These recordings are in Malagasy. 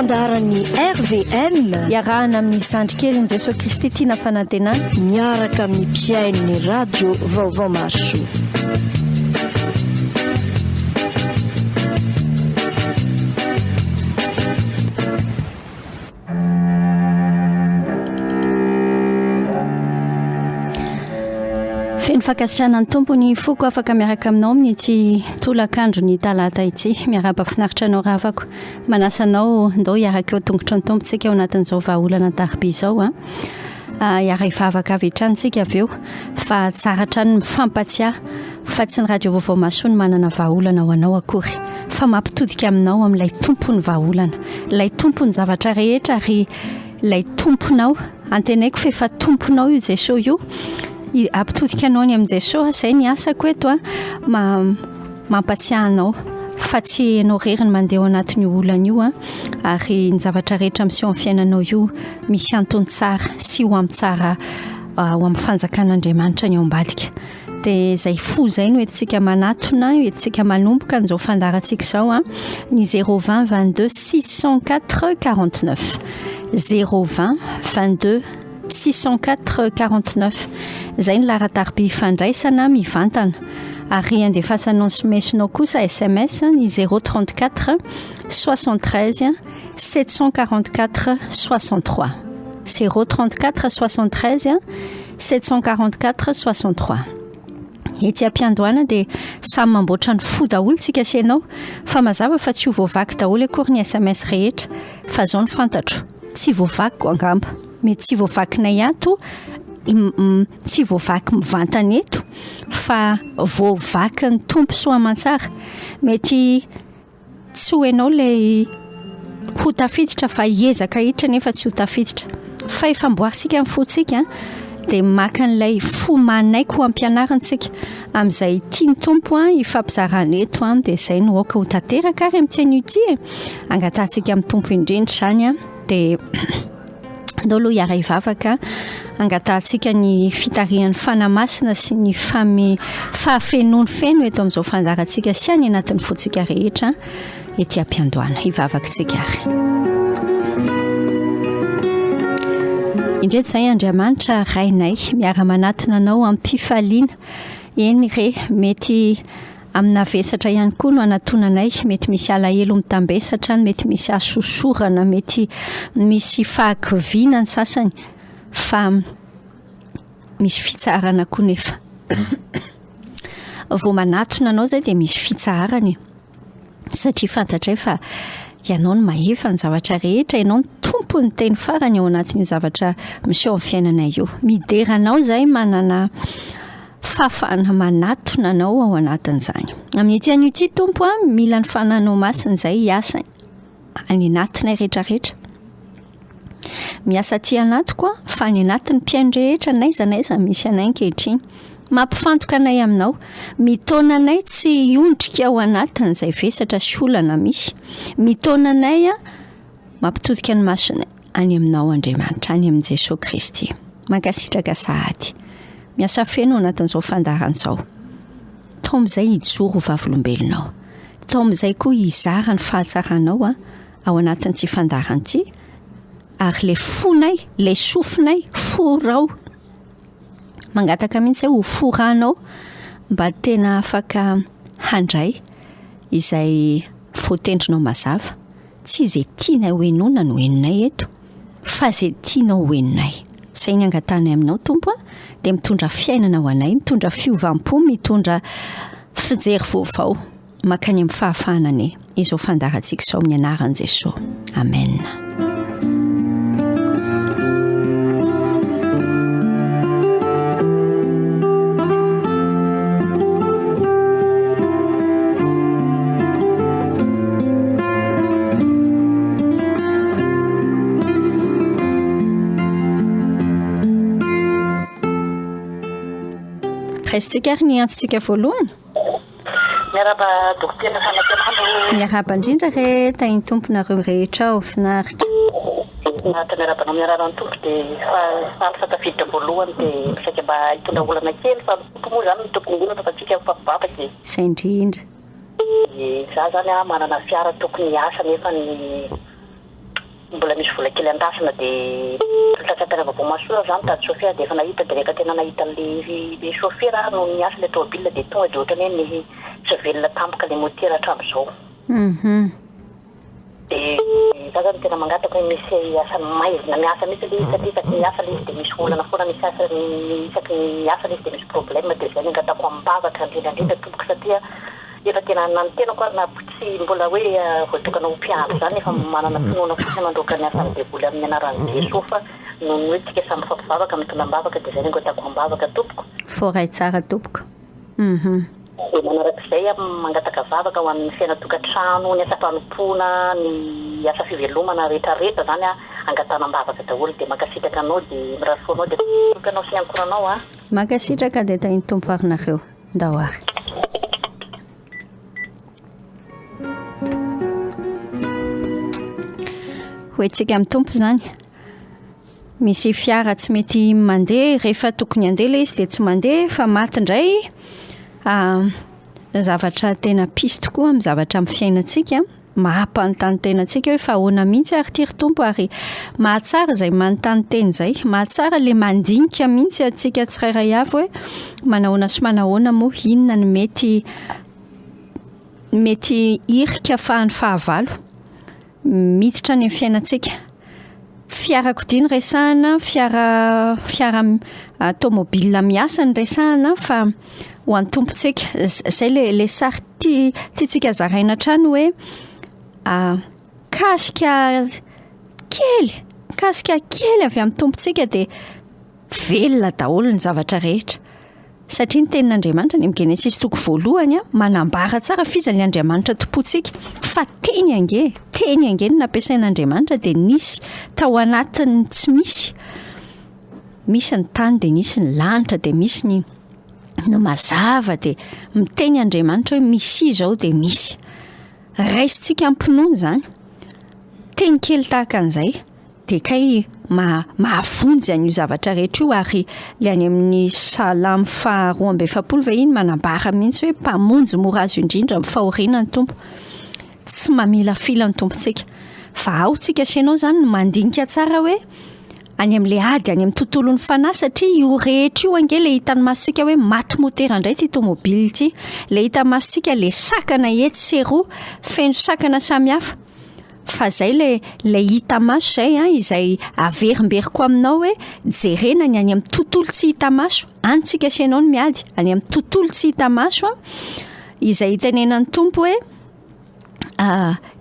Fandaharan'ny RVM. Iarahana amin'ny zandry kelin'i Jesoa Kristy tiana fanantenana. Miaraka amin'ny mpihaino ny radio Vaovao Mahasoa. Feno fankasitrahana ny Tompo ny foko afaka miaraka aminao amin'ity tolakandro ny talata ity. Miarahaba finaritra anao ravako. Manasa anao ndao hiaraka eo tongotry ny Tompo tsika ao anatin'izao vahaolana tarbi izao a. Ah, hiara-hivavaka avy hatrany tsika avy eo fa tsara hatrany ny mifampatsiahy fa tsy ny radio vaovao mahasoa no manana vahaolana ho anao akory fa mampitodika aminao amin'ilay tompon'ny vahaolana, ilay tompon'ny zavatra rehetra ary ilay tomponao. Antenaiko fa efa tomponao io Jesosy io. Ampitodika anao any amin'i Jesosy, izay ny asako eto a. Mampatsiahy anao fa tsy ianao irery ny mandeha ao anatin'io olana io a, ary ny zavatra rehetra miseho amin'ny fiainanao io misy antony tsara sy ho amin'ny tsara ho amin'ny fanjakan'Andriamanitra ny ao ambadika. Dia izay fo izay no entintsika manatona, entintsika manomboka an'izao fandaharantsika izao a, ny 020 22 604 49. 020 22 604 49. Izay ny laharan-tariby ifandraisana mivantana. Ary andefasanao ny somesinao kosa sms ny 034 73 744 63. 034 73 744 63. Etsy am-piandohana dia samy mamboatra ny fo daholo tsika sy ianao fa mazava fa tsy ho voavaky daholo akory ny sms rehetra fa zao no fantatro tsy voavakiko angamba mety tsy voavakinay ato tsy voavaky mivantana eto fa voavakin'ny Tompo soa aman-tsara mety Tsy ho enao ilay ho tafiditra fa hiezaka hiditra nefa tsy ho tafiditra. Fa efa amboarintsika ny fontsika dia maka an'ilay fo manaiky ho ampianarina tsika amin'izay tian'ny Tompo hifampizarana eto dia izay no aoka ho tanteraka ary amin'ity anio ity e. Angatahantsika amin'ny Tompo indrindra izany dia Andao aloha hiara-hivavaka, angatahantsika ny fitarihan'ny Fanahy Masina sy ny fame fahafenoany feno eto amin'izao fandaharantsika sy any anatin'ny fontsika rehetra ety am-piandohana. Hivavaka isika ary. Indreto izay Andriamanitra Rainay, miara-manatona Anao am-pifaliana. Eny re, mety Amina vesatra ihany koa no anatonanay, mety misy alahelo mitambesatra any, mety misy hasosorana, mety misy fahakiviana ny sasany fa misy fitsaharana koa nefa. Vao manatona anao izay dia misy fitsaharana e. Satria fantatray fa ianao no mahefa ny zavatra rehetra, ianao no tompon'ny teny farany ao anatin'io zavatra miseho amin'ny fiainanay io. Midera anao izahay manana fahafahana manatona anao ao anatin'izany. Amin'ity anio ity Tompo a, mila ny fananao masina izay hiasa any anatinay rehetrarehetra. Miasa aty anatiko aho fa any anatin'ny mpihaino rehetra n'aiza n'aiza misy anay ankehitriny. Mampifantoka anay aminao. Mitaona anay tsy hiondrika ao anatin'izay vesatra sy olana misy. Mitaona anay mampitodika ny masonay any aminao Andriamanitra, any amin'i Jesoa Kristy. Mankasitraka sahady. Miasa feno ao anatin'izao fandaharana izao. Taomy izay hijoro ho vavolombelonao. Taomy izay koa hizara ny fahatsaranao ao anatin'ity fandaharana ity ary le fonay, le sofinay, forao. Mangataka mihitsy aho ho foranao mba tena afaka handray izay voatendrinao mazava. Tsy izay tianay ho henoina no henonay eto fa izay tianao ho henonay. Izay ny angatahanay aminao Tompo a, dia mitondra fiainana ho anay, mitondra fiovam-po, mitondra fijery vaovao. Mankany amin'ny fahafahana anie izao fandaharantsika izao amin'ny anaran'i Jesoa. Amen. Raisintsika ary ny antsontsika voalohany. Miarahaba Dokotera Fanantenana o. Miarahaba indrindra re tahin'ny Tompo nareo rehetra ao, finaritra. Finaritra miarahaba anao miarahaba ny Tompo dia faly fa tafiditra voalohany dia saika mba hitondra olana kely fa ny Tompo moa izany no tompon'ny olana fa tsika mifampivavaka e. Izay indrindra. Dia za zany a manana fiara tokony hiasa nefa ny. Mbola misy vola kely andrasana dia tratran'ny vaovao mahasoa aho zany mitady chauffeur dia efa nahita dia rehefa tena nahita an'le le chauffeur aho no niasa le tomobile dia tonga dia ohatran'ny hoe ny tsy velona tampoka le motera hatramin'izao. Dia za zany tena mangataka hoe misy asan'ny maizina miasa mihitsy le izy satria isaky ny miasa le izy dia misy olana foana misy asa isaky ny miasa le izy dia misy problème dia izay no angatahako am-bavaka indrindra indrindra tompoko satria Efa tena na ny tenako ary na tsy mbola hoe voatokana ho mpiandry izany efa manana finoana fotsiny mandroaka ny asan'ny devoly amin'ny anaran'i Jesoa fa noho ny hoe tsika samy mifampivavaka mitondra am-bavaka dia izay no angatahako am-bavaka tompoko. Voaray tsara tompoko. Hum. Dia manarak'izay aho mangataka vavaka ho an'ny fiainan-tokantrano, ny asam-panompoana, ny asa fivelomana rehetra rehetra izany aho angatahana am-bavaka daholo dia mankasitraka anao dia mirary soa anao dia anao sy ny ankohonanao a. Mankasitraka dia tahin'ny Tompo ary nareo. Ndao ary. Ho entsika amin'ny Tompo izany. Misy fiara tsy mety mandeha rehefa tokony handeha ilay izy dia tsy mandeha fa maty indray. Ah, zavatra tena pisy tokoa amin'ny zavatra amin'ny fiainantsika. Maha-mpanontany tena antsika hoe fa ahoana mihitsy ary ity ry Tompo ary mahatsara izay manontany tena izay, mahatsara ilay mandinika mihitsy antsika tsirairay avy hoe manahoana sy manahoana moa, inona no mety mety hirika afahan'ny fahavalo miditra any amin'ny fiainantsika. Fiarakodia no resahana, fiara fiara tomobile miasa no resahana fa ho an'ny tompontsika. Zay le le sary tia tiantsika zaraina hatrany hoe kasika kely, kasika kely avy amin'ny tompontsika dia velona daholo ny zavatra rehetra. Satria ny tenin'Andriamanitra any amin'ny Genesisy toko voalohany manambara tsara f'iza ny Andriamanitra tompontsika fa teny ange, teny ange no nampiasain'Andriamanitra dia nisy tao anatin'ny tsy misy. Misy ny tany dia nisy ny lanitra dia misy ny ny mazava dia miteny Andriamanitra hoe misy izao dia misy. Raisintsika am-pinoana izany. Teny kely tahaka an'izay. Dia kay mahavonjy an'io zavatra rehetra io ary ilay any amin'ny Salamo faha 42 ve iny manambara mihitsy hoe mpamonjy mora azo indrindra amin'ny fahoriana ny Tompo. Tsy mamilafila ny Tompontsika. Fa ao tsika sy ianao izany no mandinika tsara hoe any amin'ilay ady any amin'ny tontolon'ny fanahy satria io rehetra io ange ilay hitan'ny masontsika hoe maty motera indray ity tomobile ity. Ilay hitan'ny masontsika ilay sakana etsy sy eroa feno sakana samihafa. Fa zay le le hita maso zay an, izay averimberiko aminao hoe jerena ny any amin'ny tontolo tsy hita maso, any tsika sy ianao no miady, any amin'ny tontolo tsy hita maso an, izay itenenan'ny Tompo hoe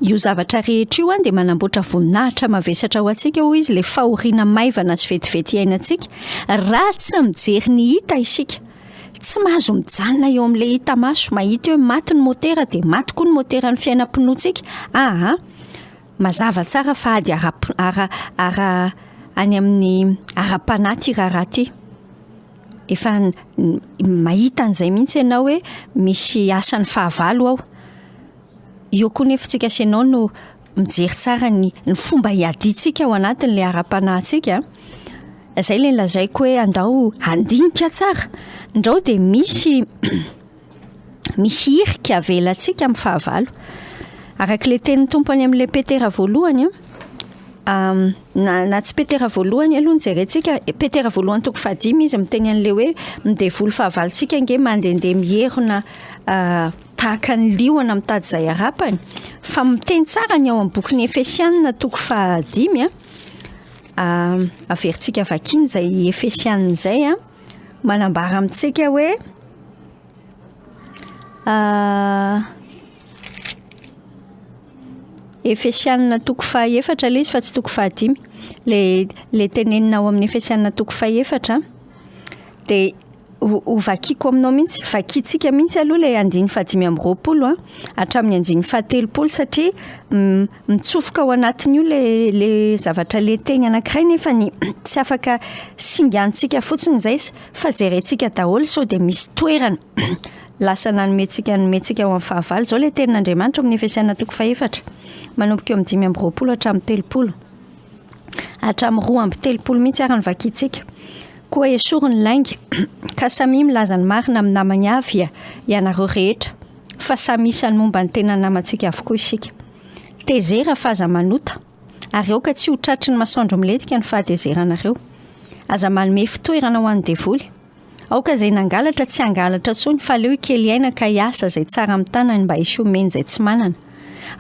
io zavatra rehetra io an dia manamboatra voninahitra mavesatra ho antsika hoy izy, le fahoriana maivana sy vetivety iainantsika, raha tsy mijery ny hita isika. Tsy mahazo mijanona eo amin'ilay hita maso, mahita hoe maty ny motera dia maty koa ny moteran'ny fiainam-pinoantsika. Aa, mazava tsara fa ady ara ara ara any amin'ny ara-panahy ity raharaha ity. Efa mahita an'izay mihitsy ianao hoe misy asan'ny fahavalo ao. Eo koa nefa tsika sy ianao no mijery tsara ny ny fomba hiadiantsika ao anatin'ilay ara-panahintsika. Izay ilay lazaiko hoe andao handinika tsara, ndrao dia misy misy hirika avelantsika amin'ny fahavalo. Araka ilay tenin'ny Tompo any amin'ilay Petera voalohany an, na na tsy Petera voalohany aloha no jerentsika, Petera voalohany toko fahadimy izy miteny an'ilay hoe ny devoly fahavalontsika ange mandehandeha mierona tahaka ny liona mitady izay harapany, fa miteny tsara ny ao amin'ny bokin'ny Efesianina toko fahadimy an, averintsika vakiana izay Efesianina izay an, manambara amintsika hoe Efesianina toko fahaefatra ilay izy fa tsy toko fahadimy, le le tenenina ao amin'ny Efesianina toko fahefatra dia ho ho vakiako aminao mihitsy, vakintsika mihitsy aloha ilay andininy fahadimy amby roapolo an, hatramin'ny andininy fahatelopolo satria mitsofoka ao anatin'io le le zavatra le teny anankiray nefa ny tsy afaka singantsika fotsiny izay fa jerentsika daholo sao dia misy toerana lasa nanomentsika nomentsika ho amin'ny fahavalo. Izao ilay tenin'Andriamanitra ao amin'ny Efesiana toko fahefatra manomboka eo amin'ny 25 hatramin'ny 30 hatramin'ny 32 mihitsy ary ny vakintsika. Koa esory ny lainga ka samia milaza ny marina amin'ny namany avy ianareo rehetra fa samy isan'ny momba ny tena namantsika avokoa isika. Tezera fa aza manota. Ary aoka tsy ho tratry ny masoandro milentika ny fahatezeranareo. Aza manome fitoerana ho an'ny devoly. Aoka izay nangalatra tsy hangalatra intsony fa aleo hikely aina ka hiasa izay tsara amin'ny tanany mba hisy homeny izay tsy manana.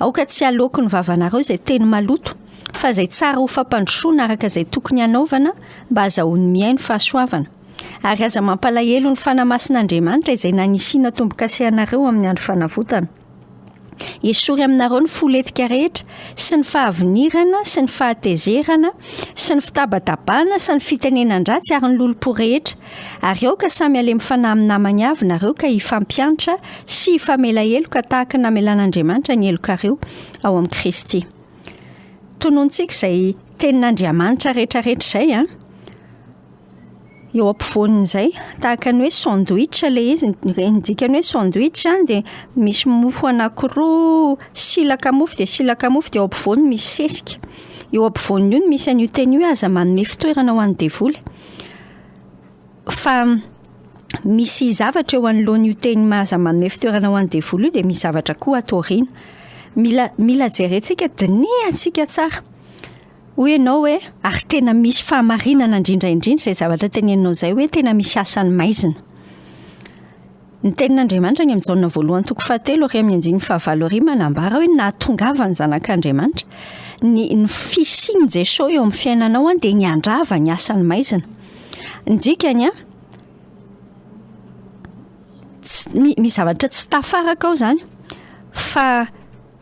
Aoka tsy haloaky ny vavanareo izay teny maloto fa izay tsara ho fampandrosoana araka izay tokony hanaovana mba hazahoan'ny mihaino fahasoavana. Ary aza mampalahelo ny Fanahy Masin'Andriamanitra izay nanisiana tombo-kase anareo amin'ny andro fanavotana. Esory aminareo ny fo lentika rehetra, sy ny fahavinirana, sy ny fahatezerana, sy ny fitabatabana, sy ny fitenenan-dratsy ary ny lolompo rehetra. Ary aoka samy halemy fanahy amin'ny namany avy nareo ka hifampiantra sy hifamela heloka tahaka ny namelan'Andriamanitra ny helokareo ao amin'i Kristy. Tonontsika izay tenin'Andriamanitra rehetrarehetra izay an! Eo ampovoan'izay, tahaka ny hoe sandwich ilay izy, ny dikan'ny hoe sandwich dia misy mofo anankiroa, silaka mofo dia silaka mofo dia eo ampovoany misy sesika. Eo ampovoan'io no misy an'io teny io hoe aza manome fitoerana ho an'ny devoly. Fa misy zavatra eo anoloan'io teny aza manome fitoerana ho an'ny devoly io dia misy zavatra koa ato aoriana. Mila mila jerentsika, dinihantsika tsara. Hoy ianao hoe, ary tena misy fahamarinana indrindra indrindra izay zavatra teneninao izay hoe tena misy asan'ny maizina. Ny tenin'Andriamanitra any amin'ny Jaona voalohany toko fahatelo ary amin'ny andininy fahavalo ary manambara hoe nahatongavan'ny zanak'Andriamanitra. Ny, ny fisian'i Jesosy eo amin'ny fiainanao an, dia ny handrava ny asan'ny maizina. Ny dikany an, tsy, misy zavatra tsy tafaraka ao izany fa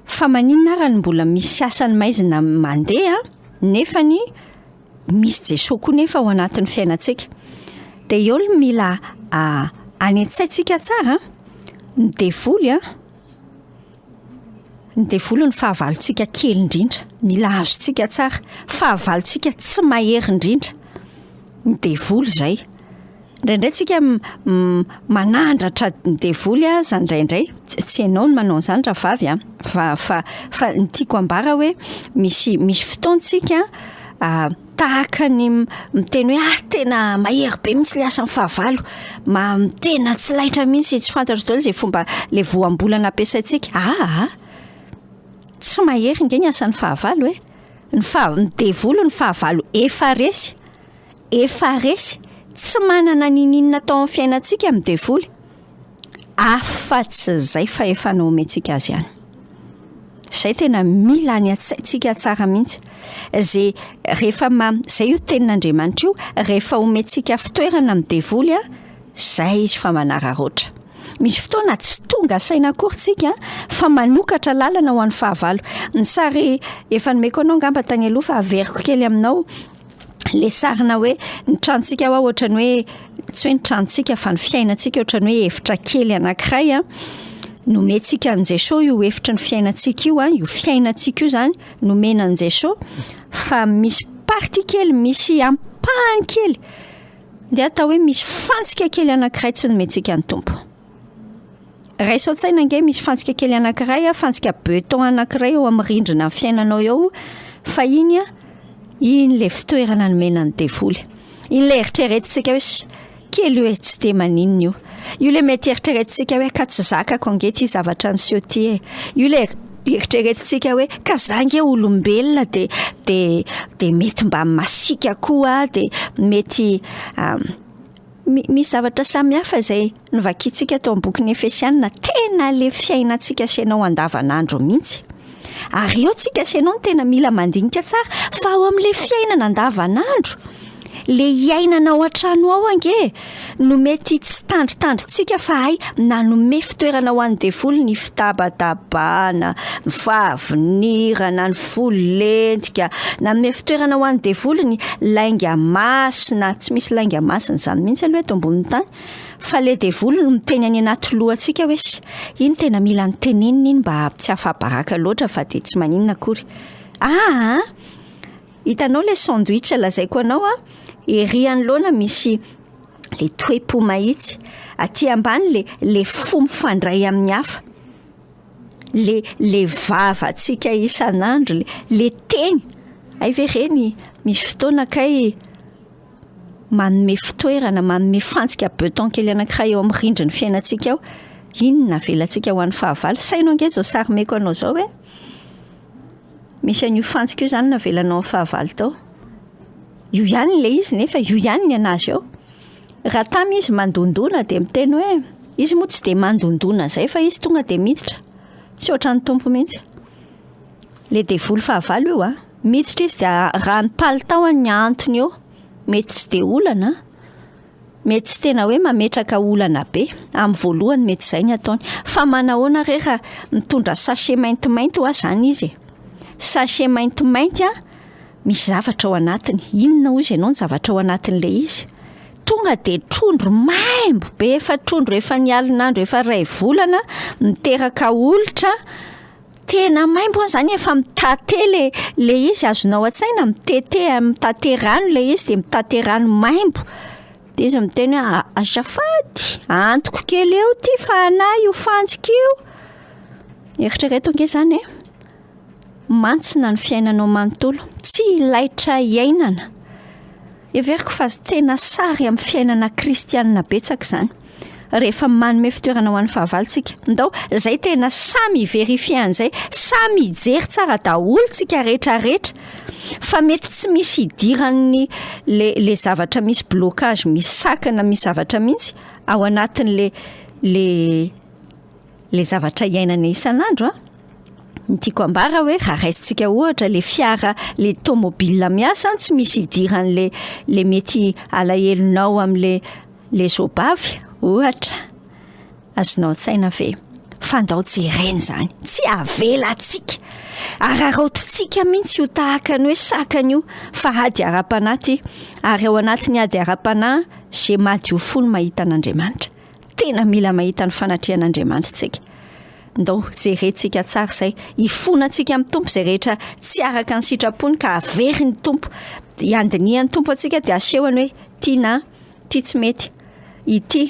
Fa maninona ara no mbola misy asan'ny maizina mandeha nefany misy Jesoa koa nefa ao anatin'ny fiainantsika. Dia eo no mila any an-tsaintsika tsara ny devoly an, ny devoly no fahavalontsika kely indrindra, mila azontsika tsara, fahavalontsika tsy mahery indrindra ny devoly izay. Indraindray tsika manandratra ny devoly aza indraindray, tsy ianao no manao an'izany rahavavy a, fa fa fa ny tiako ambara hoe misy misy fotoantsika tahaka ny miteny hoe ah tena mahery be mihitsy le asan'ny fahavalo, ma- tena tsy laitra mihitsy, tsy fantatro daholo izay fomba le voambolana ampiasaintsika, aa tsy mahery ange ny asan'ny fahavalo e, ny faha- ny devoly ny fahavalo efa resy. Efa resy, tsy manana niniana atao amin'ny fiainantsika ny devoly, afa-tsy izay fahefana omentsika azy ihany. Izay tena mila any an-tsaintsika tsara mihitsy. Izay rehefa ma, izay io tenin'Andriamanitra io, rehefa omentsika fitoerana ny devoly a, izay izy fa manararaotra. Misy fotoana tsy tonga saina akory tsika fa manokatra lalana ho an'ny fahavalo. Ny sary efa nomeko anao angamba tany aloha fa averiko kely aminao, le sarina hoe ny tranontsika hoa ohatran'ny hoe tsy hoe ny tranontsika fa ny fiainantsika ohatran'ny hoe efitra kely anankiray a nomentsika an'i Jesosy io efitry ny fiainantsika io a io fiainantsika io zany nomena an'i Jesosy fa misy partie kely misy ampahany kely dia atao hoe misy fantsika kely anankiray tsy nomentsika ny Tompo. Raiso an-tsaina ange misy fantsika kely anankiray a, fantsika beton anankiray eo amin'ny rindrina ny fiainanao eo, fa iny a, iny le fitoerana nomena ny devoly. Iny le eritreretintsika hoe ss, kely io e, tsy dia maninona io. Io le mety eritreretintsika hoe ka tsy zakako ange ity zavatra niseho ity e. Io le eritreretintsika hoe ka za ange olombelona de de de mety mba masiaka koa de mety Misy zavatra samihafa izay novakintsika tao amin'ny bokin'ny Efesianina, tena le fiainantsika sy ianao andavanandro mihitsy. Ary eo tsika sy ianao no tena mila mandinika tsara fa ao amin'ilay fiainana andavanandro, le iainana ao an-trano ao ange no mety tsy tandritandrintsika fa hay nanome fitoerana ho an'ny devoly ny fitabatabana, ny fahavinirana, ny fo lentika, nanome fitoerana ho an'ny devoly ny lainga masina, tsy misy lainga masina izany mihitsy aloha eto ambonin'ny tany, fa le devoly no miteny any anaty lohantsika hoe iny tena mila ny tenenina iny mba tsy afa-baraka loatra fa dia tsy maninona akory. Aa! Hitanao le sandwich lazaiko anao a, ery anoloana misy le toe-po mahitsy, aty ambany le le fo mifandray amin'ny hafa. Le le vavantsika isan'andro, le le teny, hay ve reny misy fotoana kay manome fitoerana, manome fantsika beton kely anankiray eo amin'ny rindrin'ny fiainantsika ao, iny no navelantsika ho an'ny fahavalo. Saino ange izao sary omeko anao izao e! Misy an'io fantsika io izany navelanao amin'ny fahavalo tao. Io ihany ilay izy nefa io ihany ny an'azy ao. Raha tamy izy mandondona dia miteny hoe, izy moa tsy dia mandondona izay fa izy tonga dia miditra. Tsy ohatran'ny Tompo mihitsy. Ilay devoly fahavalo io an. Miditra izy dia raha ny palitaoany ny antony eo, mety tsy dia olana an. Mety tsy tena hoe mametraka olana be, amin'ny voalohany mety izay ny ataony. Fa manahoana re raha mitondra sachet maintimainty hoa izany izy e? Sachet maintimainty an, misy zavatra ao anatiny. Inona hozy ianao ny zavatra ao anatin'ilay izy? Tonga dia trondro maimbo be, efa trondro efa nialon'andro efa iray volana, miteraka olitra. Tena maimbo an zany efa mitate le le izy azonao an-tsaina mitete mitate rano le izy de mitate rano maimbo de izy miteny hoe azafady ahantoko kely eo ty fa anah io fantsika io, eritrereto ange zany e, mantsina ny fiainanao manontolo, tsy laitra iainana. Heveriko fa tena sary amin'ny fiainana kristianina betsaka izany. Rehefa manome fitoerana ho an'ny fahavalo tsika. Ndao, izay tena samy hi-verifier an'izay, samy hijery tsara daholo tsika rehetra rehetra. Fa mety tsy misy hidiran'ny le le zavatra misy blocage, misy sakana, misy zavatra mihitsy ao anatin'le le le zavatra iainana isan'andro an. Ny tiako ambara hoe raha raisintsika ohatra le fiara le tomobile miasa tsy misy idiran'le le mety alahelonao am'le le zobavy ohatra, azonao an-tsaina ve? Fa ndao jerena izany, tsy avelantsika, araraotintsika mihitsy io tahaka ny hoe sakana io fa ady ara-panahy ity, ary ao anatin'ny ady ara-panahy ze madio fo no mahita an'Andriamanitra. Tena mila mahita ny fanatrehan'Andriamanitra isika. Ndao jerentsika tsara izay. Hifonantsika amin'ny Tompo izay rehetra tsy araka ny sitrapony ka averin'ny Tompo. Hiandinihan'ny Tompo antsika dia asehony hoe ity na ity tsy mety. Ity,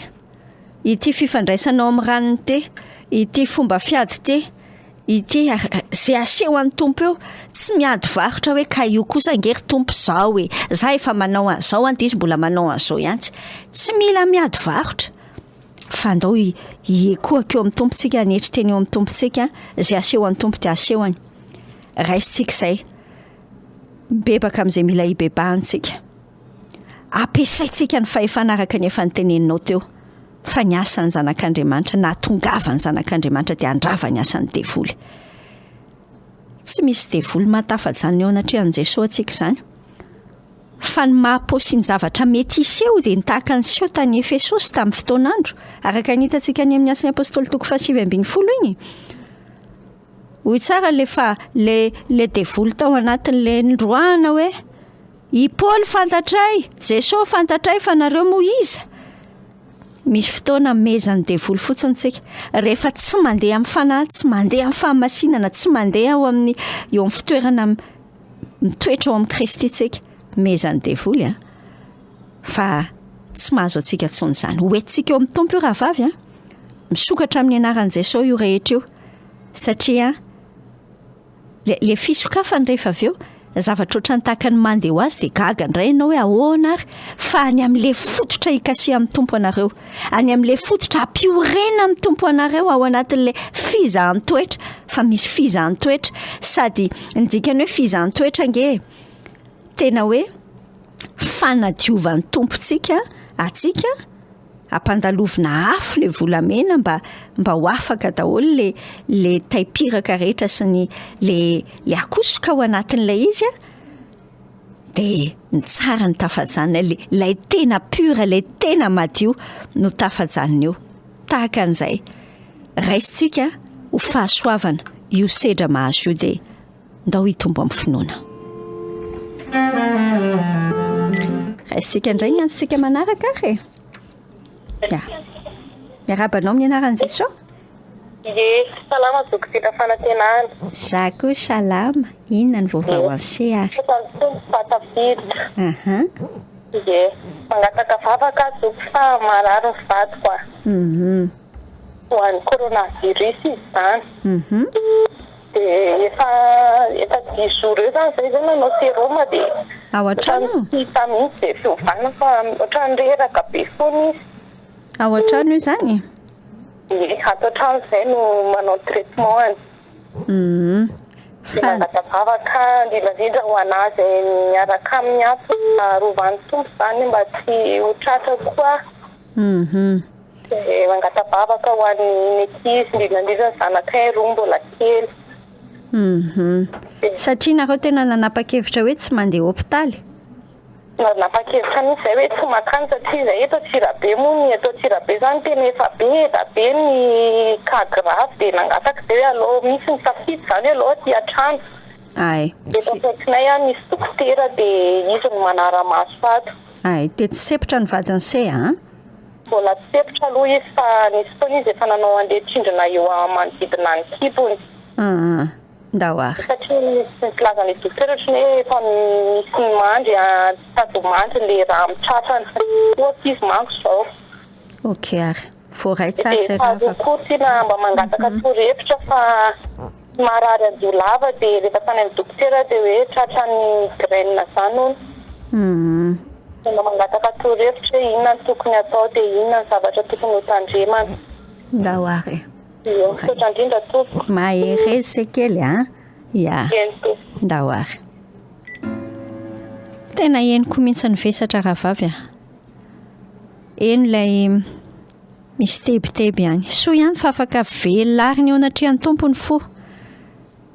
ity fifandraisanao amin'ny ranony ity, ity fomba fiady ity, ity izay asehon'ny Tompo eo. Tsy miady varotra hoe ka io kosa ange ry Tompo izao e, za efa manao an'izao an, dia izy mbola manao an'izao ihany. Tsy mila miady varotra fa andao hiekoaka eo amin'ny Tompo tsika, hanetry tena eo amin'ny Tompo tsika, izay asehon'ny Tompo dia asehony. Raisintsika izay. Mibebaka amin'izay mila hibebahantsika. Ampiasaintsika ny fahefana araka ny efa noteneninao teo fa ny asan'ny zanak'Andriamanitra, nahatongavan'ny zanak'Andriamanitra dia handrava ny asan'ny devoly. Tsy misy devoly mahatafajanona eo anatrehan'i Jesoa antsika izany. Fa ny maha possible ny zavatra mety hiseho dia ny tahaka ny seho tany Efesosy tamin'ny fotoan'andro, araka ny hitantsika any amin'ny Asan'ny Apostoly toko fahasivy ambin'ny folo iny. Hoy tsara le fa le le devoly tao anatin'le nindroahana hoe i Paoly fantatray, Jesoa fantatray fa nareo moa iza? Misy fotoana mezan'ny devoly fotsiny tsika. Rehefa tsy mandeha amin'ny fanahy, tsy mandeha amin'ny fahamasinana, tsy mandeha ao amin'ny eo amin'ny fitoerana mitoetra ao amin'i Kristy tsika, mezan'ny devoly a. Fa tsy mahazo antsika intsony izany. Ho entintsika eo amin'ny Tompo io rahavavy a. Misokatra amin'ny anaran'i Jesoa io rehetra io. Satria le le fisokafany rehefa avy eo, zavatra ohatran'ny tahaka ny mandeha ho azy dia gaga indray ianao hoe ahoana ary fa any amin'ilay fototra hikasihan'ny Tompo anareo, any amin'ilay fototra ampiorenan'ny Tompo anareo ao anatin'ilay fizahan-toetra, fa misy fizahan-toetra sady ny dikan'ny hoe fizahan-toetra ange tena hoe fanadiovan'ny Tompontsika antsika Ampandalovina afo le volamena mba mba ho afaka daholo le le taim-piraka rehetra sy ny le le akosoka ao anatin'ilay izy a, de ny tsara no tafajanona, le lay tena pur, lay tena madio no tafajanona eo. Tahaka an'izay, raisintsika ho fahasoavana io sedra mahazo io dia Ndao hitombo amin'ny finoana. Raisintsika indray ny antsika manaraka ary e. Ya. Miarahaba anao amin'ny anaran'i Jesoa. Ie, salama zoky vita fanantenana. Za koa salama. Inona ny vaovao anse ary? Misaotra ny Tompo fa tafiditra. Aha. Ie, mangataka vavaka aho zoky fa marary ny vadiko a. Mhm. Ho an'ny coronavirus izy izany. Mhm. Dia efa efa dix jours eo zany zay zao nanao sérum dia Ao an-trano io? tsy hita mihitsy izay fiovana fa ohatran'ny reraka be foana izy. Ao an-trano io zany? Ie, ato an-trano izay no manao traitement-ny. Hum. Dia mangata-bavaka indrindra indrindra ho anà izay miaraka aminy ato arovan'ny Tompo izany mba tsy ho tratra koa. Dia mangata-bavaka ho an'ny ankizy indrindra indrindra ny zanakay roa mbola kely. Satria nareo tena nanapa-kevitra hoe tsy mandeha hopitaly? Nanapa-kevitra mihitsy izay hoe tsy mankany satria izay eto Antsirabe moa ny eto Antsirabe izany tena efa be da be ny cas grave dia nangataka izay hoe aleo misy ny safidy izany hoe aleo aty an-trano. Ay. Eto akaikinay any misy dokotera dia izy no manara-maso ato. Ay, dia tsy sempotra ny vadin'i Se an? Mbola tsy sempotra aloha izy fa nisy fotoana izy efa nanao an'ilay tsindrona eo manodidina ny kibony. Aa. Ndao ary. Satria misy filazan'ny dokotera ohatry ny hoe efa misy mandry sady ho mandry le rà amin'ny tratrany fa ohatra izy manko izao. Ok ary. Voaray tsara izay Dia faharoa rahavako. koa tiana mba mangataka torohevitra fa marary andoha lava dia rehefa tany amin'ny dokotera dia hoe tratran'ny migraine izany hono. Dia mba mangataka torohevitra hoe inona no tokony hatao dia inona ny zavatra tokony ho tandremana. Ndao ary e. Ie, misaotra indrindra tompoko. Mahereza se kely a! Ya. Eny tompoko. Ndao ary. Tena henoko mihitsy ny vesatra rahavavy a. Heno ilay misy tebiteby any. Soa ihany fa afaka velarina eo anatrehan'ny Tompo ny fo.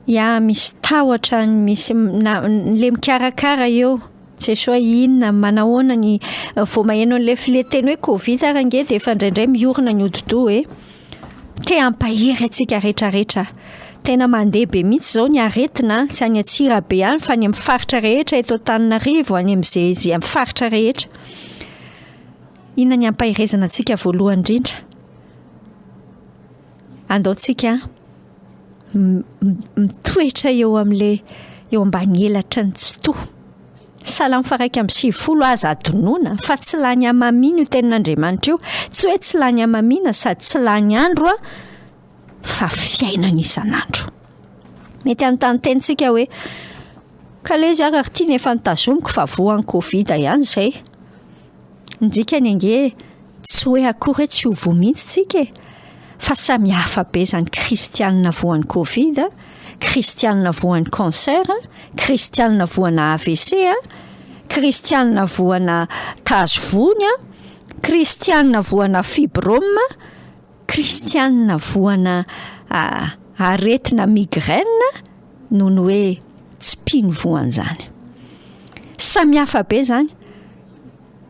Ya misy tahotra any misy na le mikarakara eo Jesoa inona manahoana ny vao maheno an'ilay file teny hoe covid ary ange dia efa indraindray miorina ny hodi-doha e. Te hampahery antsika rehetrarehetra. Tena mandeha be mihitsy izao ny aretina tsy any Antsirabe any fa any amin'ny faritra rehetra eto Antananarivo any amin'izay izay amin'ny faritra rehetra. Inona ny hampaherezana antsika voalohany indrindra? Andao tsika mitoetra eo amin'ilay eo ambany elatry ny Tsitoha. Salamo faha 91, Aza adinoina fa tsy lany hamamiana io tenin'Andriamanitra io. Tsy hoe tsy lany hamamiana sady tsy lany andro an, fa fiainana isan'andro. Mety hanontany tena isika hoe, ka ilay izy ary ry tiana efa notazomiko fa voan'ny covid ihany izay. Ny dikany ange tsy hoe akory hoe tsy ho voa mihitsy tsika e! Fa samy hafa be izany kristianina voan'ny covid, kristianina voan'ny cancer, kristianina voana AVC, kristianina voana tazo vony, kristianina voana fibrome, kristianina voana aretina migraine noho ny hoe tsy mpino voan'izany. Samy hafa be izany.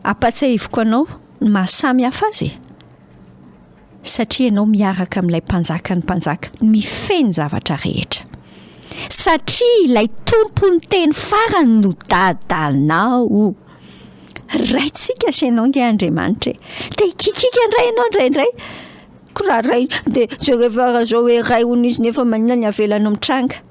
Ampatsiahiviko anao ny maha samy hafa azy e! Satria ianao miaraka amin'ilay Mpanjakan'ny mpanjaka mifehy ny zavatra rehetra. Satria ilay Tompon'ny teny farany no dadanao. Raintsika sy ianao ange Andriamanitra e! Te hikikika indray ianao indraindray. Ko raha ray dia jereo raha zao hoe ray hono izy nefa maninona ny avelanao mitranga.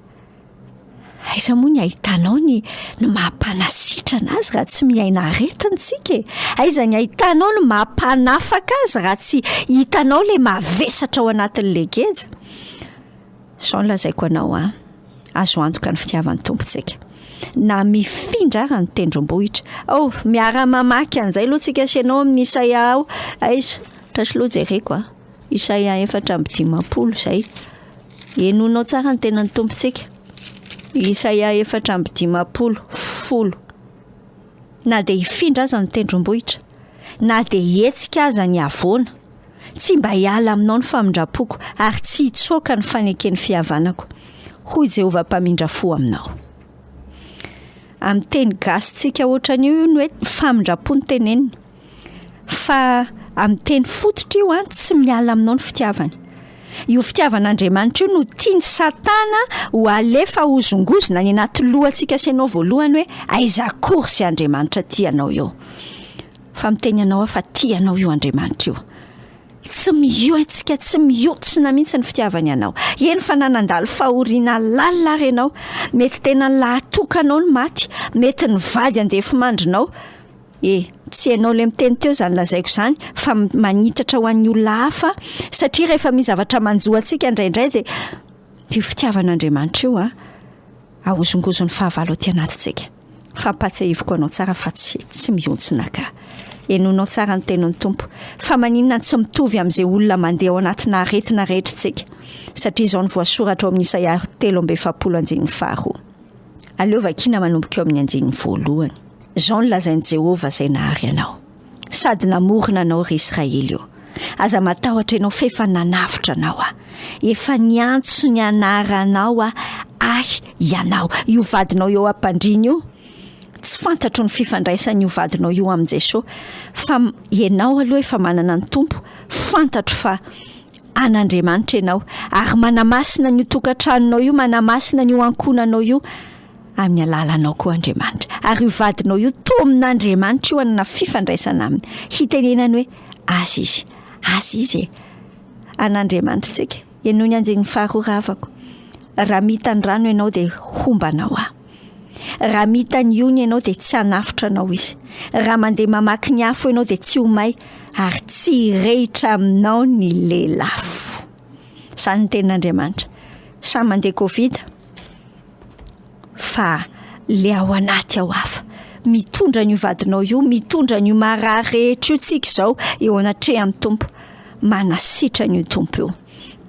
Aiza moa ny ahitanao ny ny maha mpanasitrana azy raha tsy miaina aretina tsika e? Aiza ny ahitanao ny maha mpanafaka azy raha tsy hitanao ilay mavesatra ao anatin'ilay geja? Izao no lazaiko anao an, azo antoka ny fitiavan'ny Tompontsika. Na mifindra ara ny tendrombohitra. Oh, miara-mamaky an'izay aloha tsika sy ianao amin'ny Isaia ao. Aiza? Trasy aloha jereko a. Isaia 54 izay. Henoinao tsara ny tenan'ny Tompontsika. Isaia 54, 10. Na dia hifindra aza ny tendrombohitra, na dia hihetsika aza ny havoana, tsy mba hiala aminao ny famindram-poko ary tsy hitsoaka ny faneken'ny fihavanako, hoy Jehovah Mpamindra fo aminao. Amin'ny teny gasintsika ohatran'io io ny hoe famindram-po no tenenina. Fa amin'ny teny fototra io an, tsy miala aminao ny fitiavany. Io fitiavan'Andriamanitra io no tian'i Satana ho alefa hozongozona any anaty lohantsika sy ianao voalohany hoe aiza akory izay Andriamanitra tia anao eo. Fa miteny anao aho fa tia anao io Andriamanitra io. Tsy mihetsika, tsy mihontsina mihitsy ny fitiavany anao. Eny fa na nandalo fahoriana lalina ary ianao, mety tena lahatokanao ny maty, mety ny vady andefimandrinao, E, tsy ianao ilay miteny teo izany lazaiko izany fa manitatra ho an'ny olona hafa satria rehefa misy zavatra manjo antsika indraindray dia io fitiavan'Andriamanitra io a ahozongozon'ny fahavalo aty anatintsika. Fampatsiahiviko anao tsara fa tsy tsy mihontsina ka. Henoinao tsara ny tenin'ny Tompo. Fa maninona no tsy mitovy amin'izay olona mandeha ao anatina aretina rehetra isika? Satria izao no voasoratra ao amin'ny Isaia 43 andininy faharoa. Aleo vakiana manomboka eo amin'ny andininy voalohany. Izao no lazain'i Jehovah izay nahary anao, sady namorona anao, ry Israely ô, Aza matahotra ianao, fa efa nanavotra anao Aho. Efa niantso ny anaranao Aho, Ahy ianao. Io vadinao eo am-pandriana io, tsy fantatro ny fifandraisan'io vadinao io amin'i Jesoa, fa ianao aloha efa manana ny Tompo, fantatro fa an'Andriamanitra ianao, ary manamasina an'io tokantranonao io, manamasina an'io ankohonanao io amin'ny alalanao koa Andriamanitra. Ary io vadinao io tomin'Andriamanitra io hanana fifandraisana aminy, hitenenany hoe azy izy, azy izy e. An'Andriamanitra tsika. Henoy ny anjin'ny faharoa rahavako. Raha mita ny rano ianao dia homba anao aho. Raha mita ny ony ianao dia tsy hanafotra anao izy. Raha mandeha mamaky ny afo ianao dia tsy ho may ary tsy hirehitra aminao ny lelafo. Izany ny tenin'Andriamanitra. Samy mandeha covid fa le ao anaty ao hafa. Mitondra an'io vadinao io, mitondra an'io marary rehetra io tsika izao eo anatrehan'ny Tompo. Manasitrana io Tompo io.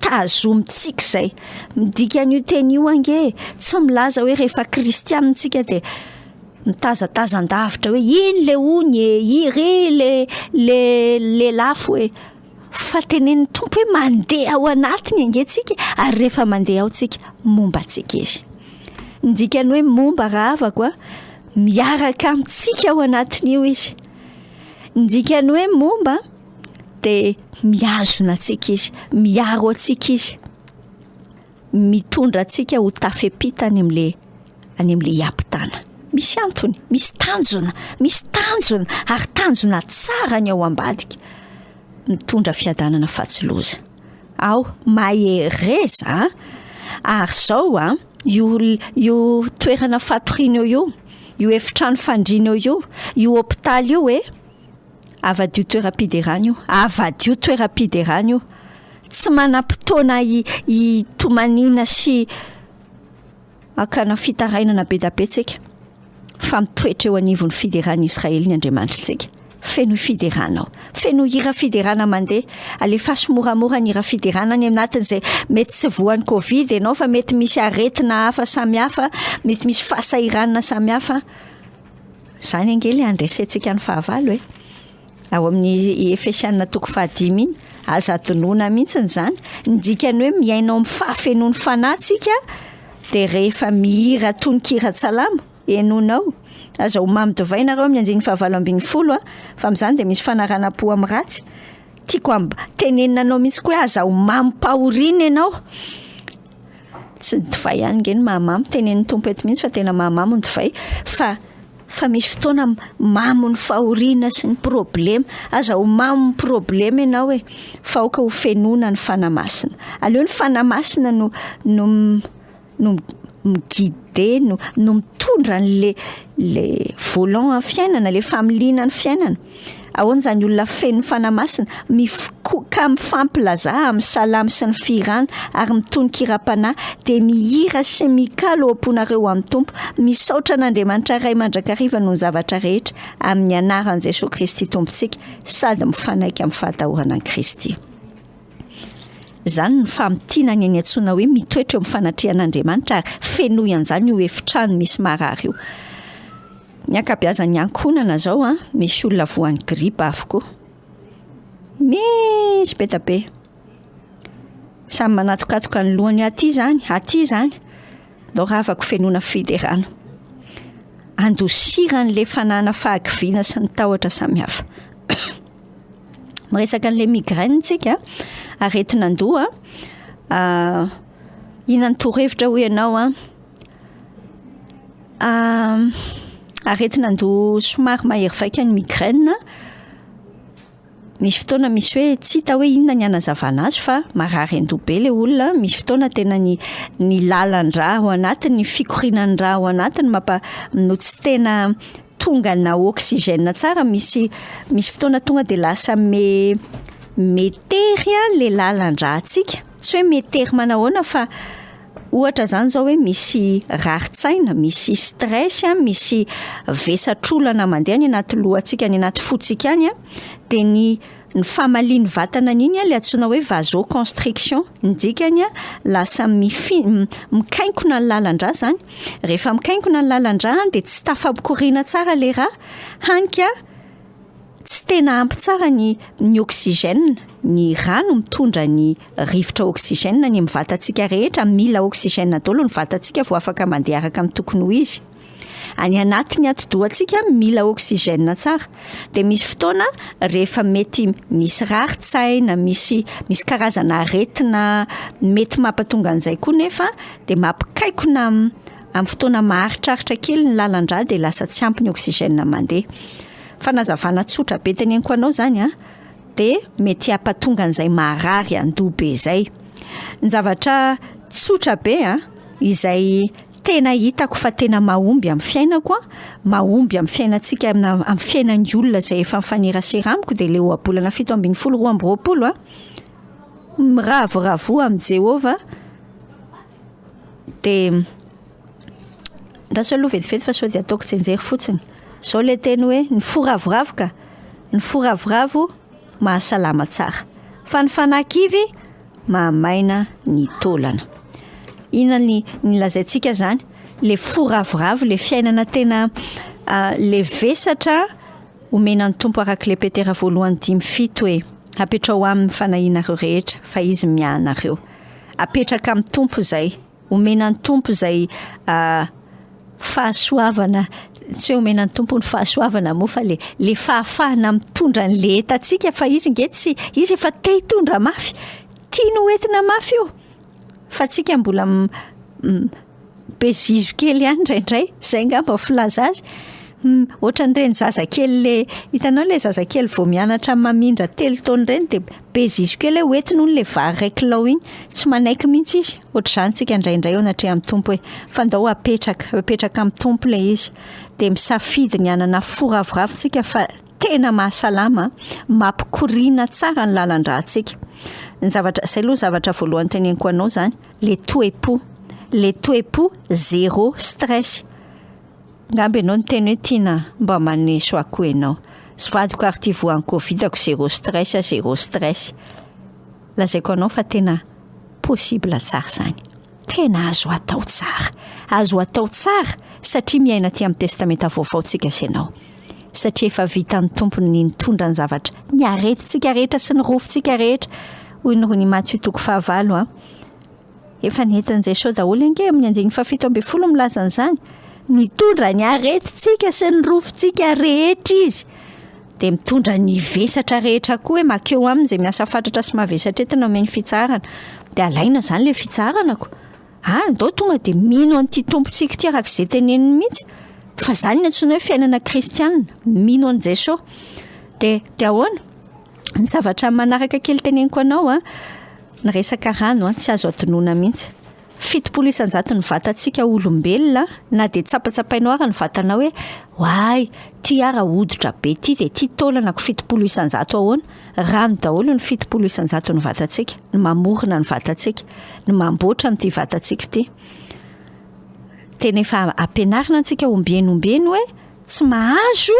Tazomintsika izay. Midika an'io teny io ange e, tsy milaza hoe rehefa kristianina tsika dia mitazatazan-davitra hoe iny le ony e, iry le le lelafo e. Fa tenenin'ny Tompo hoe mandeha ao anatiny ange tsika ary rehefa mandeha ao tsika, momba antsika izy. Ny dikan'ny hoe momba rahavako a, miaraka amintsika ao anatin'io izy. Ny dikan'ny hoe momba dia mihazona antsika izy, miaro antsika izy, mitondra antsika ho tafepita any amin'le any amin'le hiampitana. Misy antony, misy tanjona, misy tanjona ary tanjona tsara ny ao ambadika. Mitondra fiadanana fa tsy loza. Ao, mahereza a! Ary izao a, io io toerana fatoriana eo io, io efitrano fandriana eo io, io hopitaly io e, Avadio toeram-piderana io, avadio toeram-piderana io. Tsy manam-potoana hitomaniana sy hakana fitarainana be da be tsika, fa mitoetra eo anivon'ny fideran'i Israely ny Andriamanitritsika. Fenoy fiderana ao, fenoy hira fiderana mandeha, alefaso moramora ny hira fiderana any anatin'izay mety tsy voan'ny covid ianao fa mety misy aretina hafa samihafa, mety misy fahasahiranana samihafa. Izany ange ilay handresentsika ny fahavalo e. Ao amin'ny Efesiana toko fahadimy iny, aza adinoina mihitsy izany. Ny dikan'ny hoe miaina ao amin'ny fahafenoan'ny fanahy tsika dia rehefa mihira tonon-kiran-tsalamo, henoinao. Aza ho mamy divay nareo amin'ny andininy fahavalo ambin'ny folo a, fa amin'izany dia misy fanaranam-po amin'ny ratsy. Tiako amb- tenenina anao mihitsy koa hoe aza ho mamim-pahoriana ianao. Tsy ny divay ihany nge no mahamamo, tenenin'ny Tompo eto mihitsy fa tena mahamamo ny divay fa fa misy fotoana mamo ny fahoriana sy ny problema, aza ho mamo ny problema ianao e, fa aoka ho fenoina ny Fanahy Masina, aleo ny Fanahy Masina no no no mi-guider no no mitondra an'le le volant amin'ny fiainana, le familiana ny fiainana. Ahoana izany olona feno Fanahy Masina, mifikoka mifampilaza amin'ny salamo sy ny fihirana ary mitonon-kiram-panahy, dia mihira sy mikalo ao am-ponareo amin'ny Tompo, misaotra an'Andriamanitra Ray mandrakariva noho ny zavatra rehetra, amin'ny anaran'i Jesoa Kristy Tompontsika, sady mifanaiky amin'ny fahatahorana an'i Kristy. Izany no famintinana ny antsoina hoe mitoetra eo amin'ny fanatrehan'Andriamanitra ary fenoy an'izany io efitrano misy marary io. Ny ankabeazan'ny ankohonana izao an, misy olona voan'ny gripa avokoa. Misy be da be. Samy manatokatoka ny lohany aty izany, aty izany. Ndao ravako fenoina fiderana. Andosiran'ilay fanana fahakiviana sy ny tahotra samihafa. Miresaka an'ilay migraine tsika, aretin'andoha. Inona ny torohevitra hoy ianao an? Aretin'andoha somary mahery vaika ny migraine, misy fotoana misy hoe tsy hita hoe inona ny hanazavana azy fa marary andoha be ilay olona, misy fotoana tena ny ny lalan-drà ao anatiny, ny fikorianan'ny rà ao anatiny mampa- no tsy tena tonga na oxygène tsara, misy misy fotoana tonga de lasa me- metery an le lalan-dràntsika, tsy hoe metery manahoana fa. Ohatra izany izao hoe misy rarin-tsaina, misy stress, misy vesatr'olana mandeha any anaty lohantsika, any anaty fontsika any, dia ny ny famalian'ny vatana an'iny ilay antsoina hoe vasoconstriction, ny dikany lasa mifi- mikainkona ny lalan-drà izany, rehefa mikainkona ny lalan-drà dia tsy tafamikoriana tsara ilay rà, hany ka Tsy tena ampy tsara ny ny oxygène, ny rano mitondra ny rivotra oxygène any amin'ny vatantsika rehetra, mila oxygène daholo ny vatantsika vao afaka mandeha araka ny tokony ho izy. Any anatin'ny atidohantsika mila oxygène tsara. Dia misy fotoana rehefa mety misy rarin-tsaina, misy misy karazana aretina mety mampatonga an'izay koa nefa dia mampikaikona amin'ny fotoana maharitraritra kely ny lalan-drà dia lasa tsy ampy ny oxygène mandeha. Fanazavana tsotra be teneniko anao zany an, de mety hampatonga an'izay marary andoha be zay. Ny zavatra tsotra be an, izay tena hitako fa tena mahomby amin'ny fiainako an, mahomby amin'ny fiainantsika amin'ny fiainan'ny olona izay efa mifanerasera amiko de le ohabolana 17 22 an, miravoravoa amin'i Jehovah de Andraso aloha vetivety fa sao dia ataoko tsianjery fotsiny. Izao ilay teny hoe ny fo ravoravo ka, ny fo ravoravo mahasalama tsara, fa ny fanahy kivy mahamaina ny taolana. Inona ny ny lazaintsika izany? Ilay fo ravoravo, ilay fiainana tena ilay vesatra omena ny Tompo araka ilay Petera voalohany dimy fito hoe apetrao aminy ny fanahianareo rehetra fa izy miahy anareo. Apetraka amin'ny Tompo izay. Omena ny Tompo izay fahasoavana, tsy hoe omena ny Tompo ny fahasoavana moa fa le le fahafahana mitondra an'le entantsika fa izy nge tsy, izy efa te hitondra mafy, tiany ho entina mafy io, fa tsika mbola be zizo kely ihany indraindray, zay angamba filaza azy, ohatran'ireny zazakely le, hitanao le zazakely vao mianatra mamindra telo taona ireny de be zizo kely hoe hoentiny hono le vary iray kilao iny, tsy manaiky mihitsy izy, ohatr'izany tsika indraindray eo anatrehan'ny Tompo e, fa ndao apetraka, apetraka amin'ny Tompo ilay izy, de misafidy ny hanana fo ravoravo tsika fa tena mahasalama, mampikoriana tsara ny lalan-drantsika, ny zavatra, zay aloha zavatra voalohany teneniko anao zany, le toe-po, le toe-po zéro stress, Angamba ianao niteny hoe Tiana mba maneso ahy koa ianao. Sy vadiko ary ity voan'ny covid ko zéro stress zéro stress. Lazaiko anao fa tena possible tsara izany. Tena azo atao tsara. Azo atao tsara satria miaina aty amin'ny testamenta vaovao tsika sy ianao. Satria efa vitan'ny Tompo ny nitondra ny zavatra, ny aretintsika rehetra sy ny rofintsika rehetra. Hoy ny Rony Matio toko fahavalo an. Efa nentin'i Jesoa daholo ange amin'ny andininy faha-17 milaza an'izany. Nitondra ny aretintsika sy ny rofintsika rehetra izy. Dia mitondra ny vesatra rehetra koa hoe makeo aminy izay miasa fatratra sy mavesatra entina omeny fitsaharana. Dia alaina izany ilay fitsaharana ko. Ah, ndao tonga dia mino an'ity Tompontsika ity araka izay teneniny mihitsy. Fa izany no antsoina hoe fiainana kristianina, mino an'i Jesoa. Dia dia ahoana? Ny zavatra manaraka kely teneniko anao an, ny resaka rano an, tsy azo adinoina mihitsy. 70 isan-jaton'ny vatantsika olombelona na dia tsapatsapainao ara ny vatanao hoe oay, ty ara hoditra be ty dia ty taolana ko 70 isan-jato ahoana? Rano daholo ny 70 isan-jaton'ny vatantsika, ny mamorona ny vatantsika, ny mamboatra an'ity vatantsika ity. Tena efa ampianarina antsika ombieny ombieny hoe tsy mahazo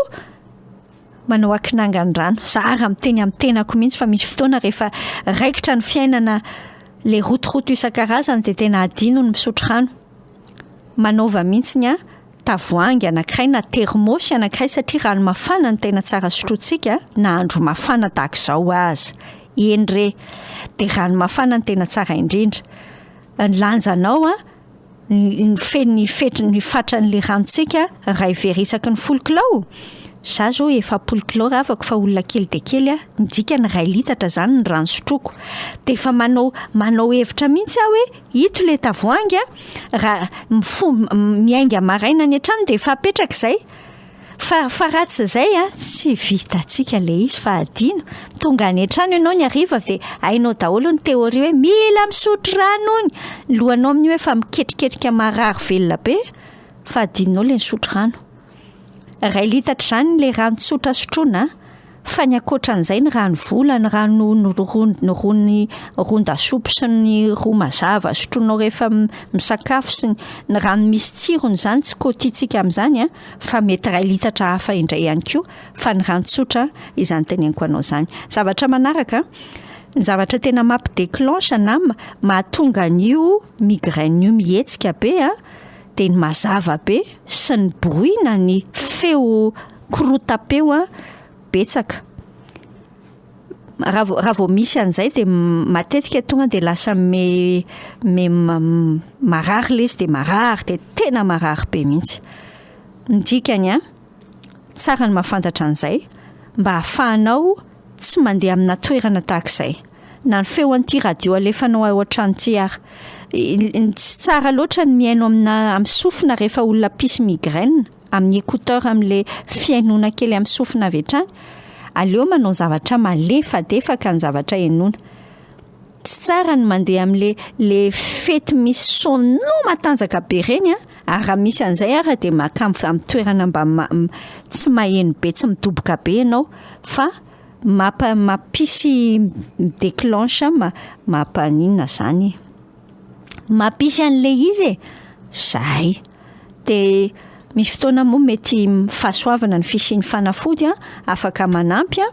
manao akinangan-drano. Za ary miteny amin'ny tenako mihitsy fa misy fotoana rehefa raikitra ny fiainana le rotoroto isan-karazany dia tena adino ny misotro rano. Manaova mihitsy ny tavoahangy anankiray na thermos anankiray satria rano mafana no tena tsara sotrointsika na andro mafana tahaka izao aza. Eny re, dia rano mafana no tena tsara indrindra. Ny lanjanao an, ny fe- ny fetry ny fatran'le ranontsika iray vera isaky ny folo kilao, za zao 40 kilao ravako fa olona kely dia kely aho, ny dikany iray litatra zany ny rano sotroiko, de efa manao manao hevitra mihitsy aho hoe ito le tavoahangy a, raha mifoha miainga maraina any an-trano de efa apetraka izay. Fa fa raha tsy izay an, tsy vitantsika ilay izy fa adino. Tonga any an-trano ianao ny hariva dia hainao daholo ny théorie hoe mila misotro rano hono. Ny lohanao amin'io efa miketriketrika marary velona be fa adinonao ilay nisotro rano. Iray litatra izany ilay rano tsotra sotroina an. Fa ny ankoatran'izay ny rano vola, ny rano ny rony ron-dasopy sy ny ro mazava sotroinao rehefa misakafo sy ny rano misy tsirony izany tsy kôtiantsika amin'izany an, fa mety iray litatra hafa indray ihany koa fa ny rano tsotra izany teneniko anao izany. Zavatra manaraka, ny zavatra tena mampi-déclenche na mahatonga an'io migraine io mihetsika be an, dia ny mazava be sy ny bruit na ny feo korotam-peo an, betsaka. Raha vao raha vao misy an'izay dia matetika tonga dia lasa me me marary ilay izy dia marary dia tena marary be mihitsy. Ny dikany an, tsara ny mahafantatra an'izay mba ahafahanao tsy mandeha amina toerana tahaka izay. Na ny feo an'ity radio alefanao ao an-trano ity ary. Tsy tsara loatra ny mihaino amina amin'ny sofina rehefa olona mpisy migraine. amin'ny écouteur amin'ilay fihainoana kely amin'ny sofina avy hatrany, aleo manao zavatra malefadefaka ny zavatra henoina. Tsy tsara ny mandeha amin'ilay le fety misy sono matanjaka be ireny an, ary raha misy an'izay ara dia maka amin'ny toerana mba tsy maheno be, tsy midoboka be ianao fa mampa- mampisy mi-déclenche mampaninona izany e? Mampisy an'ilay izy e! Zay. Dia misy fotoana moa mety fahasoavana ny fisian'ny fanafody an, afaka manampy an.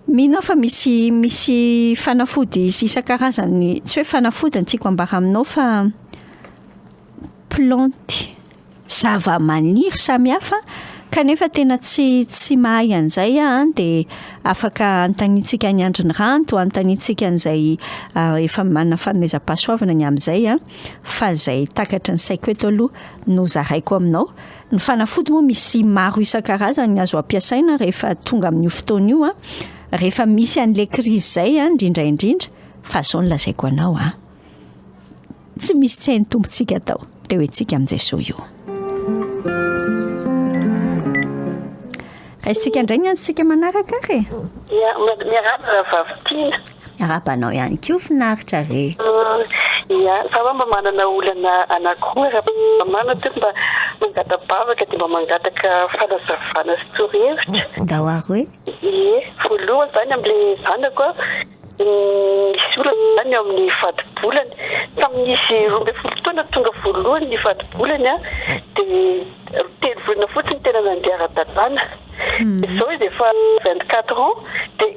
Mino aho fa misy misy fanafody isan-karazany, tsy hoe fanafody no tiako ambara aminao fa plantes. zava-maniry samihafa kanefa tena tsy tsy mahay an'izay aho an dia afaka anontaniantsika an'i Andry Ny Ranto, anontaniantsika an'izay efa manana fanomezam-pahasoavana ny amin'izay an, fa izay takatry ny saiko eto aloha no zaraiko aminao. Ny fanafody moa misy maro isan-karazany ny azo ampiasaina rehefa tonga amin'io fotoana io an, rehefa misy an'ilay krizy izay an, indrindra indrindra fa izao no lazaiko anao an. Tsy misy tsy hain'ny Tompontsika atao, dia ho entsika amin'i Jesoa io. Raisintsika indray ny antsika manaraka ary e. Ya, miarahaba rahavavy tiana. Miarahaba anao ihany koa, finaritra re. Ya, za mba manana olana anankiroa raha manana tompoko mba mangata-bavaka dia mba mangataka fanazavana sy torohevitra. Ndao ary hoe. Ie, voalohany izany amin'ilay zanako a. Misy olana izany eo amin'ny vadi-bolany. Tamin'izy 12 taona tonga voalohany ny vadi-bolany dia telo volana fotsiny tena nandeha ara-dalàna. Izao izy efa 24 ans dia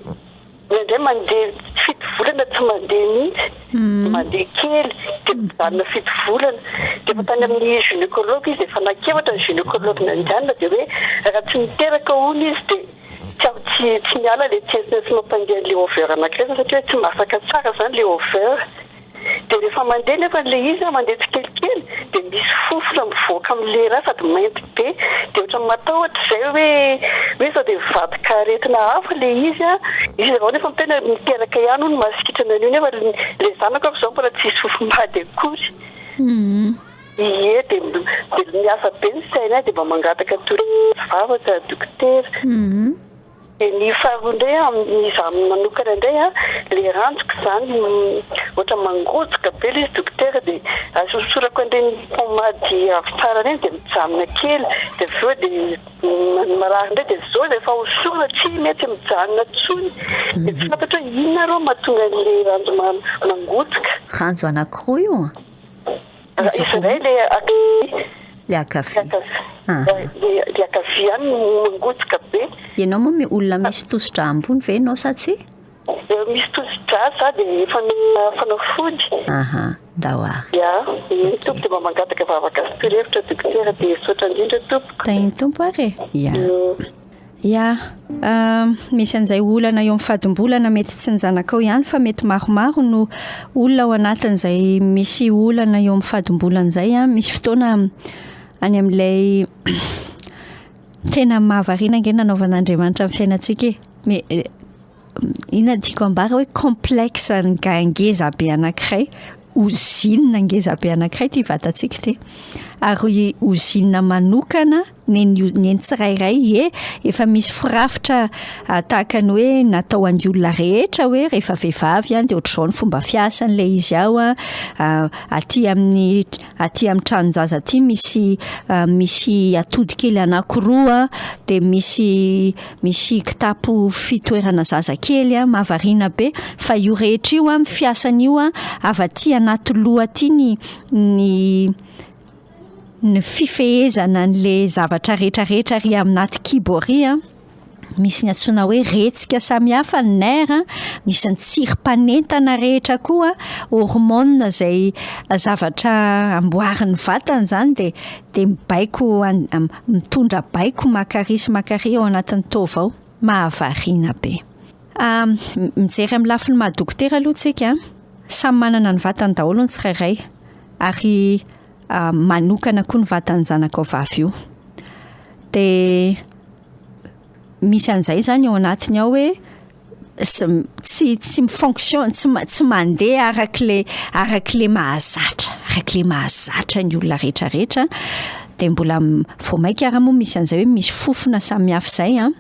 indraindray mandeha fito volana tsy mandeha mihitsy, mandeha kely dia mijanona fito volana. Dia efa tany amin'ny gynécologue izy, efa nankevatra ny gynécologue nandehanana dia hoe raha tsy miteraka hono izy dia Tsy aho tsy tsy miala le tsentsina tsy mampandeha an'le over anankiray zany satria hoe tsy masaka tsara zany le over. De rehefa mandeha nefa le izy an, mandeha tsikelikely de misy fofona mivoaka amle raha sady mainty be de ohatran'ny matahotra zay hoe hoe sao de mivadika aretina hafa le izy an, izy avao nefa miteny hoe miteraka ihany hono mahasitrana an'io nefa le zanako aho zao mbola tsisy fofom-bady akory. Ie dia dia miasa be ny sainay dia mba mangataka torohevitra sy vavaka dokotera. Dia ny faharoa indray an, amin'ny izaho manokana indray an, ilay ranjoko izany ohatra mangojoka be ilay izy dokotera dia asosorako an'ireny pommade ravintsara ireny dia mijanona kely dia avy eo dia marary indray dia izao rehefa hosorana tsy mety mijanona intsony dia tsy fantatro hoe inona ary no mahatonga an'ilay ranjo mangojoka. Ranjo anankiroa io an? Izy indray le ankavia. Le ankavia. Le ankavia ihany no mangotraka be. Ianao moa olona misy tosi-drà ambony ve ianao sa tsia? Misy tosi-drà za dia efa mihinana fanafody. Aha, ndao ary. Ya, eny tompoko dia mba mangataka vavaka sy torohevitra dokotera dia misaotra indrindra tompoko. Tahin'ny Tompo ary e. Ya. Ya, misy an'izay olana eo amin'ny fadimbolana mety tsy ny zanakao ihany fa mety maromaro no olona ao anatin'izay misy olana eo amin'ny fadimbolana izay an, misy fotoana any amin'ilay tena mahavariana ange nanaovan'Andriamanitra ny fiainantsika e, me- inona no tiako ambara hoe complexe ngeza be anankiray, ozinina ngeza be anankiray ity vatantsika ity ary ozinina manokana. Neny neny tsirairay, ie, efa misy firafitra tahaka ny hoe natao an'ny olona rehetra hoe rehefa vehivavy an dia ohatr'izao ny fomba fiasany ilay izy ao an, aty amin'ny aty amin'ny tranon-jaza aty misy misy atody kely anankiroa dia misy misy kitapo fitoerana zaza kely an, mahavariana be fa io rehetra io an, ny fiasan'io an avy aty anaty loha aty ny ny ny fifehezana an'le zavatra rehetra rehetra ary aminaty kibo ary an, misy ny antsoina hoe retsika samihafa ny nerf an, misy ny tsirim-panentana rehetra koa, hormone izay zavatra amboarin'ny vatana izany dia dia mibaiko an- mitondra baiko makary sy makary ao anatin'ny taova ao, mahavariana be. Mijery amin'ny lafiny maha dokotera aloha tsika, samy manana ny vatany daholo ny tsirairay. ary manokana koa ny vatan'ny zanakao vavy io. Dia misy an'izay izany ao anatiny ao hoe tsy tsy mi-fonctionne, tsy tsy mandeha arak'ilay arak'ilay mahazatra, arak'ilay mahazatra ny olona rehetra rehetra, dia mbola vao mainka ary moa misy an'izay hoe misy fofona samihafa izay an.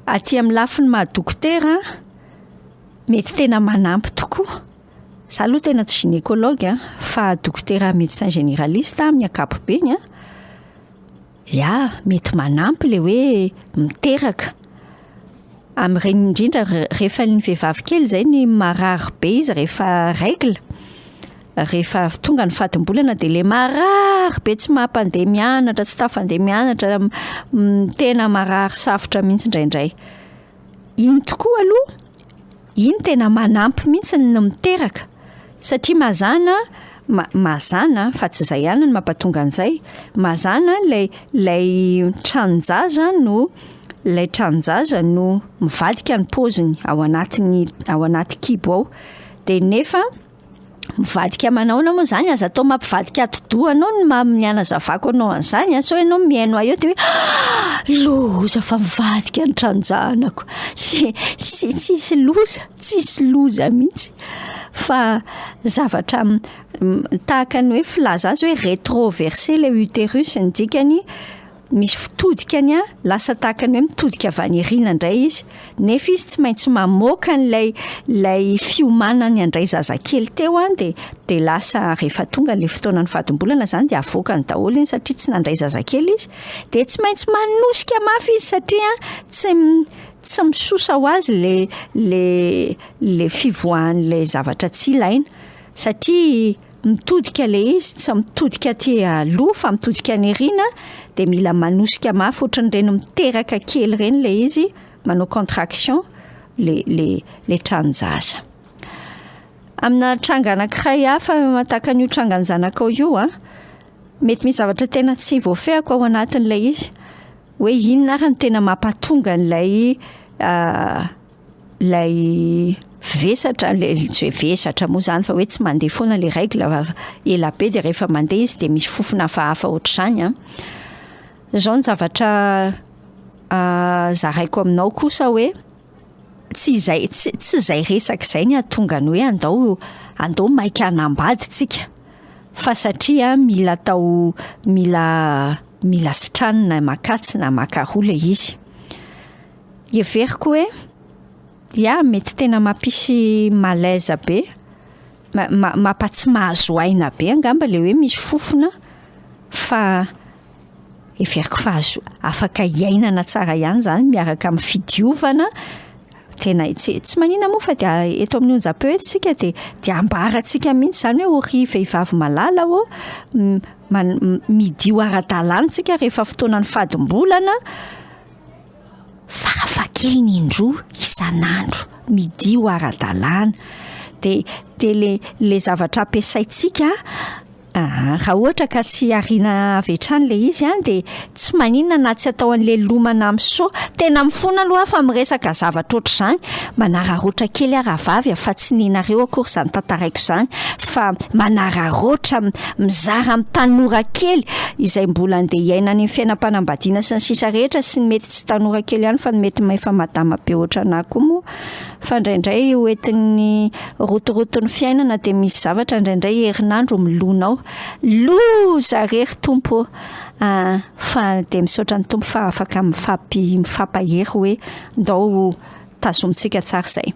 Aty amin'ny lafiny maha dokotera Mety tena manampy tokoa. Za aloha tena tsy gynécologue a, fa dokotera médecin généraliste amin'ny ankapobeny a. Ya, mety manampy le hoe miteraka. Amin'ireny indrindra rehefa ny vehivavy kely izay ny marary be izy rehefa règle, rehefa tonga ny fadimbolana dia le marary be tsy mampandeha mianatra, tsy tafandeha mianatra, tena marary safotra mihitsy indraindray. Iny tokoa aloha, iny tena manampy mihitsy ny miteraka satria mazàna, mazàna fa tsy izay ihany no mampatonga an'izay, mazàna ilay ilay tranon-jaza no ilay tranon-jaza no mivadika ny paoziny ao anatin'ny ao anaty kibo ao, de nefa Mivadika manahoana moa zany? Aza atao mampivadika atidoha anao ny ma- ny anazavako anao an'izany a, sao ianao mihaino ahy eo de hoe ah! loza fa mivadika ny tranon-janako, tsy tsy tsisy loza, tsisy loza mihitsy fa zavatra tahaka ny hoe filaza azy hoe rétroversé le utérus ny dikany misy fitodikany an, lasa tahaka ny hoe mitodika avy any aoriana indray izy, nefa izy tsy maintsy mamoaka an'ilay ilay fiomanany handray zazakely teo an, de de lasa rehefa tonga ilay fotoanan'ny fadimbolana izany de avoakany daholo iny satria tsy nandray zazakely izy, de tsy maintsy manosika mafy izy satria tsy tsy misosa ho azy le le le fivoahan'ilay zavatra tsy ilaina satria Mitodika ilay izy, tsy mitodika aty aloha fa mitodika any aoriana dia mila manosika mafy ohatran'ireny miteraka kely ireny ilay izy, manao contraction le le le tranon-jaza. Amina tranga anankiray hafa tahaka an'io trangan'ny zanakao io an, mety misy zavatra tena tsy voafehiko ao anatin'ilay izy hoe inona ary no tena mampatonga an'ilay ilay vesatra le tsy hoe vesatra moa zany fa hoe tsy mandeha foana le règle fa ela be de rehefa mandeha izy de misy fofona hafahafa ohatr'izany an, zao ny zavatra zaraiko aminao kosa hoe tsy izay tsy tsy izay resaka izay ny hahatonga ny hoe andao andao maika hanambady tsika fa satria mila atao mila mila sitranina makatsy na makaroa le izy. Heveriko hoe ya mety tena mampisy malaise be, ma- mampa-tsy mahazo aina be angamba le hoe misy fofona fa heveriko fa azo afaka iainana tsara ihany zany miaraka amin'ny fidiovana, tena tsy tsy maninona moa fa dia eto amin'ny onjam-peo eto tsika de de ambarantsika mihitsy zany hoe ô ry vehivavy malala ô man- midio ara-dalàna tsika rehefa fotoanan'ny fadimbolana. Farafahakeliny indroa isan'andro, midio ara-dalàna. De de le le zavatra ampiasaintsika aa raha ohatra ka tsy ariana avy hatrany le izy an de tsy maninona na tsy atao an'le lomana amin'ny sao. Tena mifona aloha aho fa miresaka zavatra ohatr'izany, manararaotra kely aho rahavavy a, fa tsy nenareo akory izany tantaraiko izany fa manararaotra mizara amin'ny tanora kely izay mbola andeha hiaina any amin'ny fiainam-panambadiana sy ny sisa rehetra sy ny mety tsy tanora kely ihany fa ny mety efa madama be ohatranà koa moa fa indraindray hoentin'ny rotoroton'ny fiainana dia misy zavatra indraindray herinandro milona ao. Loza re ry Tompo ô! Ah, fa dia misaotra ny Tompo fa afaka mifampi mifampahery hoe ndao tazomintsika tsara izay.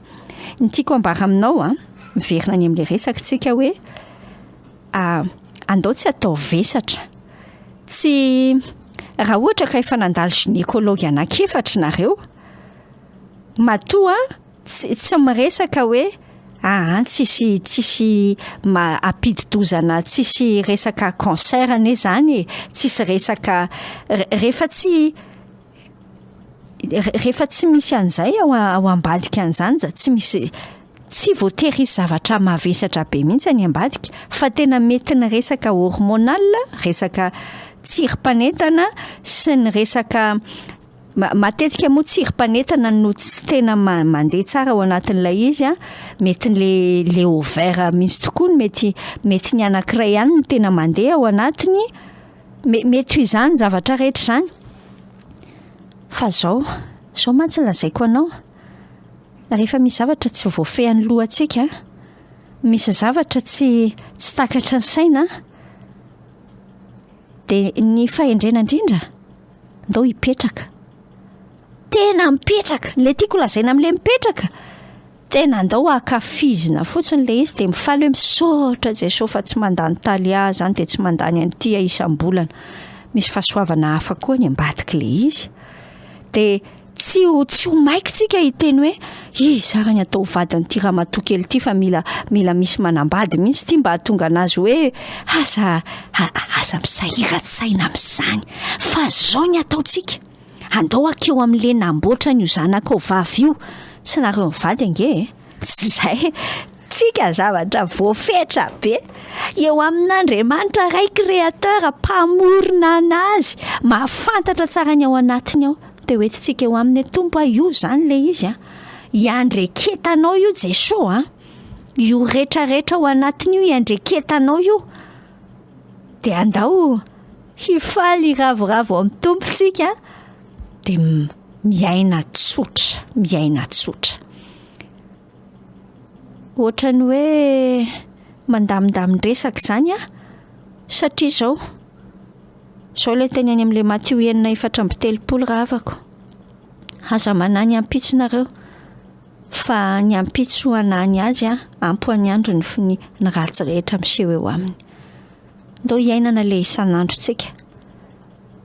Ny tiako ambara aminao an, miverina any amin'ilay resaka tsika hoe ah, andao tsy atao vesatra. Tsy raha ohatra ka efa nandalo gynécologue anankiefatra nareo, matoa tsy tsy miresaka hoe aa tsisy tsisy ma- ampidi-doza na tsisy resaka cancer anie zany e, tsisy resaka re- rehefa tsy rehefa tsy misy an'izay ao ao ambadika an'izany za tsy misy tsy voatery hisy zavatra mavesatra be mihitsy any ambadika fa tena mety ny resaka hormonal, resaka tsirim-panentana sy ny resaka matetika moa tsirim-panentana no tsy tena mandeha tsara ao anatin'ilay izy an, mety le le ovaire mihitsy tokoa no mety mety ny anankiray ihany no tena mandeha ao anatiny, mety ho izany zavatra rehetra izany. Fa zao, zao mantsy no lazaiko anao, rehefa misy zavatra tsy voafehin'ny lohantsika, misy zavatra tsy tsy takatry ny saina, dia ny fahendrena indrindra ndao hipetraka. Tena mipetraka, ilay tiako lazaina amin'ilay mipetraka, tena andao ankafizina fotsiny ilay izy dia mifaly hoe misaotra Jesoa fa tsy mandany talia zany dia tsy mandany an'ity aho isam-bolana. Misy fahasoavana hafa koa any ambadik'ilay izy. Dia tsy ho tsy ho maika tsika hiteny hoe iza ary ny atao vadin'ity ramatoa kely ity fa mila mila misy manambady mihitsy ity mba hahatonga anazy hoe aza aza misahiran-tsaina amin'izany fa zao ny ataontsika. Andao hakeo amin'ilay namboatra an'io zanakao vavy io. Tsy nareo mivady ange e. Tsy izay. Tsika zavatra voafetra be. Eo amin'Andriamanitra Ray Créateur, mpamorona anazy, mahafantatra tsara ny ao anatiny ao. Dia hoentintsika eo aminy hoe Tompo a, io izany ilay izy a. Iandreketanao io Jesoa a. Io retraretra ao anatiny io iandreketanao io. Dia andao hifaly hiravoravo amin'ny Tompo tsika dia miaina tsotra, miaina tsotra. Ohatran'ny hoe mandamindamindresaka izany aho satria izao, izao ilay teny any amin'ilay Matio enina 34 rahavako, aza manahy ny ampitso nareo fa ny ampitso hanahy ny azy an, ampy ho an'ny andro ny ny ratsy rehetra miseho eo aminy. Ndao hiainana ilay isan'androntsika.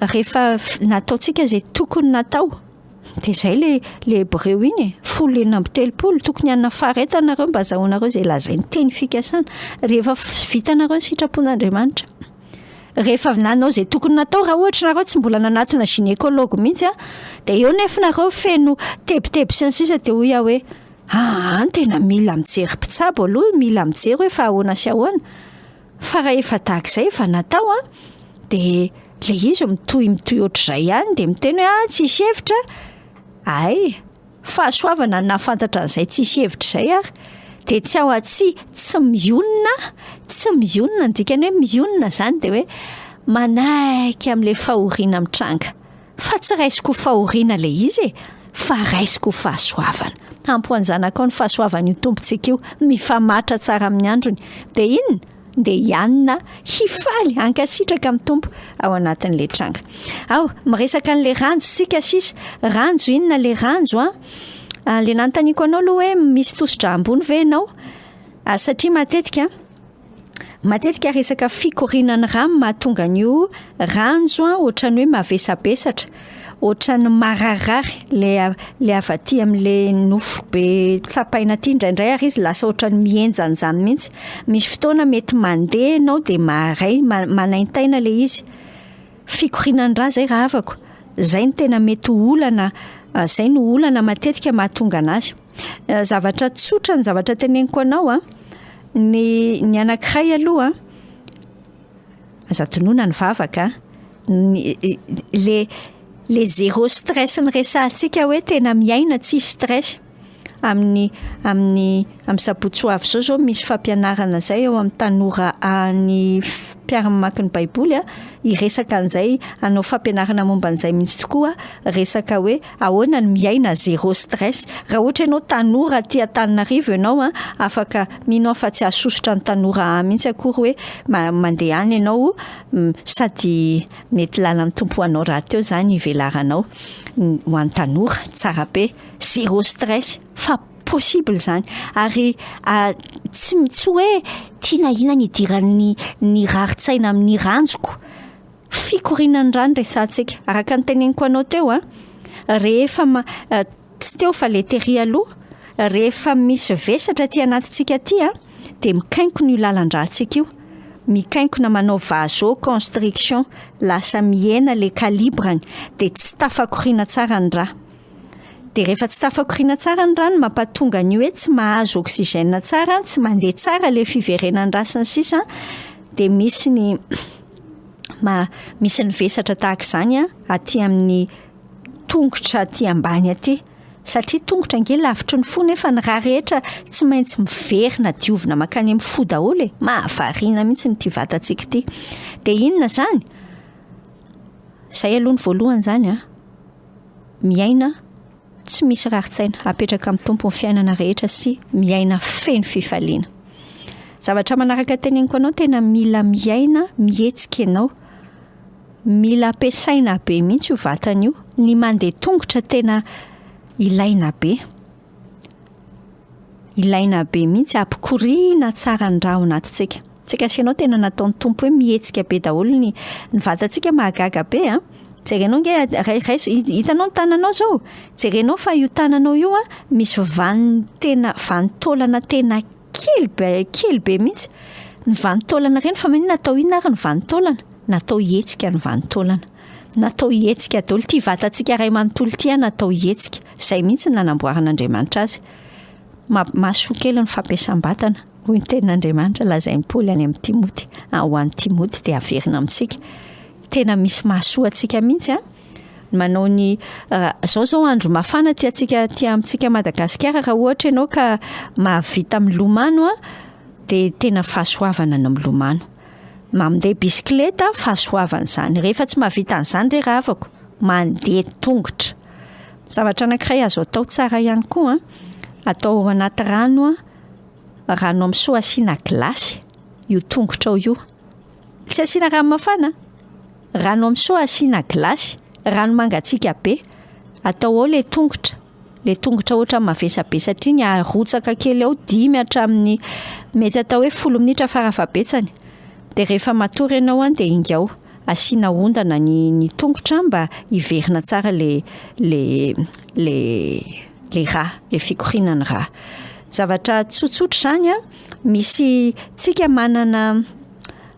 Rehefa nataontsika izay tokony natao, dia izay ilay ilay hebreo iny e, 1036, tokony hanana faharetana nareo mba azahoanareo izay lazain'ny teny fikasana. Rehefa vitanareo ny sitrapon'Andriamanitra. Rehefa avy nanao izay tokony natao, raha ohatra nareo tsy mbola nanatona gynécologue mihitsy an, dia eo nefa nareo feno tebiteby sy ny sisa dia hoy aho hoe, aa tena mila mijery mpitsabo aloha, mila mijery hoe fa ahoana sy ahoana. Fa raha efa tahaka izay efa natao an, dia ilay izy mitohy mitohy ohatr'izay ihany dia miteny hoe ah tsisy hevitra, hay fahasoavana ny nahafantatra an'izay tsisy hevitra izay ary, dia tsy ao tsy tsy mionona, tsy mionona ny dikany hoe mionona izany dia hoe manaiky amin'ilay fahoriana mitranga. Fa tsy raisiko ho fahoriana ilay izy e, fa raisiko ho fahasoavana. Ampy ho an'ny zanakao ny fahasoavan'io Tompontsika io, mifamatra tsara amin'ny androny. Dia inona? Dia hianina, hifaly, hankasitraka amin'ny Tompo ao anatin'ilay tranga. Ao, miresaka an'ilay ranjo tsika sisa. Ranjo inona ilay ranjo an? Ah, ilay nanontaniako anao aloha hoe misy tosi-drà ambony ve ianao? Ah, satria matetika Matetika resaka fikorianan'ny rà no mahatonga an'io ranjo ohatran'ny hoe mavesabesatra, ohatran'ny mararirary ilay ilay avy aty amin'ilay nofo be tsapaina aty indraindray ary izy lasa ohatran'ny mihenjana izany mihitsy. Misy fotoana mety mandeha ianao dia maharay manaintaina ilay izy. Fikorianan'ny rà izay rahavako, izay no tena mety ho olana, izay no olana matetika mahatonga an'azy. Zavatra tsotra ny zavatra teneniko anao an, ny ny anankiray aloha an, aza adinoina ny vavaka an, ny le le zéro stress niresahantsika hoe tena miaina tsisy stress, amin'ny amin'ny amin'ny sabotsy ho avy izao zao misy fampianarana izay ao amin'ny tanora any. mpiara-mamaky ny Baiboly a, hiresaka an'izay, hanao fampianarana momba an'izay mihitsy tokoa, resaka hoe ahoana ny miaina zéro stress. Raha ohatra ianao tanora aty Antananarivo ianao a, afaka, mino aho fa tsy hahasosotra ny tanora ahy mihitsy akory hoe mandeha any ianao sady mety lalan'ny Tompo ho anao rahateo izany hivelaranao, ho an'ny tanora, tsara be, zéro stress fa possible izany ary tsy tsy hoe tiana inona ny hidiran'ny ny rarin-tsaina amin'ny ranjoko, fikorianan'ny rano resahantsika, araka ny teneniko anao teo an, rehefa ma- tsy teo fa le tery aloha, rehefa misy vesatra aty anatintsika aty an, dia mikainkona io lalan-drantsika io, mikainkona manao vasoconstriction, lasa mihena le calibre-ny, dia tsy tafakoriana tsara ny rà. Dia rehefa tsy tafakoriana tsara ny rano mampatonga ny hoe tsy mahazo oxygène tsara, tsy mandeha tsara ilay fiverenan'ny rà sy ny sisa dia misy ny ma- misy ny vesatra tahaka izany an aty amin'ny tongotra aty ambany aty satria tongotra ange lavitry ny fo nefa ny rà rehetra tsy maintsy miverina diovina mankany amin'ny fo daholo e, mahavariana mihitsy ity vatantsika ity. Dia inona izany? Izay aloha ny voalohany izany an. Miaina tsy misy rarin-tsaina, apetraka amin'ny Tompo ny fiainana rehetra sy miaina feno fifaliana. Zavatra manaraka teneniko anao, tena mila miaina mihetsika ianao. Mila ampiasaina be mihitsy io vatana io. Ny mandeha tongotra tena ilaina be. Ilaina be mihitsy hampikoriana tsara ny rà ao anatintsika. Tsika sy ianao tena nataon'ny Tompo hoe mihetsika be daholo ny ny vatantsika mahagaga be an. Jerenao nge raiso hitanao ny tananao zao? Jerenao fa io tananao io an misy vaniny tena vanin-taolana tena kely be kely be mihitsy. Ny vanin-taolana ireny fa maninona atao inona ary ny vanin-taolana? Natao hihetsika ny vanin-taolana. Natao hihetsika daholo ity vatantsika iray manontolo ity an natao hihetsika. Izay mihitsy no nanamboaran'Andriamanitra azy. Mahasoa kely ny fampiasam-batana, hoy ny tenin'Andriamanitra lazain'i Paoly any amin'i Timoty. Ho an'i Timoty dia averina amintsika. Tena misy mahasoa antsika mihitsy an. Manao ny izao izao andro mafana aty antsika aty amintsika Madagasikara raha ohatra ianao ka mahavita milomano an, dia tena fahasoavana ny milomano. Mandeha bisikileta fahasoavana izany. Rehefa tsy mahavita an'izany re rahavako, mandeha tongotra. Zavatra anankiray azo atao tsara ihany koa an, atao ao anaty rano an, rano amin'ny seau asiana gilasy io tongotrao io. Tsy asiana rano mafana an, rano amin'ny seau asiana gilasy, rano mangatsiaka be, atao ao ilay tongotra, ilay tongotra ohatran'ny mavesabesatra iny, arotsaka kely ao dimy hatramin'ny mety atao hoe folo minitra farafahabetsany, dia rehefa matory ianao an dia ingao. asiana ondana ny ny tongotra mba hiverina tsara le le le le rà, le fikorianan'ny rà. Zavatra tsotsotra izany an, misy tsika manana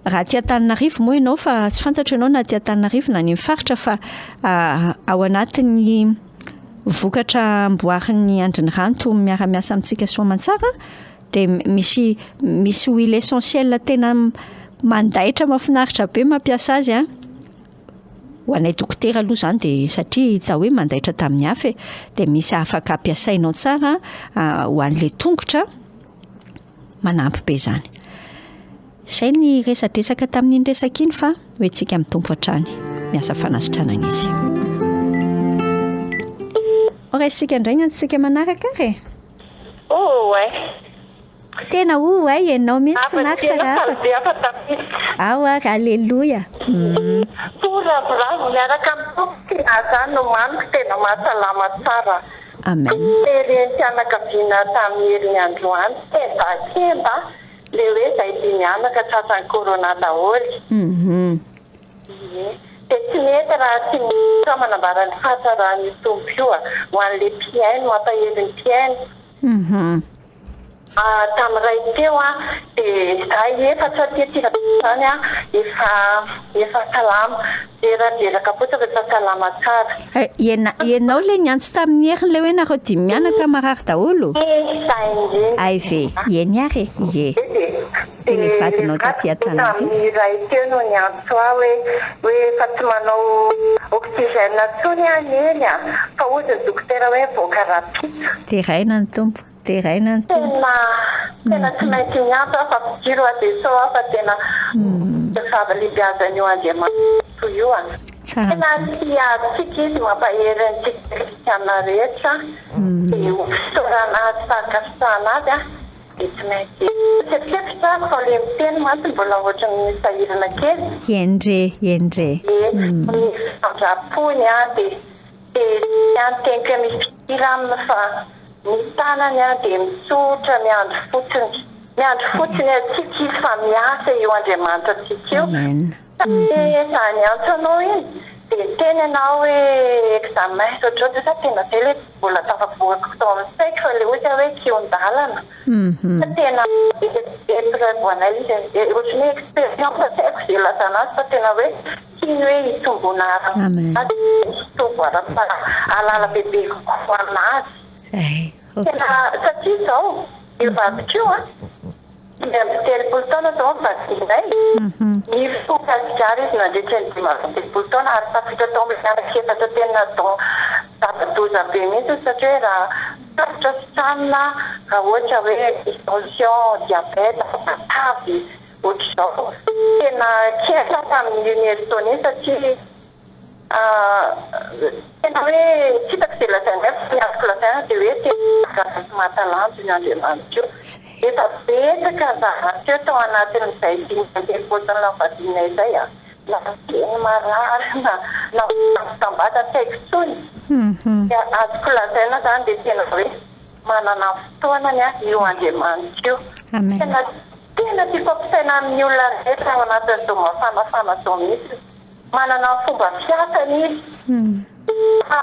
raha aty Antananarivo moa ianao fa tsy fantatro ianao na aty Antananarivo na any amin'ny faritra fa ao anatin'ny vokatra amboarin'ny Andry ny Ranto miara-miasa amintsika soa aman-tsara Dia misy misy huile essentielle tena mandaitra mahafinaritra be mampiasa azy an. Ho anay dokotera aloha izany dia satria hita hoe mandaitra tamin'ny hafa e. Dia misy afaka ampiasainao tsara ho an'ilay tongotra, manampy be izany. Izay ny resadresaka tamin'iny resaka iny fa ho antsika amin'ny Tompo hatrany. Miasa fanasitranana izy. Ho raisintsika indray ny antsika manaraka ary e. Ouay. Tena ouay ianao mihitsy finaritra raha afaka. Ao ary aleloia. Fo ravoravo miaraka amin'ny Tompo tena zany no mamiko tena mahasalama tsara. Amen. Renim-pianakaviana tamin'ny heriny androany kenda kenda le hoe zay dimy anaka tratran'ny corona daholo. Ie. Dia tsy mety raha tsy mizotra manambara ny fahatsaran'io Tompo io ho an'ilay mpihaino, mampahery ny mpihaino. Tamin'ny iray teo dia izahay efatra aty Antsirabe izany efa efa salama. Reraka fotsiny fa efa salama tsara. Ianao ilay niantso tamin'ny heriny ilay hoe nareo dimy mianaka marary daholo? Izay indrindra. Hay ve? Eny ary e. Ie. Dia ilay vadinao taty Antananarivo. Tamin'ny iray teo no niantso ahy hoe hoe efa tsy manao oxygène intsony aho Neny a! Fa hozy ny dokotera hoe mivoaka rahampitso. Deraina ny Tompo, deraina ny Tompo. Tena tena tsy maintsy miantso aho fa mpijoro aho dia sao aho fa tena. Fahavalibiazan'io Andriamanitra io an. Tsara. Tena tia antsika izy, mampahery antsika kristiana rehetra. Dia ho fisaorana azy, fankasitrahana azy an, dia tsy maintsy tsepotsepotra aho fa ilay miteny mantsy mbola ohatran'ny sahirana kely. Eny re, eny re. Dia ny famindram-pony an, dia dia tsy anteniko hoe misy mpihira aminy fa ny tanany an dia mitsotra miandry fotsiny. Miandry fotsiny antsika izy fa miasa io Andriamanitra antsika io. Amen. Fa za niantso anao iny dia niteny ianao hoe examen sy ohatr'izao dia za tena zay le mbola tafavoakako tao amin'ny saiko fa le ohatra hoe kihon-dalana. Fa tena épreuve ho anay izy e, ohatran'ny hoe expérience tsy haiko izay ilazana azy fa tena hoe tiany hoe hitomboana ara-panahy, hitombo ara-panahy, hahalala bebe kokoa an'azy. Zay. Tena satria izao io vadiko io an, 35 taona izao ny vadianay, nifoka sigara izy nandritra ny 35 taona ary tafiditra tao amin'ny anaky efatra tena don zava-doza be mihitsy satria hoe raha sarotra sitranina raha ohatra hoe misy tension, diabète, matavy ohatr'izao. Tena kely aho tamin'iny herintaona iny satria Tena hoe tsy hitako izay lazaina fa ny azoko lazaina dia hoe tena mahagaga sy mahatalanjona io Andriamanitra io. Efa betsaka ny zava-niseho tao anatin'izay 35 taona nivadianay izay an, na teny marary na na tambata tsy haiko intsony. Ny azoko lazaina izany dia tena hoe manana ny fotoanany io Andriamanitra io. Tena tena tiako ampisaina amin'ny olona rehetra ao anatin'izao mafanafana izao mihitsy. Manana ny fomba fiasany izy. Fa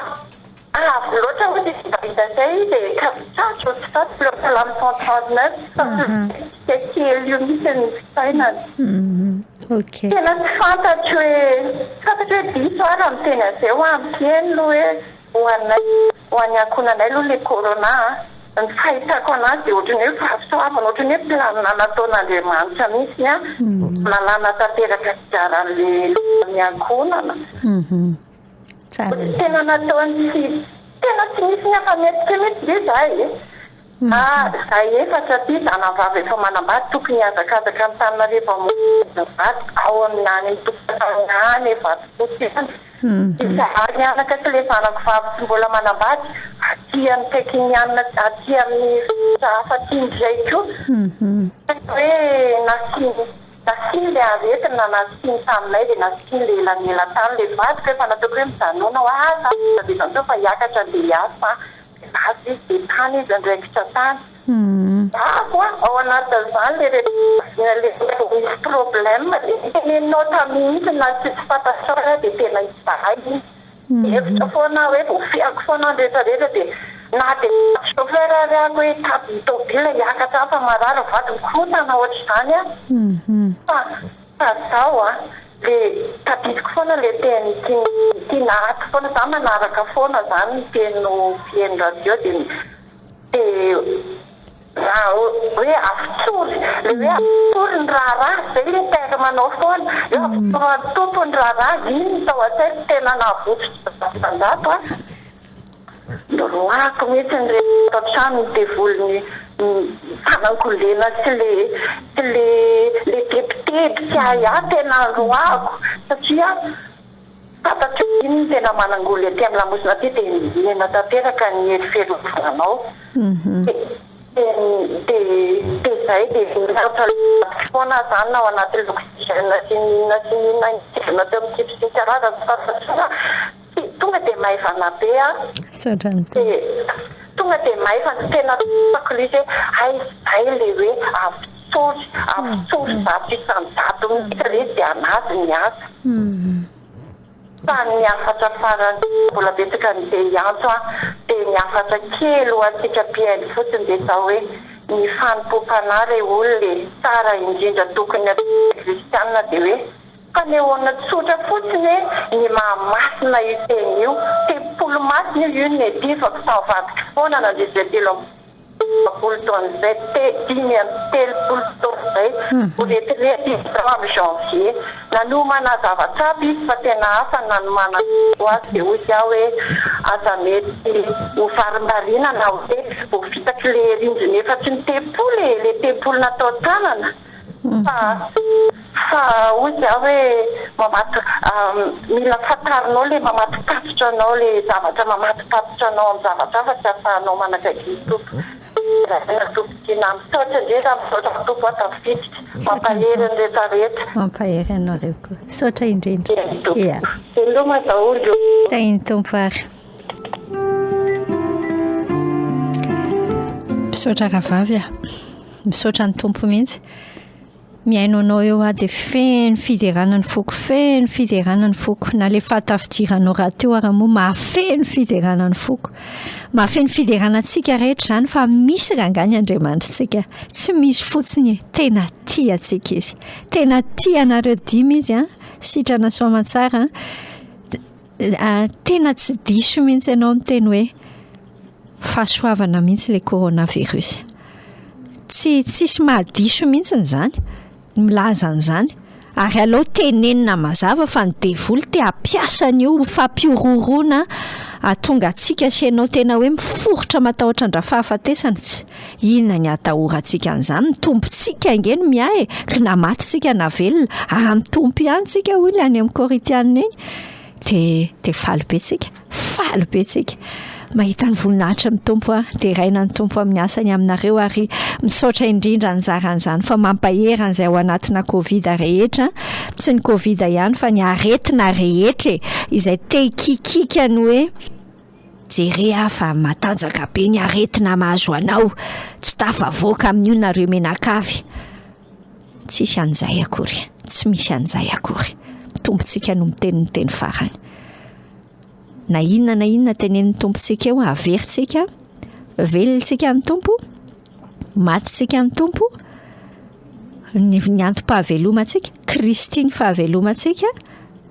avo loatra hoy izy mba hita izay izy e, ka tratro tsy tratro ilay salamo 139 fa tsy kely io mihitsy ny fisainany. Tena tsy fantatro hoe, tsy fantatro hoe diso aho raha miteny an'izay hoa ampieno aloha hoe Ho anay, ho an'ny ankohonanay aloha ilay corona an, ny fahitako anazy dia ohatran'ny hoe fahasoavana, ohatran'ny hoe planina nataon'Andriamanitra mihitsy an, lalàna tanteraka sigara an'ilay ny ankohonana. Tena nataony tsy, tena tsy nisy ny afa-mihetsika mihitsy ve izahay e? Ah, izahay efatra aty, zanavavy efa manambady, tokony hihazakazaka Antananarivo hamonjy ny vadiko ao amin'ny any amin'ny tokantrano any Vatofotsy any. Izahay mianaka sy ilay zanako vavy tsy mbola manambady aty amin'ny akaikin'ny anona aty amin'ny faritra hafa aty indray koa. Tena hoe nasiany nasiany ilay aretina, nasiany taminay dia nasiany ilay elanelan-tany ilay vadiko efa nataoko hoe mijanona hoa aza avy eo fa hiakatra andeha hiasa aho. Lasa izy dia tany izy andraikitra tany. Zako a, ao anatin'izany le retraretra le misy problème dia teneninao tamin'iny mihitsy na tsy tsy fantatrao ary dia tena izahay iny. Mihevitra foana aho hoe voafehiko foana ny retraretra dia na dia chauffeur ary aho hoe hitady tôbila hiakatra any fa marary ny vadiko mikorontana ohatr'izany aho. Fa Fa zao a, le tadidiko foana le teny tiana ato foana, za manaraka foana zany ny teny mpihaino radio de de raha hoe avotsory, le hoe avotsory ny raharaha, zay le terme anao foana, hoe avotsory an'ny Tompo ny raharaha, iny no tao an-tsaiko tena nahavotsotro 100% a. Noroahako mihitsy ny rehetra ato an-trano, ny devoly ny tanako lena sy le sy le le tebiteby tsy ahiahy tena noroahako satria fantatro hoe iny no tena manangoly aty amin'ny lamosina aty dia mihena tanteraka ny hery fiarovanao dia dia dia izay dia misaotra foana aho izany na ao anatin'ny oxygène sy ny inona sy ny inona nitsindrona teo amin'ny kibo sy ny karazany tsy fantatro fa Tonga dia maivana be an. Misaotra ny Tompo. Dia tonga dia maivana, tena tsapako ilay izy hoe hay izay ilay hoe avotsory, avotsory 100% mihitsy ilay izy dia an'azy ny asa. Fa ny hafatra farany, mbola betsaka ny te hiantso an, dia ny hafatra kely ho antsika mpihaino fotsiny dia izao hoe, ny fanompoam-panahy re olona e, tsara indrindra tokony ataon'ny kristianina dia hoe, Fanehoana tsotra fotsiny ny maha masina io teny io. Tempoly masina io, io no niadivako tamin'ny vadiko foana nandritra izay 43 taona izay, 35 taona izay. Ho retirety izy izao amin'ny janvier. Nanomana zavatra aby izy fa tena hafa ny nanomanako ho azy dia hoy aho hoe aza mety ho varimbariana na hoe voafitak'ilay rindrina efatry ny tempoly e, ilay tempoly natao tanana fa. Fa hoy za hoe mamato mila fantarinao le mamatopatotra anao le zavatra mamatopatotra anao amin'ny zavatra hafa tsy ahafahanao manakaiky ny Tompo. Lazaina Tompo tiana misaotra indrindra misaotra ny Tompo aho tafiditra. Mampahery ny rehetra rehetra. Mampahery anareo koa. Misaotra indrindra. Ia. Veloma daholo. Tahin'ny Tompo ary. Misaotra rahavavy a. Misaotra ny Tompo mihitsy. Mihaino anao eo aho dia feno fiderana ny foko, feno fiderana ny foko. Na ilay fahatafidiranao rahateo ara moa mahafeno fiderana ny foko. Mahafeno fiderana antsika rehetra izany fa misy rangahy ny Andriamanitritsika. Tsy misy fotsiny e, tena tia antsika izy. Tena tia anareo dimy izy an, sitrana soa aman-tsara an. Tena tsy diso mihitsy ianao miteny hoe fahasoavana mihitsy ilay coronavirus. Tsy tsisy mahadiso mihitsy izany ny milaza an'izany ary aleo tenenina mazava fa ny devoly te hampiasa an'io ho fampihorohoroana hahatonga antsika sy ianao tena hoe miforitra matahotra an-dRafahafatesana, tsy inona ny hatahorantsika an'izany, ny Tompontsika ange no miahy e, ka na maty tsika na velona, amin'ny Tompo ihany tsika hoy ilay any amin'ny Korintiana iny, dia dia faly be tsika. Faly be tsika mahita ny voninahitry ny Tompo a! Deraina ny Tompo amin'ny asany aminareo ary misaotra indrindra nizara an'izany fa mampahery an'izay ao anatina covid rehetra, tsy ny covid ihany fa ny aretina rehetra e! Izay te hikikiaka ny hoe jere aho fa matanjaka be ny aretina mahazo anao, tsy tafavoaka amin'io nareo mianakavy. Tsisy an'izay akory, tsy misy an'izay akory. Ny Tompontsika no miteny ny teny farany. Na inona na inona tenenin'ny Tompontsika eo, averintsika, velontsika ny Tompo, matintsika ny Tompo, ny, ny antom-pahavelomantsika, Kristy ny fahavelomantsika,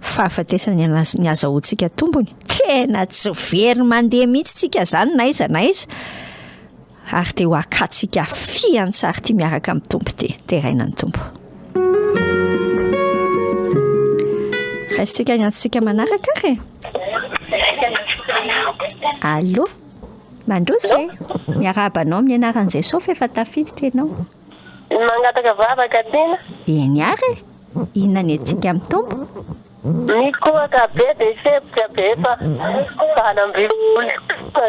fahafatesana ny ny azahoantsika tombony. Tena tsy very mandeha mihitsy tsika zany na aiza na aiza. Ary dia ho akatsika fiantsary ity miaraka amin'ny Tompo ity. Deraina ny Tompo. Raisintsika ny antsika manaraka ary e. Allô? Mandroso e. Miarahaba anao amin'ny anaran'i Jesosy fa efa tafiditra ianao. Mangataka vavaka tiana. Eny ary e. Inona ny antsika amin'ny Tompo? Mikohaka be dia sempotra be fa 18 taona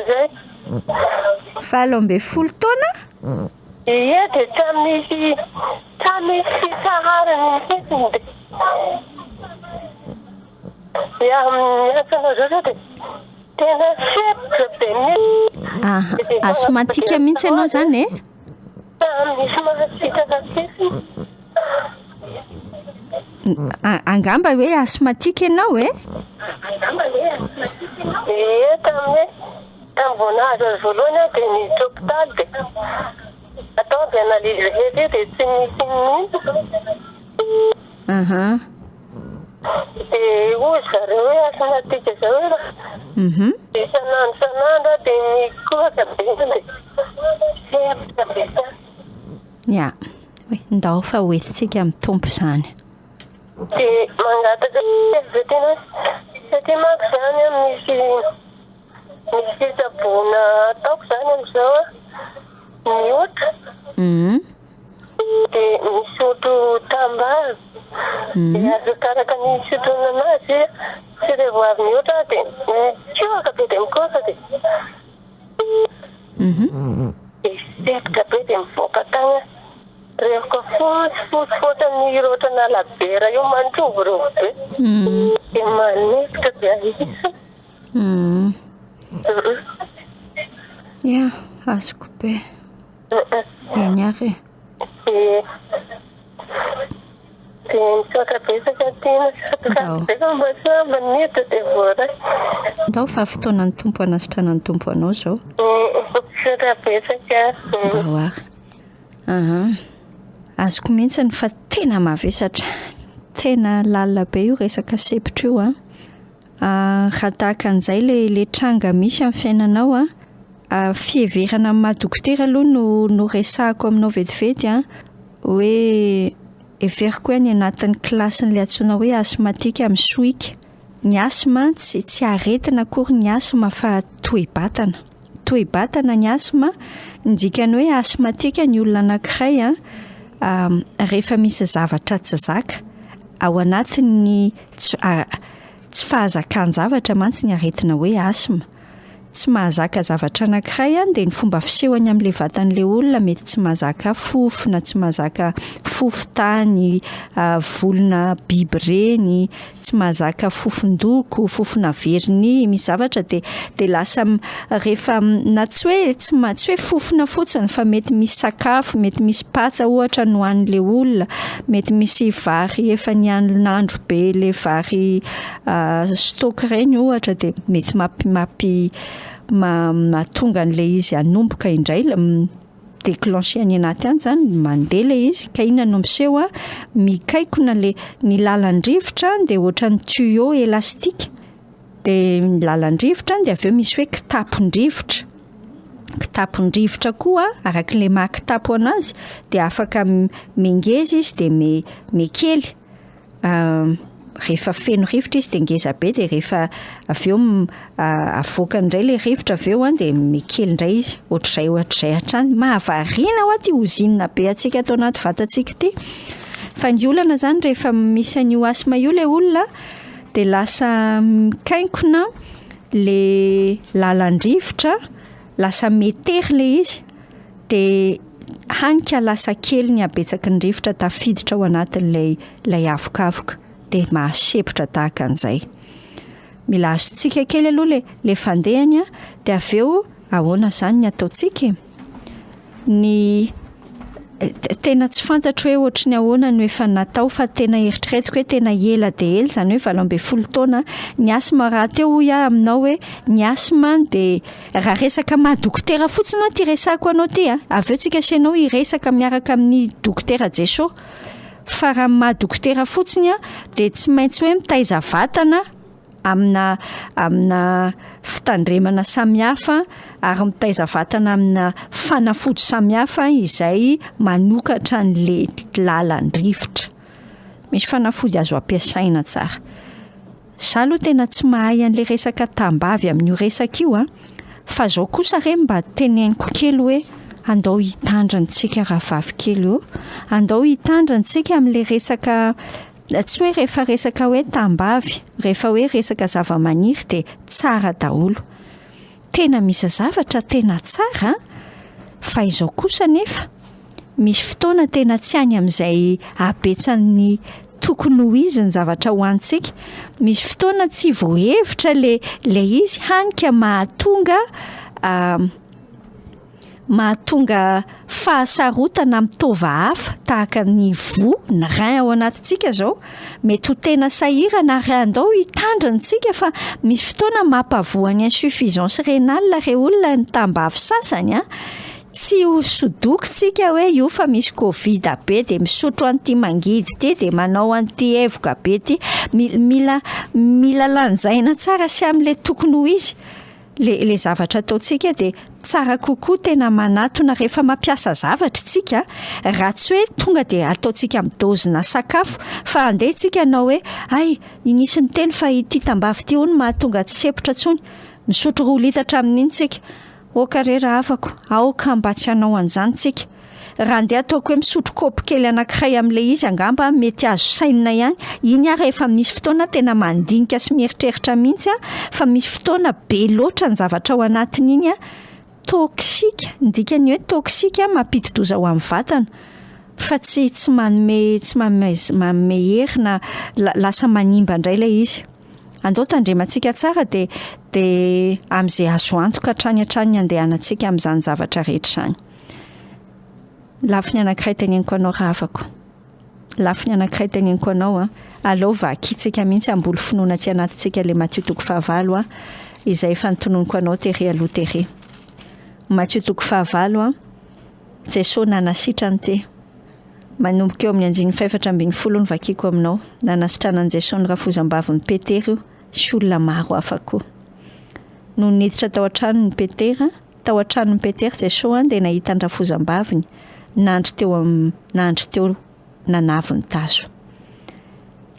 zay. 18 taona? Ie dia tsy misy tsy misy fitsaharany mihitsy dia dia amin'ny asanareo zao dia tena sempotra be mihitsy. Aha, asthmatique mihitsy ianao zany e? Tsy misy mahasitrana mihitsy. Angamba hoe asthmatique ianao e? Ie, tamin'ny tamin'ny vao nahazo azy voalohany aho dia niditra hopitaly dia natao ny analyse rehetra dia tsy nisy mihitsy. Aha. Dia hoy zareo hoe asthmatique izao hoe raha dia isan'andro isan'andro aho dia mikohaka be dia sempotra be. Ya, ndao fa ho entintsika amin'ny Tompo izany. Dia mangataka hevitra tena satria manko izany an misy misy fitsaboana ataoko izany amin'izao an mihoatra dia misotro tambavy dia arakaraka ny fisotroana anazy sy rehefa avy mihoatra aho dia mikohaka be dia mikohaka dia Dia sempotra be dia mivoaka tany aho. Revoka fotsy fotsy ohatran'ny ohatrana labiera io mandrovirovy be. Dia manempotra be ahy mihitsy. Ya, azoko be. Eny ary e. Dia Dia misaotra betsaka Tiana, misaotra betsaka mba sambany niditra dia voaray. Ndao fa fotoanan'ny Tompo hanasitranan'ny Tompo anao izao. Misaotra betsaka. Ndao ary. Aha. Azoko mihitsy fa tena mavesatra. Tena lalina be io resaka sempotra io an. Raha tahaka an'izay ilay ilay tranga misy amin'ny fiainanao an, fiheverana amin'ny maha dokotera aloha no no resahako aminao vetivety an, hoe heveriko hoe any anatin'ny kilasin'ilay antsoina hoe asthmatique misohika. Ny asthme tsy tsy aretina akory ny asthme fa toe-batana. Toe-batana ny asthme, ny dikan'ny hoe asthmatique ny olona anankiray an. Rehefa misy zavatra tsy zaka, ao anatin'ny tsy tsy fahazakan-javatra mantsy ny aretina hoe asthme. Tsy mahazaka zavatra anankiray an, dia ny fomba fisehony amin'ilay vatan'ilay olona mety tsy mahazaka fofona, tsy mahazaka fofon-tany, volona biby ireny, tsy mahazaka fofon-doko, fofona vernis, misy zavatra dia dia lasa rehefa na tsy hoe tsy ma- tsy hoe fofona fotsiny fa mety misy sakafo, mety misy patsa ohatra nohanin'ilay olona, mety misy vary efa nialon'andro be ilay vary stock ireny ohatra dia mety mampi- mampi- mahatonga an'ilay izy hanomboka indray mi-declencher any anaty any izany, mandeha ilay izy ka inona no miseho an, mikaikona ilay ny lalan-drivotra dia ohatran'ny tuyau élastique dia ny lalan-drivotra dia avy eo misy hoe kitapon-drivotra, kitapon-drivotra koa arak'ilay maha kitapo anazy dia afaka mihangeza izy dia mihakely. Rehefa feno rivotra izy dia ngeza be dia rehefa avy eo avoakany indray ilay rivotra avy eo an dia mihakely indray izy, ohatr'izay ohatr'izay hatrany. Mahavariana hoa ity ozinina be antsika ato anaty vatantsika ity. Fa ny olana izany rehefa misy an'io asthme io ilay olona dia lasa mikainkona ilay lalan-drivotra, lasa mietery ilay izy. Dia hany ka lasa kely ny habetsaky ny rivotra tafiditra ao anatin'ilay ilay avokavoka dia mahasempotra tahaka an'izay. Mila azontsika kely aloha ilay ilay fandehany an, dia avy eo ahoana izany ny ataontsika e? Ny tena tsy fantatro hoe ohatry ny ahoana no efa natao fa tena eritreretiko hoe tena ela dia ela izany hoe 18 taona. Ny asthme rahateo hoy aho aminao hoe ny asthme dia Raha resaka maha dokotera fotsiny hoa ty resahako anao ty a, avy eo tsika sy ianao hiresaka miaraka amin'ny dokotera Jeso. Fa raha ny maha dokotera fotsiny a, dia tsy maintsy hoe mitaiza vatana amina amina fitandremana samihafa ary mitaiza vatana amina fanafody samihafa izay manokatra an'le lalan-drivotra. Misy fanafody azo ampiasaina tsara. Za aloha tena tsy mahay an'le resaka tambavy amin'io resaka io an, fa zao kosa re mba teneniko kely hoe andao hitandrina tsika rahavavy kely ô, andao hitandrina tsika amin'le resaka tsy hoe rehefa resaka hoe tambavy, rehefa hoe resaka zava-maniry dia tsara daholo. Tena misy zavatra tena tsara an! Fa izao kosa anefa, misy fotoana tena tsy any amin'izay habetsan'ny tokony ho izy ny zavatra hohanintsika. Misy fotoana tsy voahevitra ilay ilay izy hany ka mahatonga mahatonga fahasarotana amin'ny taova hafa tahaka ny voa, ny rein ao anatintsika izao, mety ho tena sahirana ary andao hitandrina isika fa misy fotoana mampavoa ny insuffisance rénale re olona ny tambavy sasany an, tsy ho sodoky tsika hoe io fa misy covid be dia misotro an'ity mangidy ity dia manao an'ity evoka be ity, mila mila lanjaina tsara sy amin'ilay tokony ho izy. Le le zavatra ataontsika dia tsara kokoa tena manatona rehefa mampiasa zavatra isika raha tsy hoe tonga dia ataontsika amin'ny dozina sakafo fa andeha isika hanao hoe hay nisy niteny fa ity tambavy ity hono mahatonga tsy sempotra intsony, misotro roa litatra amin'iny isika, aoka re rahavako, aoka mba tsy hanao an'izany isika. Raha andeha ataoko hoe misotro kaopy kely anankiray amin'ilay izy angamba mety azo sainina ihany, iny ary efa misy fotoana tena mandinika sy mieritreritra mihitsy aho fa misy fotoana be loatra ny zavatra ao anatin'iny an, toxique, ny dikan'ny hoe toxique mampidi-doza ho an'ny vatana fa tsy tsy manome tsy manome manome hery na lasa manimba indray ilay izy. Andao tandremantsika tsara dia dia amin'izay azo antoka hatrany hatrany ny andehanantsika amin'izany zavatra rehetra izany. Lafiny anankiray teneniko anao rahavako. Lafiny anankiray teneniko anao an. Aleo vakintsika mihitsy hamboly finoana aty anatintsika ilay Matio toko fahavalo an, izay efa notononiko anao tery aloha tery. Matio toko fahavalo an, Jesoa nanasitrana ity. Manomboka eo amin'ny andininy fahefatra ambin'ny folo no vakiko aminao. Nanasitranan'i Jesoa ny rafozam-bavin'i Petera io sy olona maro hafa koa. Nony niditra tao an-tranon'i Petera, tao an-tranon'i Petera Jesoa dia nahita ny rafozam-baviny nandry teo am, nandry teo nanavy ny tazo.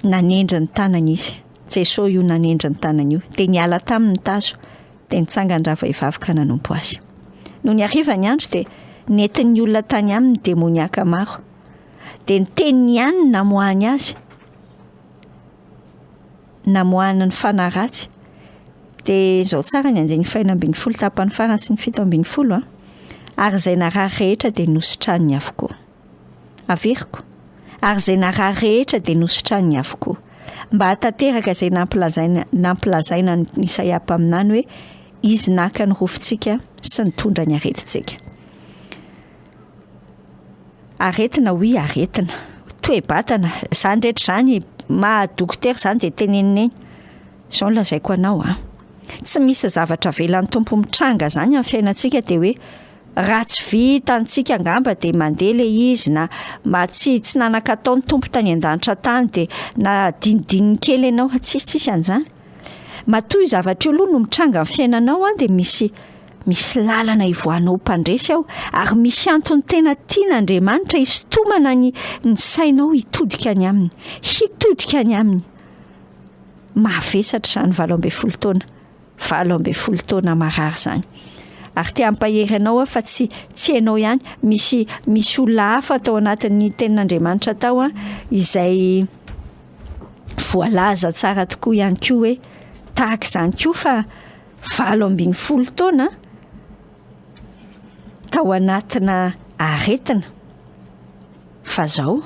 Nanendry ny tanany izy. Jesoa io nanendry ny tanany io. Dia niala taminy ny tazo. Dia nitsangana ravehivavy ka nanompo azy. Nony hariva ny andro dia nentin'ny olona tany aminy demoniaka maro. Dia ny teniny ihany no namoahany azy. Namoahany ny fanahy ratsy. Dia izao tsara ny andininy fahenina ambin'ny folo tapany farany sy ny 17 an. Ary izay narary rehetra dia nositraniny avokoa. Averiko. Ary izay narary rehetra dia nositraniny avokoa. Mba hahatanteraka izay nampilazaina nampilazaina an'i Isaia mpaminany hoe izy naka ny rofintsika sy nitondra ny aretintsika. Aretina oui aretina, toe-batana, izany rehetra izany maha dokotera izany dia tenenina eny. Izao no lazaiko anao an, tsy misy zavatra avelan'ny Tompo mitranga izany amin'ny fiainantsika dia hoe raha tsy vitantsika angamba dia mandeha ilay izy na mba tsy tsy nanan-katao ny Tompo tany an-danitra tany dia na adinodinony kely ianao, tsisy tsisy an'izany. Matoa io zavatra io aloha no mitranga amin'ny fiainanao an dia misy Misy lalana hivoahanao ho mpandresy ao, ary misy antony tena tian'Andriamanitra hisintomana ny ny sainao hitodika any aminy. Hitodika any aminy. Mavesatra izany 18 taona. 18 taona marary izany. Ary te hampahery anao aho fa tsy tsy ianao ihany, misy misy olona hafa tao anatin'ny tenin'Andriamanitra tao an, izay voalaza tsara tokoa ihany koa hoe tahaka izany koa fa 18 taona tao anatina aretina fa zao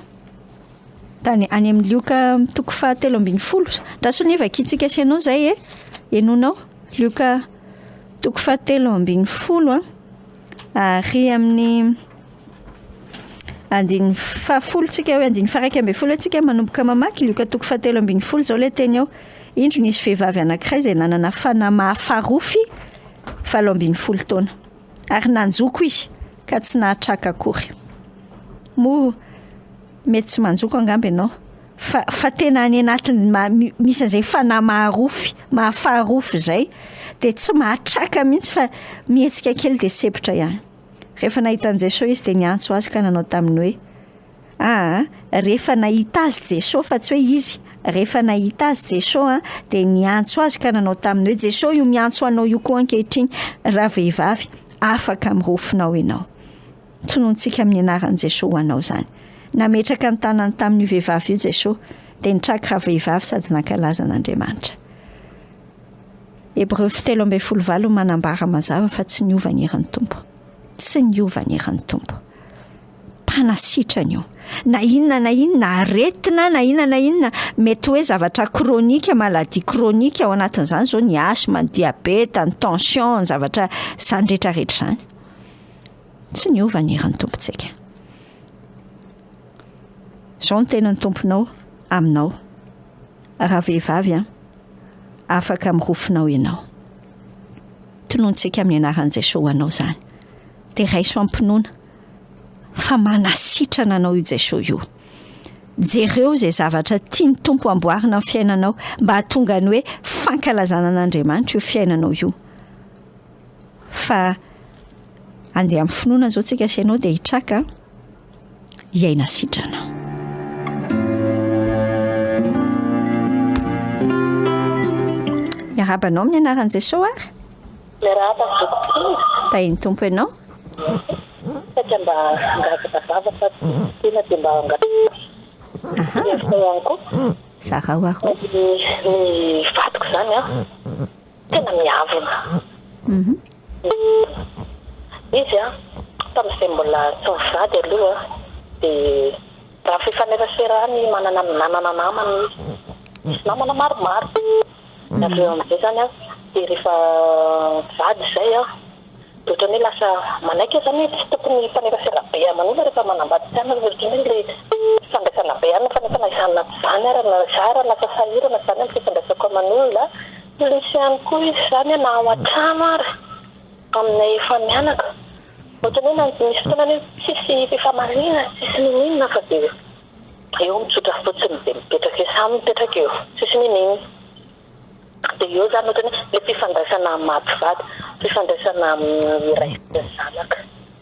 tany any amin'ny lioka toko faha 13 ndraso ny vakintsika sy ianao zay e enonao lioka toko faha 13 a ary amin'ny andininy fahafolo tsika hoe andininy faha 11 tsika manomboka mamaky lioka toko faha 13 zao le teny ao. Indro nisy vehivavy anankiray izay nanana fanahy mahafarofy 18 taona, ary nanjoko izy ka tsy nahatraka akory. Moa mety tsy manjoko angamba ianao, fa, fa tena any anatiny ma- misy an'izay fanahy maharofy, mahafarofy izay, dia tsy mahatraka mihitsy fa mihetsika kely dia sempotra ihany. Rehefa nahita an'i Jesosy izy dia niantso azy ka nanao taminy hoe, Aa rehefa nahita azy Jeso fa tsy hoe izy, rehefa nahita azy Jeso a dia niantso azy ka nanao taminy hoe Jeso io miantso anao io koa ankehitriny ravehivavy afaka amin'ny rofinao ianao. Tonontsika amin'ny anaran'i Jeso ho anao izany. Nametraka ny tanany tamin'io vehivavy io Jeso dia nitraky ravehivavy sady nankalaza an'Andriamanitra. Hebreo 13 valo manambara mazava fa tsy niova ny herin'ny Tompo. Tsy niova ny herin'ny Tompo. mpanasitrana io. Na inona na inona aretina na inona na inona mety hoe zavatra chronique, maladie chronique ao anatin'izany izao ny asthme, ny diabeta, ny tension, ny zavatra izany rehetra rehetra izany. Tsy niova ny herin'ny Tompontsika. Izao ny tenin'ny Tomponao aminao. Raha vehivavy an, afaka amin'ny rofinao ianao. Tonontsika amin'ny anaran'i Jesoa ho anao izany. Dia raiso am-pinoana. fa manasitrana anao io Jesoa io. Jereo izay zavatra tian'ny Tompo amboarina amin'ny fiainanao mba hahatonga ny hoe fankalazana an'Andriamanitra io fiainanao io. Fa andeha amin'ny finoana izao tsika sy ianao dia hitraka hiaina sitrana. Miarahaba anao amin'ny anaran'i Jesoa ary. Miarahaba Zoky. Tahin'ny Tompo ianao. Saika mba hangataka vava fa tena dia mba hangataka hevitra ihany koa. Zarao aho. Ny ny vadiko izany an, tena miavona. Izy an, tamin'izay mbola tsy nivady aloha dia raha ny fifaneraserany manana nanana namana izy. Nisy namana maromaro. Avy eo amin'izay izany an, dia rehefa nivady izay an, Dia ohatran'ny hoe lasa manaiky aho izany hoe tsy tokony hifanerasera be aman'olona rehefa manambady tsy any ohatran'ny hoe ilay fifandraisana be any fa nefa na izany na tsy izany ara na izaho ara lasa sahirana izany amin'ny fifandraisako aman'olona. Plus ihany koa izy izany na ao an-trano ary aminay efa mianaka ohatran'ny hoe na misy fotoana hoe tsisy fifamaliana tsisy n'inon'inona fa dia eo mitsotra fotsiny dia mipetraka eo samy mipetraka eo tsisy n'inon'inona. Dia eo izany ohatran'ny hoe ilay fifandraisana amin'ny maha mpivady, fifandraisana amin'ny ray sy ny zanaka.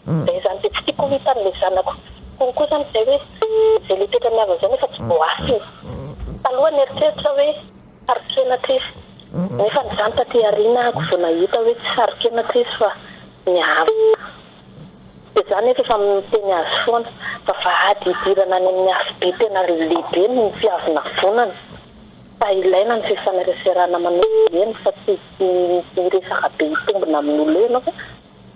Izay izany dia tsy tiako ho hitan'ilay zanako konko izany izay hoe izay ilay toetra miavona izay nefa tsy voahafiny. Taloha nieritreritra hoe saro-kenatra izy, nefa izany taty aoriana ahako vao nahita hoe tsy saro-kenatra izy fa miavona. Dia za nefa efa miteny azy foana fa vavahady hidirana any amin'ny afobe tena lehibe ny fiavonavonana. Fa ilaina ny fifaneraserana aman'olona eny fa tsy hiresaka be hitombina amin'olona eo ianao fa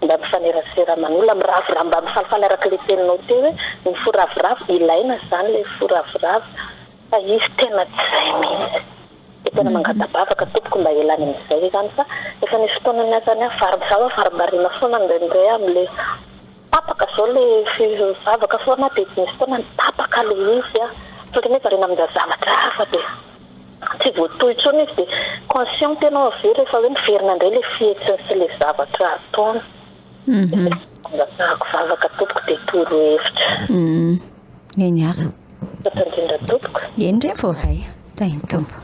mba mifanerasera aman'olona, miraviravy, mba mifalifaly araka ilay teninao teo hoe ny fo ravoravo, ilaina izany ilay fo ravoravo fa izy tena tsy izay mihitsy. Dia tena mangata-bavaka tompoko mba hialany amin'izay izany fa efa nisy fotoana niasany aho vary za ho'a varimbariana foana indraindray amin'ilay tapaka zao le fivavaka foana dia nisy fotoana nitapaka le izy an, fa ohatran'ny hoe variana amina zavatra hafa dia tsy voatohy intsony izy dia consciente ianao avy eo rehefa hoe miverina indray le fihetsiny sy le zavatra ataony. Dia angatahako vavaka tompoko dia toro hevitra. Eny ary. Misaotra indrindra tompoko. Eny re voaray. Tahin'ny Tompo.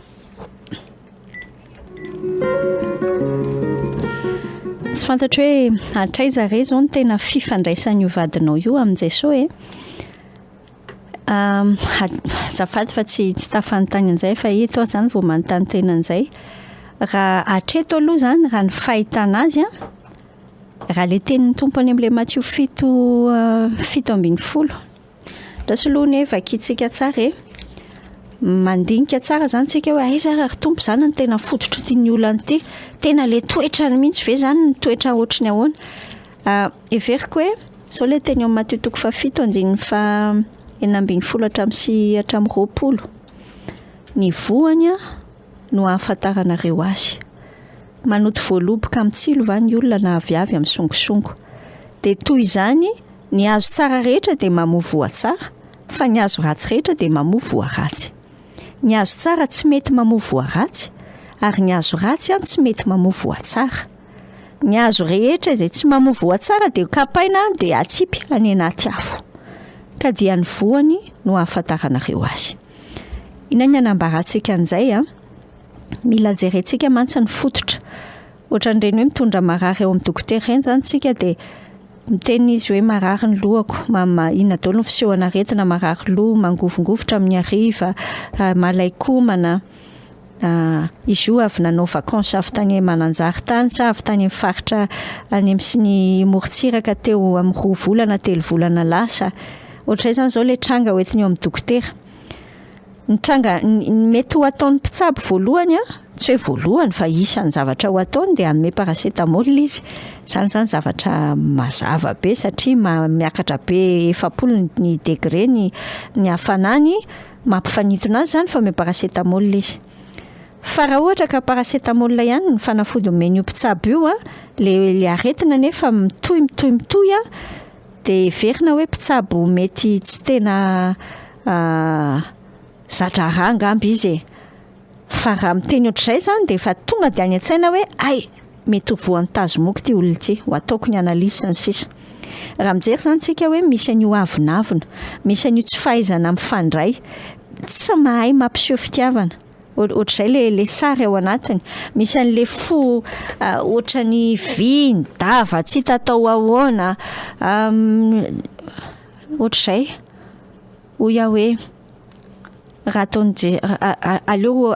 Tsy fantatro hoe hatraiza re izao ny tena fifandraisan'io vadinao io amin'i Jesoa e. Azafady fa tsy tsy tafanontany an'izay fa eto aho izany vao manontany tena an'izay. Raha hatreto aloha izany raha ny fahitana azy an, raha ilay tenin'ny Tompo any amin'ilay Matio 7:17 Andraso aloha anie vakintsika tsara e. Mandinika tsara izany tsika hoe aiza ary ry Tompo izany no tena fototr'ity olana ity. Tena ilay toetrany mihitsy ve izany no toetra ohatry ny ahoana? Heveriko hoe izao ilay teny ao amin'ny Matio toko fahafito andininy faha 16 hatramin'ny sy hatramin'ny 20. Ny voany no ahafantaranareo azy. Manoto voaloboka amin'ny tsilo va ny olona na aviavy amin'ny songosongo? Dia toy izany Ny hazo tsara rehetra dia mamoa voa tsara, fa ny hazo ratsy rehetra dia mamoa voa ratsy. Ny hazo tsara tsy mety mamoa voa ratsy, ary ny hazo ratsy an tsy mety mamoa voa tsara. Ny hazo rehetra izay tsy mamoa voa tsara dia kapaina dia atsipy any anaty afo. Ka dia ny voany no ahafantaranareo azy. Inona ny hanambarantsika an'izay an? Mila jerentsika mantsy ny fototra. Ohatran'ireny hoe mitondra marary ao amin'ny dokotera ireny izany isika dia miteny izy hoe marary ny lohako, inona daholo ny fisehon'aretina, marary loha, mangovingovitra amin'ny hariva, malain-komana. Izy io avy nanao vacances avy tany Mananjary tany sa avy tany amin'ny faritra any amin'ny sy ny morontsiraka teo amin'ny roa volana, telo volana lasa. Ohatr'izay izany izao ilay tranga hoentiny eo amin'ny dokotera. Ny tranga, ny mety ho ataon'ny mpitsabo voalohany an, tsy hoe voalohany fa isan'ny zavatra ho ataony dia hanome paracétamol izy. Izany izany zavatra mazava be satria miakatra be 40 ny degré ny ny hafanany, mampifanintona azy izany fa omeo paracétamol izy. Fa raha ohatra ka paracétamol ihany ny fanafody omen'io mpitsabo io an, le le aretina nefa mitohy mitohy mitohy an, dia heverina hoe mpitsabo mety tsy tena za-draharaha angamba izy e. Fa raha miteny ohatr'izay izany dia efa tonga dia any an-tsaina hoe hay, mety ho voan'ny tazomoka ity olona ity, ho ataoko ny analyse sy ny sisa. Raha mijery izany isika hoe misy an'io avonavona, misy an'io tsy fahaizana mifandray, tsy mahay mampiseho fitiavana. Ohatr'izay le le sary ao anatiny. Misy an'le fo ohatran'ny vy midava tsy hita atao ahoana. Ohatr'izay. Hoy aho hoe raha ataon'i aleo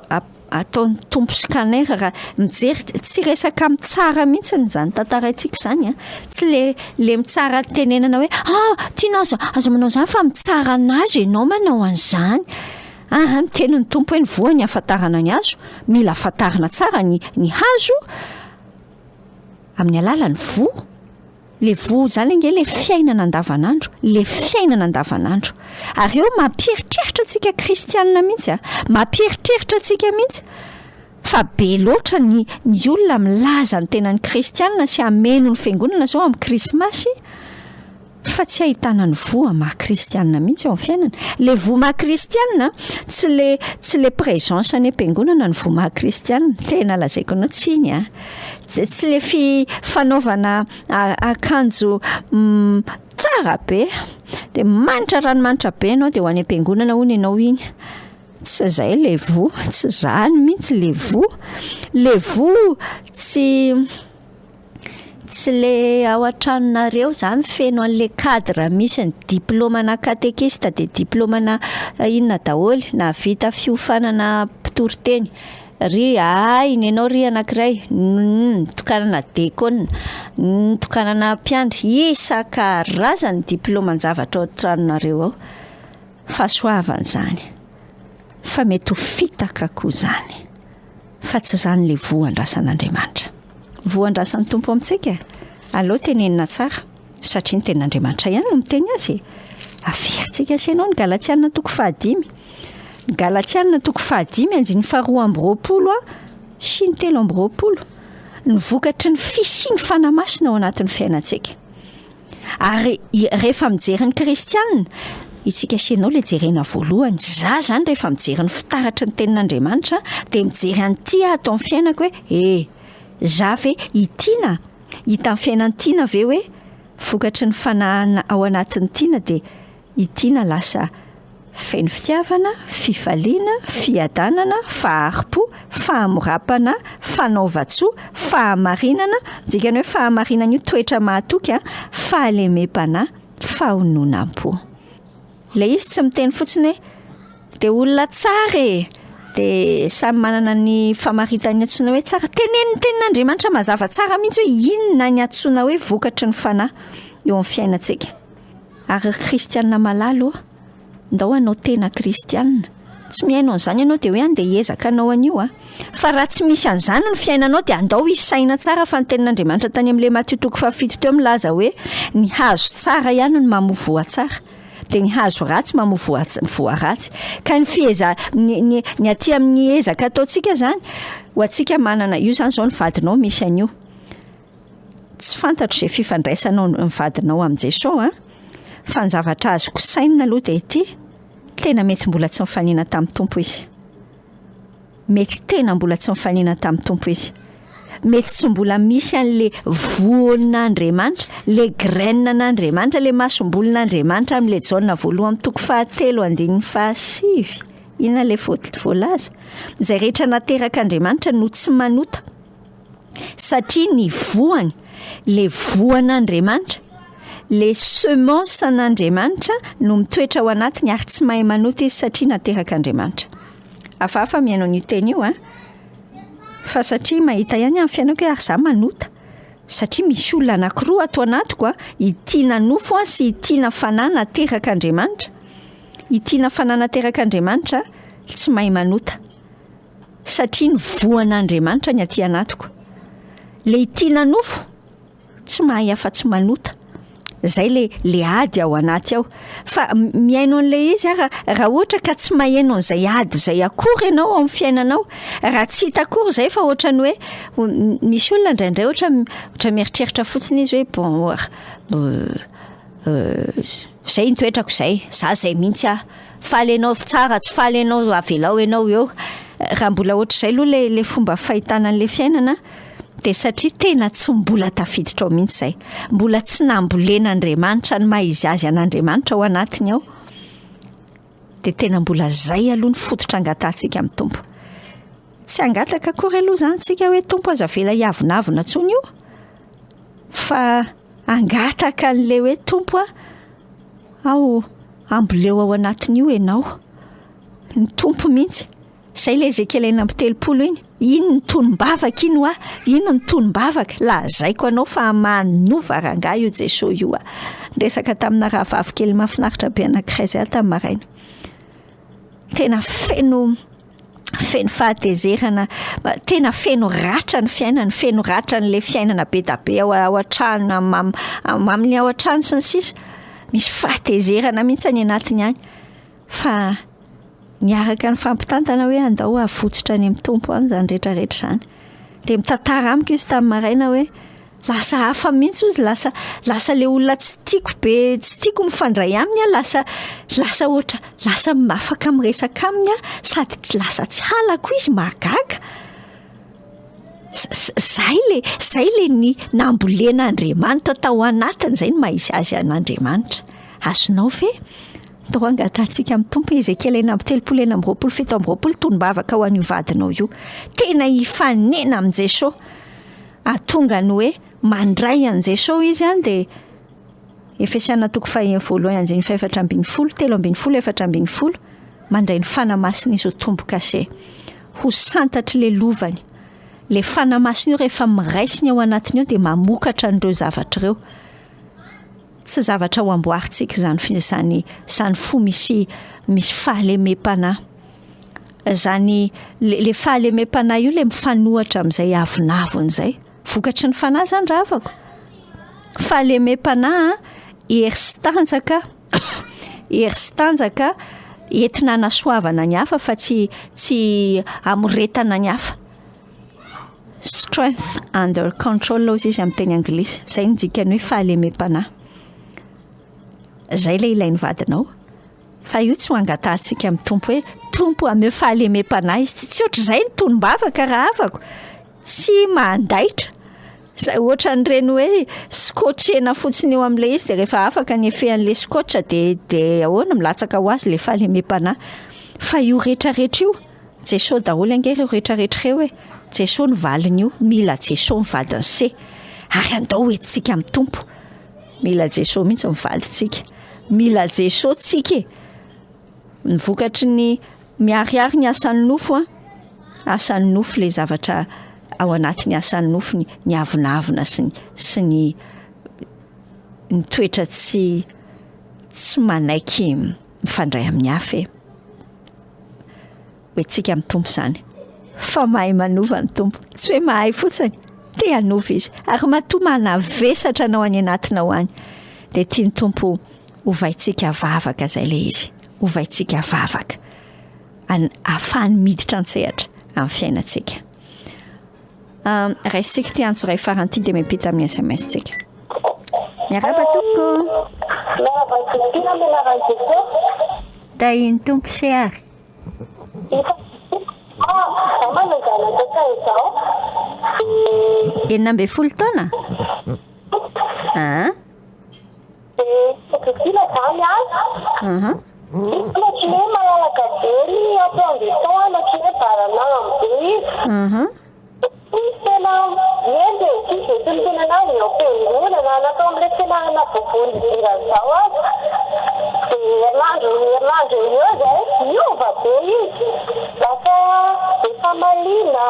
ataon'ny Tompo scanner raha mijery tsy resaka mitsara mihitsy izany tantaraintsika izany an. Tsy le le mitsara tenenana hoe ah tiana aza aza manao izany fa mitsara an'azy ianao manao an'izany. Aha, niteny ny Tompo hoe ny voa ny ahafantarana ny hazo, mila fantarina tsara ny ny hazo amin'ny alalan'ny voa. Le voa izany ange le fiainana andavanandro, le fiainana andavanandro. Ary eo mampieritreritra antsika kristianina mihitsy a, mampieritreritra antsika mihitsy fa be loatra ny ny olona milaza ny tenany kristianina sy hameno ny fiangonana zao amin'ny krismasy, Fa tsy ahitana ny voa maha kristianina mihitsy ao amin'ny fiainana. Le voa maha kristianina tsy le tsy le présence any am-piangonana ny voa maha kristianina. Tena lazaiko anao tsy iny a. Tsy tsy le fi fanaovana akanjo tsara be de manitra ranomanitra be ianao de ho any am-piangonana hono ianao iny. Tsy zay le voa, tsy zany mihitsy le voa. Le voa tsy Tsy le ao an-tranonareo zany feno an'le cadre misy ny diplaomana katekista de diplaomana inona daholo, nahavita fiofanana mpitory. mpitoriteny, ry hay nenao ry anankiray, nitokanana dekona, nitokanana mpiandry, isan-karazany diplaoman-javatra ao an-tranonareo ao. Fahasoavana izany, fa mety ho fitaka koa izany, fa tsy izany ilay voa andrasan'Andriamanitra. Voa andrasan'ny Tompo amintsika, aleo tenenina tsara, satria ny tenin'Andriamanitra ihany no miteny azy e. Averintsika sy ianao ny Galatiana toko fahadimy. Ny Galatiana toko fahadimy andininy faharoa amby roapolo sy ny 23. Ny vokatry ny fisian'ny Fanahy Masina ao anatin'ny fiainantsika. Ary rehefa mijery ny kristiana, isika sy ianao ilay jerena voalohany. Za zany rehefa mijery ny fitaratry ny tenin'Andriamanitra dia mijery an'ity aho ato amin'ny fiainako hoe e, za ve i Tiana? Hita amin'ny fiainan'i Tiana ve hoe vokatry ny fanahana ao anatin'i Tiana dia i Tiana lasa Feno fitiavana, fifaliana, fiadanana, fahari-po, fahamoram-panahy, fanaovan-tsoa, fahamarinana, dikany hoe fahamarinana io toetra mahatoky an, fahalemem-panahy, fahononam-po. Ilay izy tsy miteny fotsiny hoe dia olona tsara e! Dia samy manana ny famaritany antsoina hoe tsara. Tenenin'ny tenin'Andriamanitra mazava tsara mihitsy hoe inona ny antsoina hoe vokatry ny fanahy eo amin'ny fiainantsika. Ary ry kristiana malala ô, ndao hanao tena kristiana. Tsy mihaino an'izany ianao dia hoe andeha hiezaka hanao an'io a. Fa raha tsy misy an'izany ny fiainanao dia andao hisaina tsara fa ny tenin'Andriamanitra tany amin'ilay Matio toko fahafito teo milaza hoe ny hazo tsara ihany no mamoa voa tsara. Dia ny hazo ratsy mamoa voa voa ratsy. Ka ny fieza ny ny ny aty amin'ny ezaka ataontsika izany, ho antsika manana io izany izao ny vadinao misy an'io. Tsy fantatro izay fifandraisanao ny vadinao amin'i Jesoa an! Fa ny zavatra azoko sainina aloha dia ity, tena mety mbola tsy nifanena tamin'ny Tompo izy. Mety tena mbola tsy nifanena tamin'ny Tompo izy. Mety tsy mbola misy an'le voan'Andriamanitra, le graine an'Andriamanitra, le masombolin'Andriamanitra amin'le Jaona voalohany toko fahatelo andininy fahasivy. Inona le voalaza? Izay rehetra naterak'Andriamanitra no tsy manota. Satria ny voany, le voan'Andriamanitra, le semence an'Andriamanitra no mitoetra ao anatiny ary tsy mahay manota izy satria naterak'Andriamanitra. Hafahafa mihaino an'io teny io an! Fa satria mahita ihany aho ny fiainako hoe ary za manota. Satria misy olona anankiroa ato anatiko an, i Tiana nofo an sy i Tiana fanahy naterak'Andriamanitra. I Tiana fanahy naterak'Andriamanitra tsy mahay manota. Satria ny voan'Andriamanitra ny aty anatiko. Le tiana nofo tsy mahay afa-tsy manota. Zay le le ady ao anaty ao. Fa mihaino an'le izy aho raha ohatra ka tsy maheno an'izay ady izay akory ianao ao amin'ny fiainanao, raha tsy hita akory izay fa ohatran'ny hoe misy olona indraindray ohatra ohatra mieritreritra fotsiny izy hoe bon Zay ny toetrako zay, za zay mihitsy aho, faly enao tsara tsy faly enao avelao enao eo, raha mbola ohatr'izay aloha le le fomba fahitana an'le fiainana de satria tena tsy mbola tafiditra ao mihitsy zay, mbola tsy nambolen'Andriamanitra ny maha izy azy an'Andriamanitra ao anatiny ao, de tena mbola zay aloha ny fototra angatahantsika amin'ny Tompo, tsy hangataka akory aloha zany tsika hoe Tompo aza avela hiavonavona intsony io fa Hangataka an'ilay hoe Tompo a, aho amboleo ao anatin'io ianao. Ny Tompo mihitsy. Izay ilay Ezekiela 36 iny. Iny ny tonom-bavaka iny hoa. Iny ny tonom-bavaka. Lazaiko anao fa manova rangahy io Jesoa io a. Niresaka tamina rahavavy kely mahafinaritra be anankiray izay aho tamin'ny maraina. Tena feno feno fahatezerana, tena feno ratra ny fiainany, feno ratra an'ilay fiainana be da be ao ao an-trano am- am- amin'ny ao an-trano sy ny sisa, misy fahatezerana mihitsy any anatiny any, fa niaraka nifampitantana hoe andao havotsitra any amin'ny Tompo any izany rehetrarehetra izany, de mitantara amiko izy tamin'ny maraina hoe Lasa hafa mihitsy ozy, lasa lasa le olona tsy tiako be, tsy tiako mifandray aminy aho, lasa lasa ohatra lasa afaka miresaka aminy aho sady tsy lasa tsy halako izy, mahagaga. Zay le zay le ny nambolen'Andriamanitra tao anatiny, zay no maha izy azy an'Andriamanitra. Azonao ve? Ndao angatahantsika amin'ny Tompo Ezekiela 36 26 27 tonom-bavaka ho an'io vadinao io. Tena hifanena amin'i Jesosy. Hahatonga ny hoe mandray an'i Jesoa izy an dia Efesiana toko fahenina voalohany andininy fahefatra ambin'ny folo, 13 14 mandray ny Fanahy Masina izy ho tombo-kase. Ho santatr'ilay lovany. Ilay Fanahy Masina io rehefa miraisiny ao anatiny ao dia mamokatra an'ireo zavatra ireo. Tsy zavatra ho amboarintsika izany izany izany fo misy misy fahalemem-panahy. Izany le le fahalemem-panahy io le mifanohatra amin'izay avonavona izay. Vokatry ny fanahy izany rahavako. Fahalemem-panahy, hery sy tanjaka, hery sy tanjaka entina hanasoavana ny hafa fa tsy tsy hamoretana ny hafa. Strength under control hozy izy amin'ny teny anglisy. Izay no dikan'ny hoe fahalemem-panahy. Izay ilay ilain'ny vadinao. Fa io tsy ho angatahantsika amin'ny Tompo hoe Tompo ameo fahalemem-panahy izy. Tsy ohatr'izay ny tonom-bavaka rahavako. Tsy mandaitra. Zay ohatran'ireny hoe scotcher-na fotsiny eo amin'ilay izy dia rehefa afaka ny effet an'ilay scotch dia dia ahoana milatsaka ho azy ilay fahalemem-panahy. Fa io rehetrarehetra io, Jeso daholo ange ireo rehetrarehetra ireo e. Jeso no valin'io, mila Jeso ny vadin'i se. Ary andao hoentintsika amin'ny Tompo. Mila Jeso mihitsy ny vadintsika. Mila Jeso tsika e. Ny vokatry ny miharihary ny asan'ny nofo an, asan'ny nofo ilay zavatra ao anatin'ny asan'ny nofo ny ny avonavona sy ny sy ny ny toetra tsy tsy manaiky mifandray amin'ny hafa e. Hoentsika amin'ny Tompo izany. Fa mahay manova ny Tompo. Tsy hoe mahay fotsiny, te hanova izy. Ary matoa manavesatra anao any anatinao any, dia tian'ny Tompo ovaintsika vavaka izay ilay izy. Ovaintsika vavaka. Ahafahany miditra an-tsehatra amin'ny fiainantsika. Um, raisintsika ity antso iray farany ity dia miampita amin'ny SMS tsika. Miarahaba tompoko. Miarahaba an'i Miarahaba an'i Jesosy. Tahin'ny Tompo sy ary. 16 taona? Aa. Izy tena hendry e, tsy izy tsy miteny anazy eo am-piangonana na tao amin'ilay fianarana vaovao nidirany izao aza. Dia herinandro herinandro eo ho eo izay, niova be izy. Lasa be famaliana,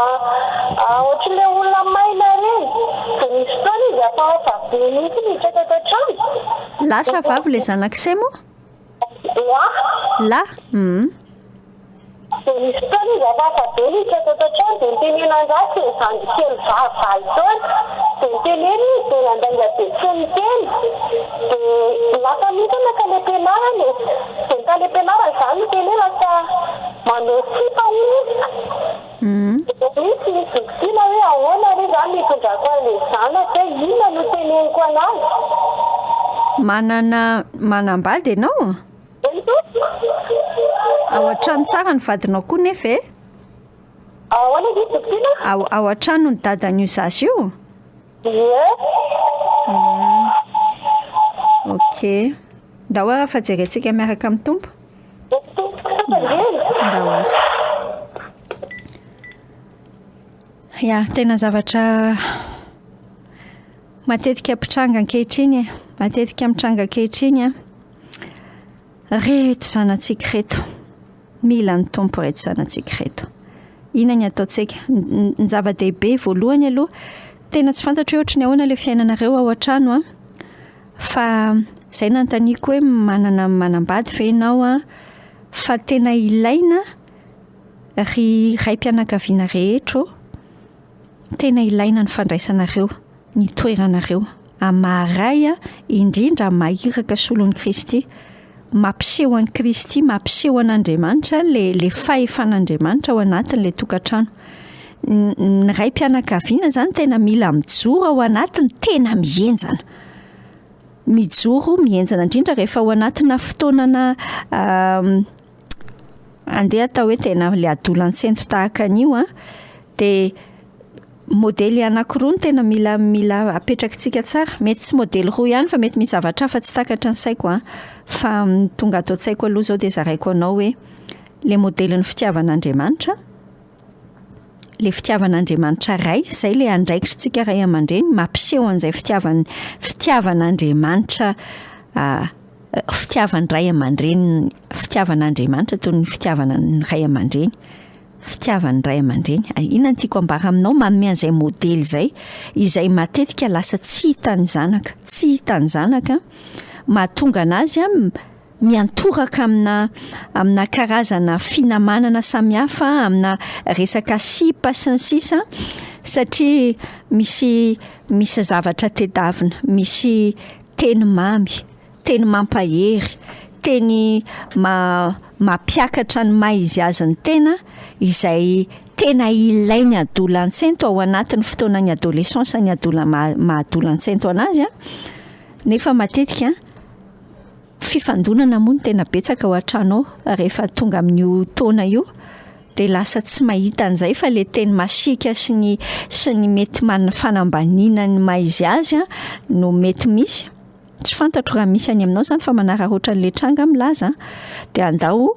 ohatran'ilay olona maina ireny. Dia nisy fotoana izy hafahafa be mihitsy niditra tato an-trano. Lahy sa vavy ilay zanak'i Semo? Lahy. Lahy, hum. Dia nisy fotoana izy hafahafa be niditra tato an-trano dia nitenena an-dratsy ny zandry kely vavy valo taona. Dia nitenena izy dia nandainga be tsy niteny. Dia lasa mihitsy nankany am-pianarana e. Dia ny tany am-pianarana izany niteny hoe lasa manao sipa hono izy. Dia misy ny zokitina hoe ahoana re izany no hitondrako an'ilay zanako hoe inona no teneniko an'azy. Manana manambady ianao? Eny tompoko. Ao an-trano tsara ny vadinao koa nefa e. Ahoana izy tompoko? Ao ao an-trano ny dadan'io zaza io? Ie. Hmm. Ok. Ndao ara fa jerentsika miaraka amin'ny Tompo. Ndao ara. Ya, tena zavatra matetika mpitranga ankehitriny e. Matetika mitranga ankehitriny a. Reto zanatsika reto. Mila ny Tompo reto zanatsika reto. Inona ny ataontsika? Ny zava-dehibe voalohany aloha, tena tsy fantatro hoe ohatry ny ahoana ilay fiainanareo ao an-trano an. Fa izay nanontaniako hoe manana manambady ve ianao an? Fa tena ilaina ry raim-pianakaviana rehetra ô, tena ilaina ny fandraisanareo ny toeranareo amin'ny maha ray indrindra amin'ny maha iraka solon'i Kristy. Mampiseho an'i Kristy, mampiseho an'Andriamanitra le le fahefan'Andriamanitra ao anatin'ilay tokantrano. Ny ny raim-pianakaviana izany tena mila mijoro ao anatiny tena mihenjana. Mijoro mihenjana indrindra rehefa ao anatina fotoanana andeha atao hoe tena le adolantsento tahaka an'io an, de Modely anankiroa no tena mila mila apetrakitsika tsara. Mety tsy modely roa ihany fa mety misy zavatra hafa tsy takatry ny saiko an. Fa ny tonga ato an-tsaiko aloha izao dia zaraiko anao hoe le modelin'ny fitiavan'Andriamanitra, le fitiavan'Andriamanitra Ray, izay le andraikitritsika ray aman-dreny mampiseho an'izay fitiavan- fitiavan'Andriamanitra fitiavan'ny ray aman-dreny, fitiavan'Andriamanitra toy ny fitiavana ny ray aman-dreny. Fitiavan'ny ray aman-dreny. Inona no tiako ambara aminao? Manome an'izay modely izay, izay matetika lasa tsy hitan'ny zanaka, tsy hitan'ny zanaka, mahatonga an'azy miantoraka amina amina karazana finamanana samihafa, amina resaka sipa sy ny sisa, satria misy misy zavatra tedavina, misy teny mamy. Teny mampahery, teny mampiakatra ny maha izy azy ny tena, izay tena ilain'ny adolantsento ao anatin'ny fotoanan'ny adolescence ny adola- maha adolantsento anazy an, nefa matetika fifandonana moa no tena betsaka ao an-trano ao rehefa tonga amin'io taona io de lasa tsy mahita an'izay fa le teny masiaka sy ny sy ny mety man- fanambaniana ny maha izy azy an no mety misy. Tsy fantatro raha misy any aminao izany fa manararaotra an'ilay tranga aho milaza an, dia andao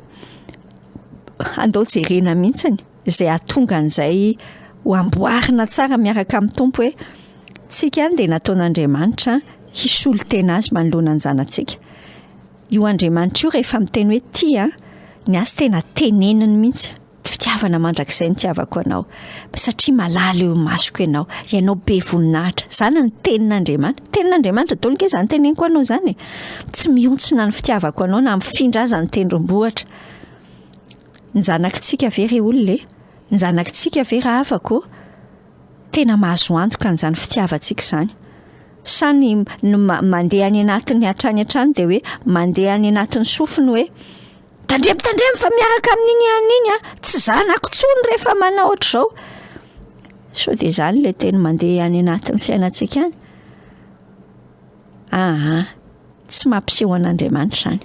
andao jerena mihitsiny izay hahatonga an'izay ho amboarina tsara miaraka amin'ny Tompo hoe tsika dia nataon'Andriamanitra hisolo tena azy manoloana ny zanatsika. Io Andriamanitra io rehefa miteny hoe tia ny azy tena teneniny mihitsy. Fitiavana mandrakizay no itiavako anao, satria malala eo imasoko ianao, ianao be voninahitra. Izany ny tenin'Andriamanitra. Tenin'Andriamanitra daholo ange izany teneniko anao izany e. Tsy mihontsona ny fitiavako anao na mifindra aza ny tendrombohitra. Ny zanakitsika ve re olona e? Ny zanakitsika ve rahavako ô? Tena mahazo antoka an'izany fitiavantsika izany. Sa ny ny mandeha any anatiny hatrany hatrany dia hoe mandeha any anatin'ny sofiny hoe Tandremo tandremo fa miaraka amin'iny ihany iny an, tsy zanako intsony rehefa manao ohatr'izao. Sao dia izany ilay teny mandeha any anatin'ny fiainantsika any? Aa, tsy mampiseho an'Andriamanitra izany.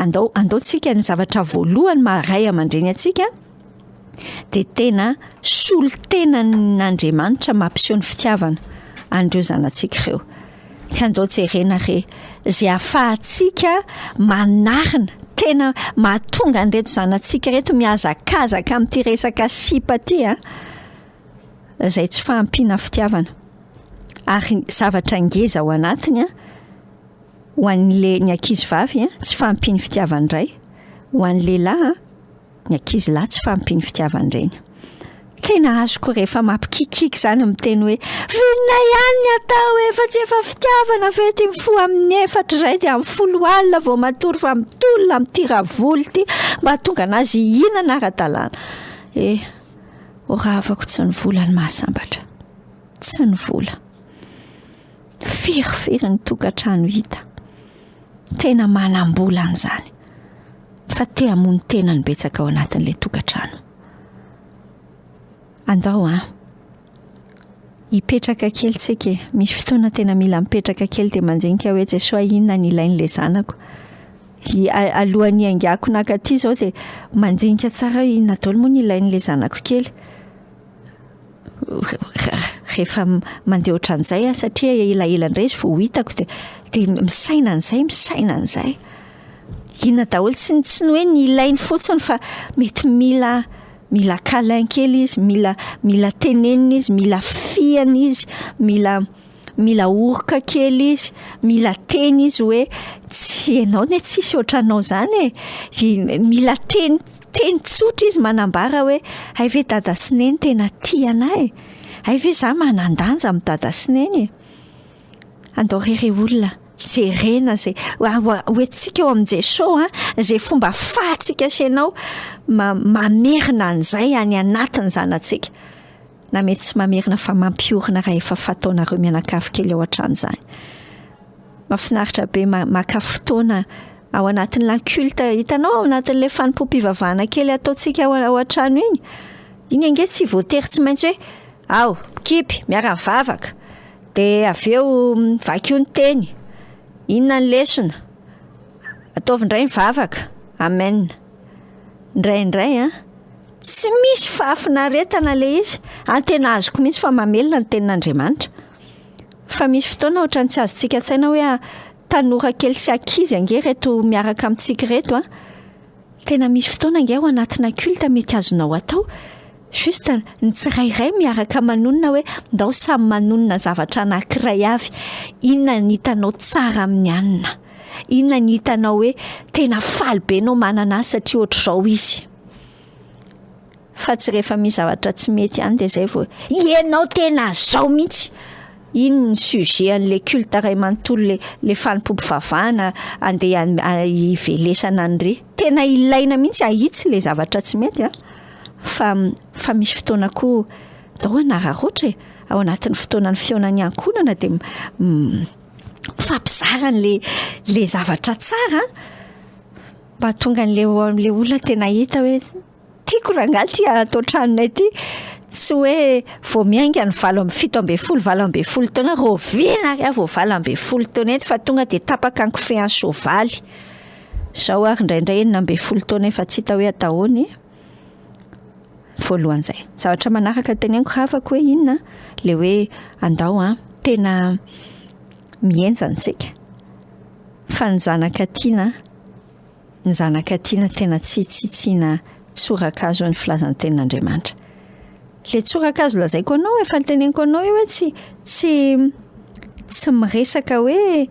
Andao, andao tsika ny zavatra voalohany maha ray aman-dreny antsika dia tena solontenan'Andriamanitra mampiseho ny fitiavana an'ireo zanatsika ireo. Tsy andao jerena re izay ahafahantsika manarina tena mahatonga an'ireto zanatsika ireto mihazakazaka amin'ity resaka sipa ity an, izay tsy fahampiana fitiavana. Ary zavatra ngeza ao anatiny an, ho an'le ny ankizy vavy an, tsy fahampian'ny fitiavan'ny ray, ho an'ny lehilahy an, Ny ankizy lahy tsy fahampian'ny fitiavan-dreny. Tena azoko rehefa mampikikiky izany miteny hoe vinona ihany ny atao e, fa tsy efa fitiavana ve ity mifoha amin'ny efatra izay dia amin'ny folo alina vao matory fa mitolona amin'ity ravoly ity mba hahatonga an'azy hihinana ara-dalàna. Eh, ho rahavako tsy ny vola no mahasambatra. Tsy ny vola. Firifiry ny tokantrano hita. Tena manam-bola an'izany. Fa te hamono tena ny betsaka ao anatin'ilay tokantrano. Andao an! Hipetraka kely tsika e. Misy fotoana tena mila mipetraka kely dia mandinika hoe Jesoa inona ny ilain'ilay zanako. Alohan'ny hiaingako nakaty izao dia mandinika tsara hoe inona daholo moa ny ilain'ilay zanako kely. Rehefa mandeha ohatran'izay aho satria elaela indray izy vao hitako dia dia misaina an'izay misaina an'izay. Inona daholo tsy tsy ny hoe ny ilainy fotsiny fa mety mila mila câlin kely izy, mila mila tenenina izy, mila fihana izy, mila mila oroka kely izy, mila teny izy hoe tsy ianao anie tsisy ohatranao izany e, mila teny teny tsotra izy manambara hoe hay ve dada sy neny tena tia anah e, hay ve za manan-danja amin'i dada sy neny e. Andao re ry olona jerena izay hoentintsika eo amin'i Jesoa izay fomba afahantsika sy ianao mamerina an'izay any anatin'ny zanatsika. Na mety tsy mamerina fa mampiorina raha efa fataonareo mianakavy kely ao an-trano izany. Mahafinaritra be maka fotoana ao anatin'ilay culte, hitanao ao anatin'ilay fanompoam-pivavahana kely ataontsika ao an-trano iny, iny ange tsy voatery tsy maintsy hoe ao, mikipy, miara-mivavaka, dia avy eo vakio ny teny, inona ny lesona, ataovy indray ny vavaka, amen. Indraindray an, tsy misy fahafinaretana ilay izy, ary tena azoko mihitsy fa mamelona ny tenin'Andriamanitra. Fa misy fotoana ohatran'ny tsy azontsika an-tsaina hoe tanora kely sy ankizy ange ireto miaraka amintsika ireto an. Tena misy fotoana ange ao anatina culte mety azonao atao, juste ny tsirairay miaraka manonona hoe ndao samy manonona zavatra anankiray avy, inona ny hitanao tsara amin'ny anona? Inona ny hitanao hoe tena faly be ianao manana azy satria ohatr'izao izy? Fa tsy rehefa misy zavatra tsy mety ihany dia zay vao ianao tena zao mihitsy. Iny ny sujet an'le culte ray manontolo le le fanompoam-pivavahana andeha hivelesana an'irey. Tena ilaina mihitsy ahitsy le zavatra tsy mety an, fa fa misy fotoana koa ndao hanararaotra e, ao anatin'ny fotoanan'ny fihaonan'ny ankohonana dia mifampizara an'le le zavatra tsara mba hahatonga an'le le olona tena hita hoe Tiako rangahy ity ato an-tranonay ity, tsy hoe vao miainga ny valo amby 17 18 taona, rahoviana ary aho vao 18 taona eto fa tonga dia tapaka ny kofehy an'ny soavaly. Izao ary indraindray 16 taona efa tsy hita hoe atao ahoana e. Voalohany izay. Zavatra manaraka teneniko havako hoe inona le hoe andao an, tena mihenjana isika fa ny zanaka tiana Ny zanaka tiana tena tsy hitsitsiana tsorakazo ny filazan'ny tenin'Andriamanitra. Le tsorakazo lazaiko anao efa noteneniko anao io hoe tsy tsy tsy miresaka hoe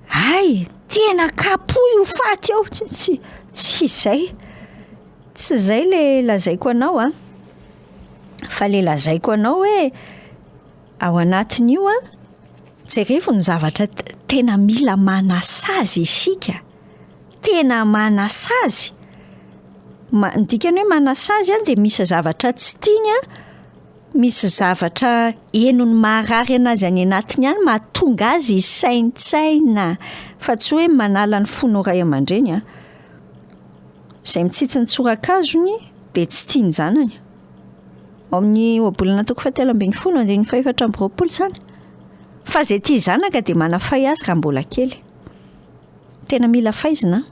hay tena kapohy ho faty ao tsy tsy tsy izay tsy izay le lazaiko anao a fa le lazaiko anao hoe ao anatin'io a jerevo ny zavatra tena mila manasazy isika Tena manasazy. Ma- ny dikany hoe manasazy an dia misy zavatra tsy tiany an, misy zavatra henony maharary anazy any anatiny any mahatonga azy hisaintsaina fa tsy hoe manala ny fony ho ray aman-dreny an. Izay mitsitsy ny tsorakazony dia tsy tia ny zanany. Ao amin'ny ohabolana toko fahatelo ambin'ny folo andininy fahefatra amby roapolo izany. Fa izay tia zanaka dia manafay azy raha mbola kely. Tena mila faizina an!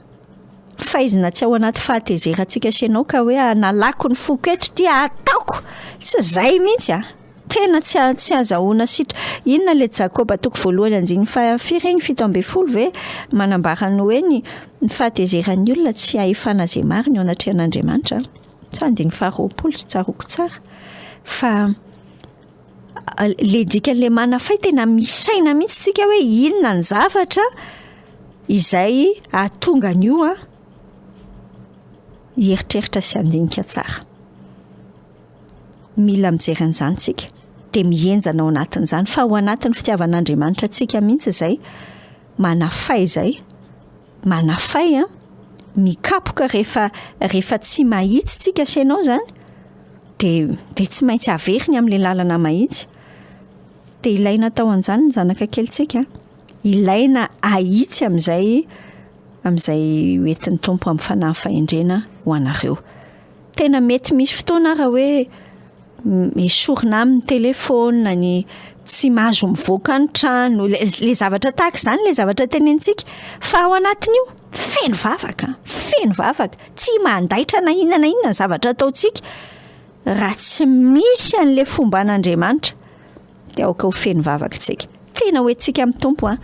Faizina tsy ao anaty fahatezerantsika sy ianao ka hoe analako ny foko eto ity ataoko! Tsy izay mihitsy an! Tena tsy tsy azahoana sitra. Inona ilay Jakoba toko voalohany andininy faha firy iny? 17 ve? Manambara ny hoe ny ny fahatezeran'ny olona tsy ahefana izay marina eo anatrehan'Andriamanitra. Sa andininy faha 20 tsy tsaroako tsara. Fa le dikan'le manafay tena misaina mihitsy tsika hoe inona ny zavatra izay ahatonga an'io an hieritreritra sy handinika tsara. Mila mijery an'izany tsika de mihenjana ao anatin'izany fa ao anatin'ny fitiavan'Andriamanitra antsika mihitsy izay manafay izay, manafay an, mikapoka rehefa rehefa tsy mahitsy tsika sy ianao zany de de tsy maintsy averiny amin'ilay lalana mahitsy. De ilaina atao an'izany ny zanaka kelintsika, ilaina ahitsy amin'izay amin'izay hoentin'ny Tompo amin'ny fanahy fahendrena ho anareo. Tena mety misy fotoana ara hoe esorina aminy ny telefaonina, ny tsy mahazo mivoaka ny trano, le le zavatra tahaka izany le zavatra tenenintsika fa ao anatin'io feno vavaka, feno vavaka, tsy mandaitra na inona na inona ny zavatra ataontsika raha tsy misy an'le fomban'Andriamanitra de aoka ho feno vavaka isika. Tena hoentintsika amin'ny Tompo an,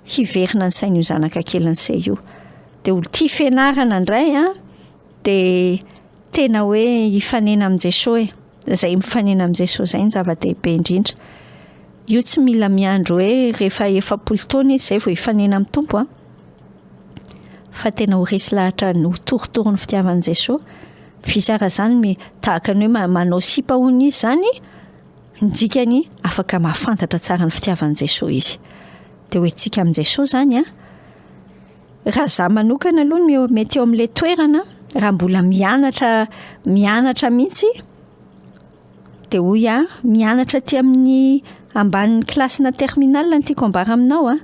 hiverina ny sain'io zanaka kelin'i se io, de ho tia fianarana indray an, de tena hoe hifanena amin'i Jesoa e, izay mifanena amin'i Jesoa izay no zava-dehibe indrindra. Io tsy mila miandry hoe rehefa 40 taona izy izay vao hifanena amin'ny Tompo an, fa tena ho resy lahatra ho torotoro ny fitiavan'i Jesoa. Vizara izany mi- tahaka ny hoe manao sipa hono izy izany, ny dikany afaka mahafantatra tsara ny fitiavan'i Jesoa izy. Dia hoentintsika amin'i Jesoa izany an. Raha za manokana aloha no mety eo amin'ilay toerana, raha mbola mianatra mianatra mihitsy de hoy aho mianatra aty amin'ny ambanin'ny kilasina terminale no tiako ambara aminao a,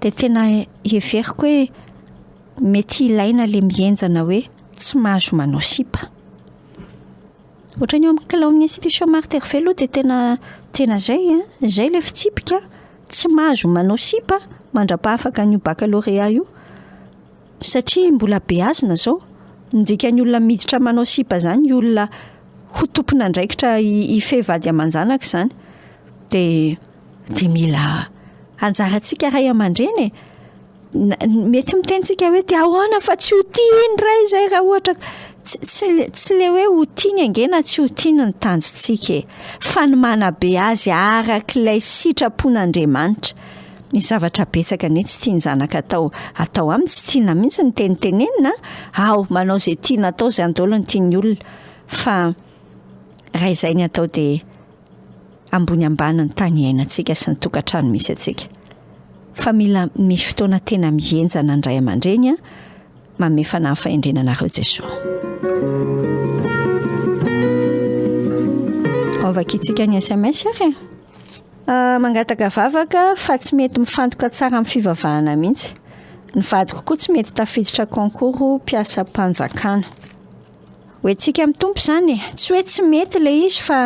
de tena heveriko hoe mety ilaina le mihenjana hoe tsy mahazo manao sipa. Ohatran'ny eo amin'ny kla- amin'ny institution Marthe Hervé aloha de tena tena zay a, zay le fitsipika, tsy mahazo manao sipa mandra-pahafaka an'io baccalauréat io satria mbola beazina zao, ny dikan'ny olona miditra manao sipa zany olona ho tompon'andraikitra hifehy vady aman-janaka izany de de mila anjarantsika ray aman-dreny e. Mety miteny tsika hoe de ahoana fa tsy ho tiany ray izay raha ohatra tsy tsy tsy le hoe ho tiany ange na tsy ho tiany ny tanjontsika e fa ny manabe azy arak'ilay sitrapon'Andriamanitra. Misy zavatra betsaka anie tsy tian'ny zanaka atao atao aminy, tsy tiana mihitsy ny tenitenenina, ao manao izay tiana atao izany daholo ny tian'ny olona. Fa raha izay ny atao dia ambony ambany ny tany iainantsika sy ny tokantrano misy antsika. Fa mila misy fotoana tena mihenjana ny ray aman-dreny an, manome fanahy fahendrena anareo Jesoa. Vakintsika ny SMS ary e. Ah, mangataka vavaka fa tsy mety mifantoka tsara amin'ny fivavahana mihitsy. Ny vadiko koa tsy mety tafiditra concours mpiasam-panjakana. Ho antsika amin'ny Tompo izany e. Tsy hoe tsy mety ilay izy fa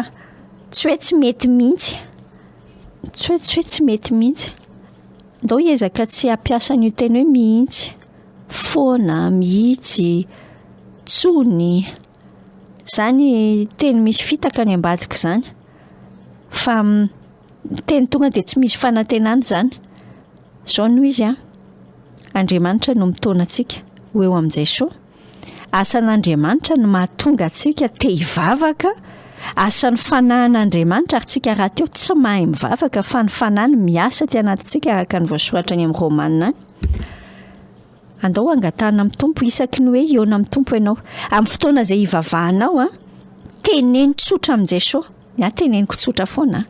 tsy hoe tsy mety mihitsy. Tsy hoe tsy hoe tsy mety mihitsy. Ndao hiezaka tsy hampiasa an'io teny hoe mihitsy. Foana, mihitsy, tsony. Izany teny misy fitaka any ambadika izany. Fa teny tonga dia tsy misy fanantenana izany. Izao no izy an, Andriamanitra no mitaona antsika ho eo amin'i Jesoa. Asan'Andriamanitra no mahatonga antsika te hivavaka, asan'ny fanahin'Andriamanitra ary tsika rahateo tsy mahay mivavaka fa ny fanahy no miasa aty anatintsika araka ny voasoratra any amin'ny Romana any. Andao hangatahana amin'ny Tompo isaky ny hoe hihaona amin'ny Tompo ianao. Amin'ny fotoana izay hivavahanao an, teneno tsotra amin'i Jesoa. Ny ahy teneniko tsotra foana.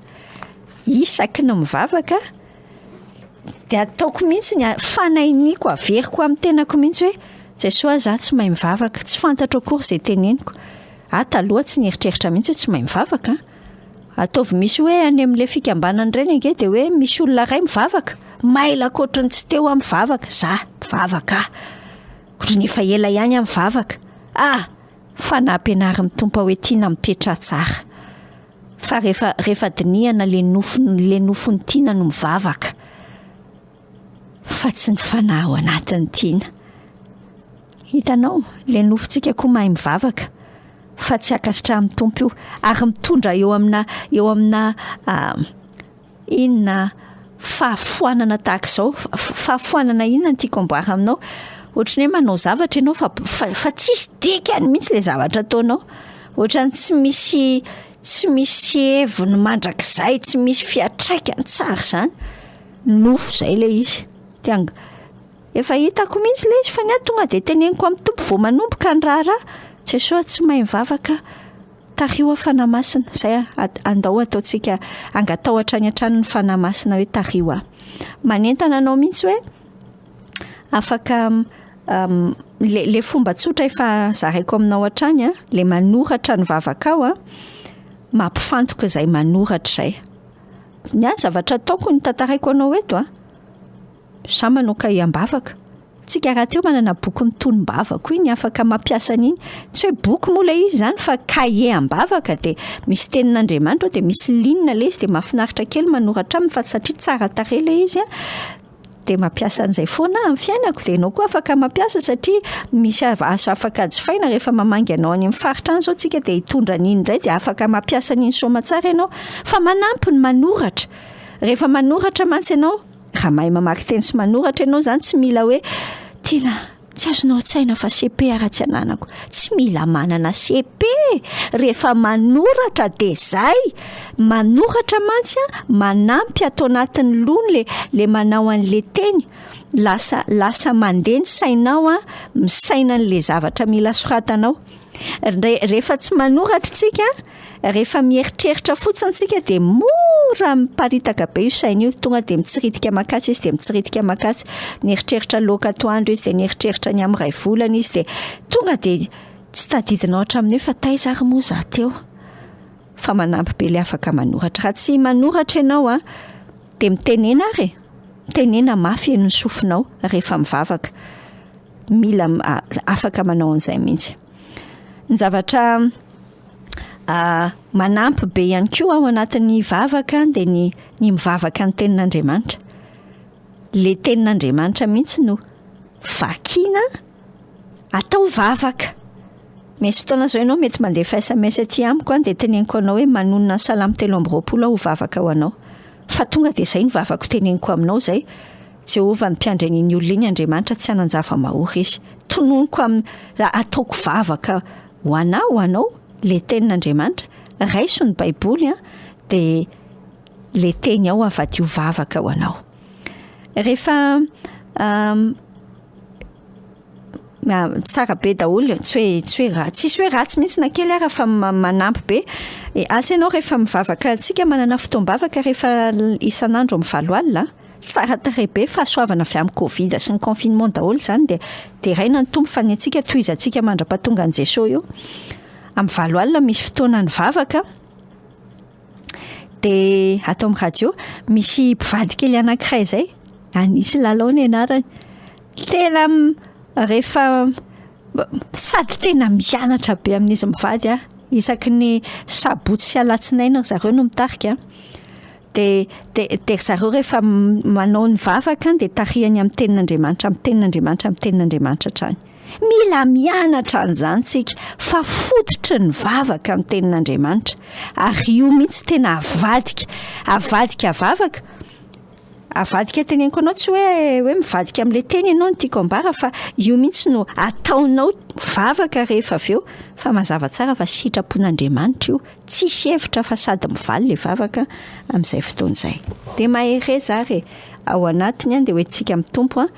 Isaky ny mivavaka dia ataoko mihitsy ny fanahiniko averiko amin'ny tenako mihitsy hoe Jesoa za tsy mahay mivavaka, tsy fantatro akory izay teneniko. Aho taloha tsy nieritreritra mihitsy hoe tsy mahay mivavaka. Ataovy misy hoe any amin'ilay fikambanana ireny ange dia hoe misy olona iray mivavaka, mailaka ohatran'ny tsy teo aho mivavaka, za mivavaka aho. Ohatran'ny efa ela ihany aho mivavaka. Ah! Fa nampianarin'ny Tompo hoe tiana mipetraha tsara. Fa rehefa rehefa dinihana le nofo le nofon'i Tiana no mivavaka fa tsy ny fanahy ao anatin'i Tiana. Hitanao, le nofontsika koa mahay mivavaka fa tsy ankasitrahan'ny Tompo io ary mitondra eo amina eo amina Inona fahafoanana tahaka izao? Fahafoanana inona no tiako amboara aminao? Ohatran'ny hoe manao zavatra ianao fa fa fa tsisy dikany mihitsy ilay zavatra ataonao. Ohatran'ny tsy misy tsy misy heviny mandrakizay, tsy misy fiantraikany tsara izany. Nofo izay ilay izy. Te hang- efa hitako mihitsy ilay izy fa ny ahy tonga dia teneniko amin'ny Tompo vao manomboka ny raharaha, Jesoa tsy mahay mivavaka aho. Tariho aho Fanahy Masina, izay andao ataontsika angatao hatrany hatrany ny Fanahy Masina hoe tariho aho. Manentana anao mihitsy hoe afaka le le fomba tsotra efa zaraiko aminao hatrany a, le manoratra ny vavakao a, mampifantoka izay manoratra izay. Ny ahy ny zavatra ataoko no tantaraiko anao eto a, za manao kahie am-bavaka. Tsika rahateo manana boky mitonom-bava koa iny afaka mampiasa an'iny. Tsy hoe boky moa ilay izy izany fa kahie am-bavaka dia misy tenin'Andriamanitra ao dia misy ligne ilay izy dia mahafinaritra kely manoratra aminy fa satria tsara tarehy ilay izy an, dia mampiasa an'izay foana aho amin'ny fiainako dia ianao koa afaka mampiasa satria misy azo afaka jifaina rehefa mamangy anao any amin'ny faritra any izao tsika dia hitondra an'iny indray dia afaka mampiasa an'iny soamantsara ianao fa manampy ny manoratra. Rehefa manoratra mantsy ianao Raha mahay mamaky teny sy manoratra ianao izany tsy mila hoe tena tsy azonao an-tsaina fa cepe ara tsy ananako. Tsy mila manana cepe rehefa manoratra dia zay. Manoratra mantsy an, manampy ato anatin'ny lohany le le manao an'le teny. Lasa lasa mandeha ny sainao an, misaina an'le zavatra mila soratanao. Re- rehefa tsy manoratra isika Rehefa mieritreritra fotsiny tsika dia mora miparitaka be io saina io, tonga dia mitsiritika mankatsy izy dia mitsiritika mankatsy, nieritreritra laoka atoandro izy dia nieritreritra ny amin'ny iray volana izy dia tonga dia tsy tadidinao hatramin'ny hoe fa taiza ary moa za teo, fa manampy be ilay afaka manoratra, raha tsy manoratra ianao an dia mitenena ary e, mitenena mafy henon'ny sofinao rehefa mivavaka, mila afaka manao an'izay mihitsy. Ny zavatra Manampy be ihany koa ao anatin'ny vavaka dia ny ny mivavaka ny tenin'Andriamanitra. Le tenin'Andriamanitra mihitsy no vakiana atao vavaka. Misy fotoana izao ianao mety mandefa sms aty amiko an dia teneniko anao hoe manonona ny salamo 23 aho ho vavaka ho anao. Fa tonga dia izay no vavako teneniko aminao izay. Jehovah ny mpiandry an'iny olona iny Andriamanitra tsy hanan-java-mahory izy. Tononiko amin'ny ataoko vavaka Ho anà, ho anao, le tenin'Andriamanitra, raiso ny baiboly an, de le teny ao avadio vavaka ho anao. Rehefa. Tsara be daholo e, tsy hoe tsy hoe ratsy, tsisy hoe ratsy mihitsy na kely ara fa manampy be. Asa ianao rehefa mivavaka, tsika manana fotoam-bavaka rehefa isan'andro amin'ny valo alina, tsara tarehy be, fahasoavana avy amin'ny covid sy ny confinement daholo izany dia deraina ny Tompo fa ny antsika tohizantsika mandra-pahatonga an'i Jesoa eo. Amin'ny valo alina misy fotoana ny vavaka. Dia ato amin'ny radio misy mpivady kely anankiray izay, Anisy Lalao ny anarany. Tena rehefa sady tena mianatra be amin'izy mivady aho. Isaky ny sabotsy sy alatsinainy ry zareo no mitarika. Dia dia dia ry zareo rehefa manao ny vavaka dia tarihany amin'ny tenin'Andriamanitra, amin'ny tenin'Andriamanitra, amin'ny tenin'Andriamanitra hatrany. Mila mianatra an'izany tsika fa fototry ny vavaka ny tenin'Andriamanitra ary io mihitsy tena avadika, avadika vavaka, avadika teneniko anao tsy hoe hoe mivadika amin'ilay teny ianao no tiako ambara fa io mihitsy no ataonao vavaka rehefa avy eo fa mazava tsara fa sitrapon'Andriamanitra io, tsisy hevitra fa sady mivaly ilay vavaka amin'izay fotoana izay. Dia mahereza ary e, ao anatiny an dia hoentintsika amin'ny Tompo an.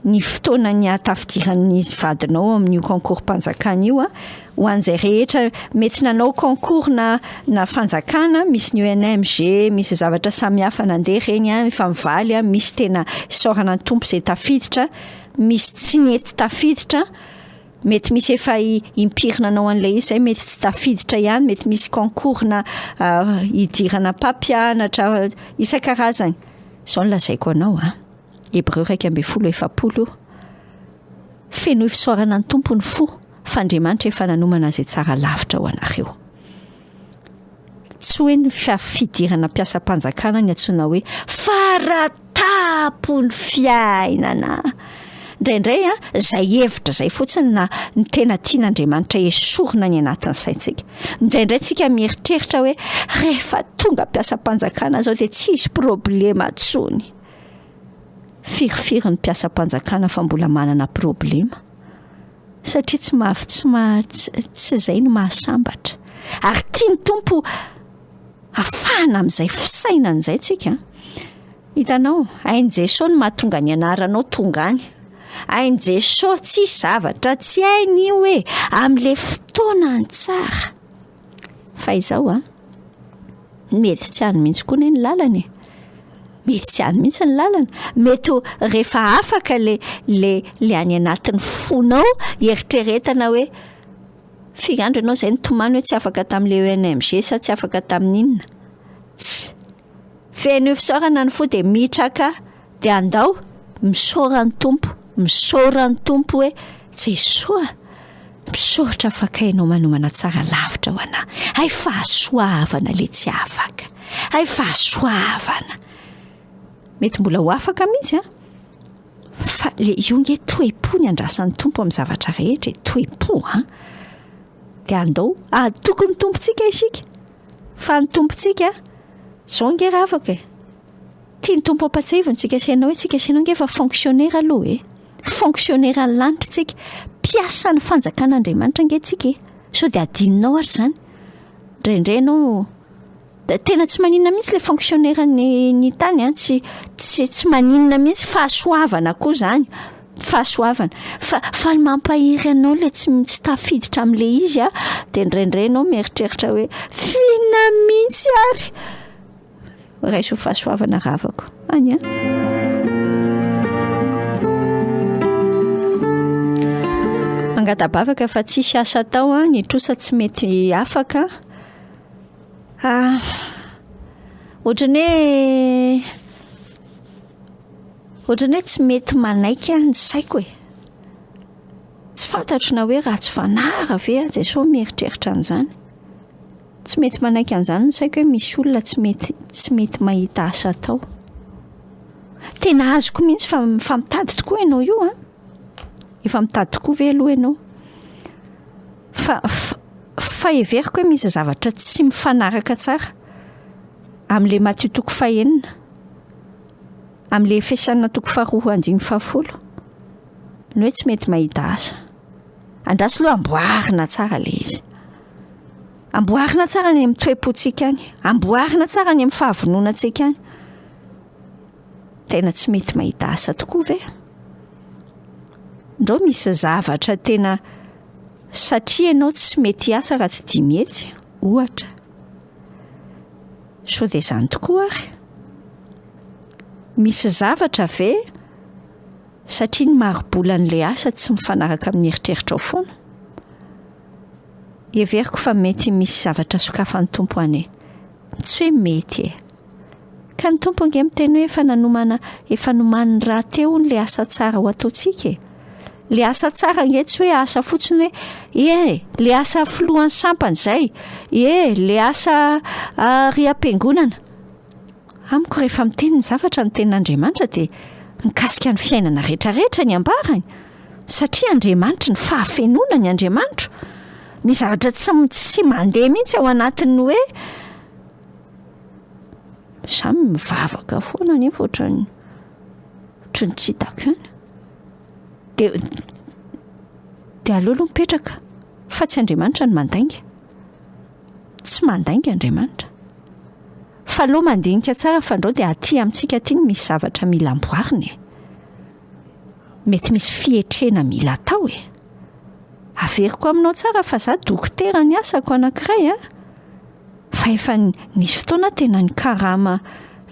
ny fotoana ny hahatafidiran'ny vadinao amin'io concours-mpanjakana io ho an'izay rehetra mety nanao concours na na fanjakana misy ny ENMG misy zavatra samihafa nandeha ireny an efa mivaly an misy tena isaorana ny Tompo izay tafiditra misy tsy nety tafiditra mety misy efa impiry nanao an'ilay izy izay mety tsy tafiditra ihany mety misy concours na hidirana mpampianatra isan-karazany izao no lazaiko anao an. Hebreo 11 40 Fenoy fisaorana ny Tompo ny fo, fa Andriamanitra efa nanomana izay tsara lavitra ho anareo. Tsy hoe ny fidirana mpiasam-panjakana ny antsoina hoe faratapon'ny fiainana. Indraindray an, izay hevitra izay fotsiny na ny tena tian'Andriamanitra esorina any anatin'ny saintsika. Indraindray tsika mieritreritra hoe rehefa tonga mpiasam-panjakana zao dia tsy hisy problema intsony. Firifiry ny mpiasam-panjakana fa mbola manana problema satria tsy maha tsy maha tsy izay no mahasambatra. Ary tian'ny Tompo hafahana amin'izay fisainana izay tsika. Hitanao, hain'i Jesoa ny mahatonga ny anaranao tonga any. Hain'i Jesoa, tsisy zavatra tsy hainy io e, amin'ilay fotoanany tsara. Fa izao an, mety tsy any mihitsy koa anie ny lalana e. Mety tsy any mihitsy ny lalana. Mety ho rehefa afaka le le le any anatin'ny fonao hieritreretana hoe firy andro ianao izay nitomany hoe tsy afaka tamin'ilay ENMG sa tsy afaka tamin'inona. Tsy. Feno fisaorana ny fo dia mitraka dia andao misaora ny Tompo, misaora ny Tompo hoe Jesoa misaotra fa kay ianao manomana tsara lavitra ho anah. Hay fahasoavana le tsy afaka, hay fahasoavana. Mety mbola ho afaka mihitsy an, fa le io nge toe-po ny andrasan'ny Tompo amin'ny zavatra rehetra e, toe-po an. Dia andao ahatoky ny Tompontsika isika. Fa ny Tompontsika, zao nge ravako e, tian'ny Tompo ampatsiahivina tsika sy ianao hoe tsika sy ianao nge efa fonctionnaire aloha e, fonctionnaire an'ny lanitra tsika, mpiasan'ny fanjakan'Andriamanitra nge tsika e, sao dia adinonao ary izany, indraindray ianao tena tsy maninona mihitsy le fonctionnaire ny ny tany an, tsy tsy tsy maninona mihitsy, fahasoavana koa izany. fahasoavana fa fa ny mampahery anao le tsy tsy tafiditra am'le izy a de indraindray ianao mieritreritra hoe f'inona mihitsy ary raiso fahasoavana ravako any a mangata-bavaka fa tsisy asa atao a ny trosa tsy mety afaka ah ohatran'ny hoe Ohatran'ny hoe tsy mety manaiky ahy ny saiko e. Tsy fantatro na hoe ratsy fanahy ary ve aho Jesoa mieritreritra an'izany. Tsy mety manaiky an'izany ny saiko hoe misy olona tsy mety tsy mety mahita asa atao. Tena azoko mihitsy fa fa mitady tokoa ianao io an. Efa mitady tokoa ve aloha ianao? Fa fa heveriko hoe misy zavatra tsy mifanaraka tsara amin'ilay Matio toko fahenina. Amin'ilay Efesiana toko faharoa andininy fahafolo, ny hoe tsy mety mahita asa. Andraso aloha amboarina tsara ilay izy. Amboarina tsara any amin'ny toe-pontsika any. Amboarina tsara any amin'ny fahavononantsika any. Tena tsy mety mahita asa tokoa ve? Ndrao misy zavatra tena satria ianao tsy mety hiasa raha tsy 500, ohatra. Sao dia izany tokoa ary? Misy zavatra ve satria ny mari-bolan'ilay asa tsy mifanaraka amin'ny eritreritrao foana? Heveriko fa mety misy zavatra sokafan'ny Tompo any e. Tsy hoe mety e. Ka ny Tompo ange miteny hoe efa nanomana, efa nomaniny rahateo hono ilay asa tsara ho ataontsika e. Ilay asa tsara ange tsy hoe asa fotsiny hoe e, ilay asa filohan'ny sampana izay, e, ilay asa ary am-piangonana. Amiko rehefa miteny ny zavatra ny tenin'Andriamanitra dia mikasika ny fiainana rehetrarehetra ny ambarany satria Andriamanitry ny fahafenoana ny Andriamanitro. Misy zavatra tsy tsy mandeha mihitsy ao anatin'ny hoe za mivavaka foana nefa ohatran'ny ohatran'ny tsy hitako ihany. Dia dia aleo aloha mipetraka fa tsy Andriamanitra no mandainga. Tsy mandainga Andriamanitra. Fa aleo mandinika tsara fandrao dia aty amintsika aty no misy zavatra mila amboarina e. Mety misy fietrena mila atao e. Averiko aminao tsara fa za dokotera ny asako anankiray a. Fa efa nisy fotoana tena nikarama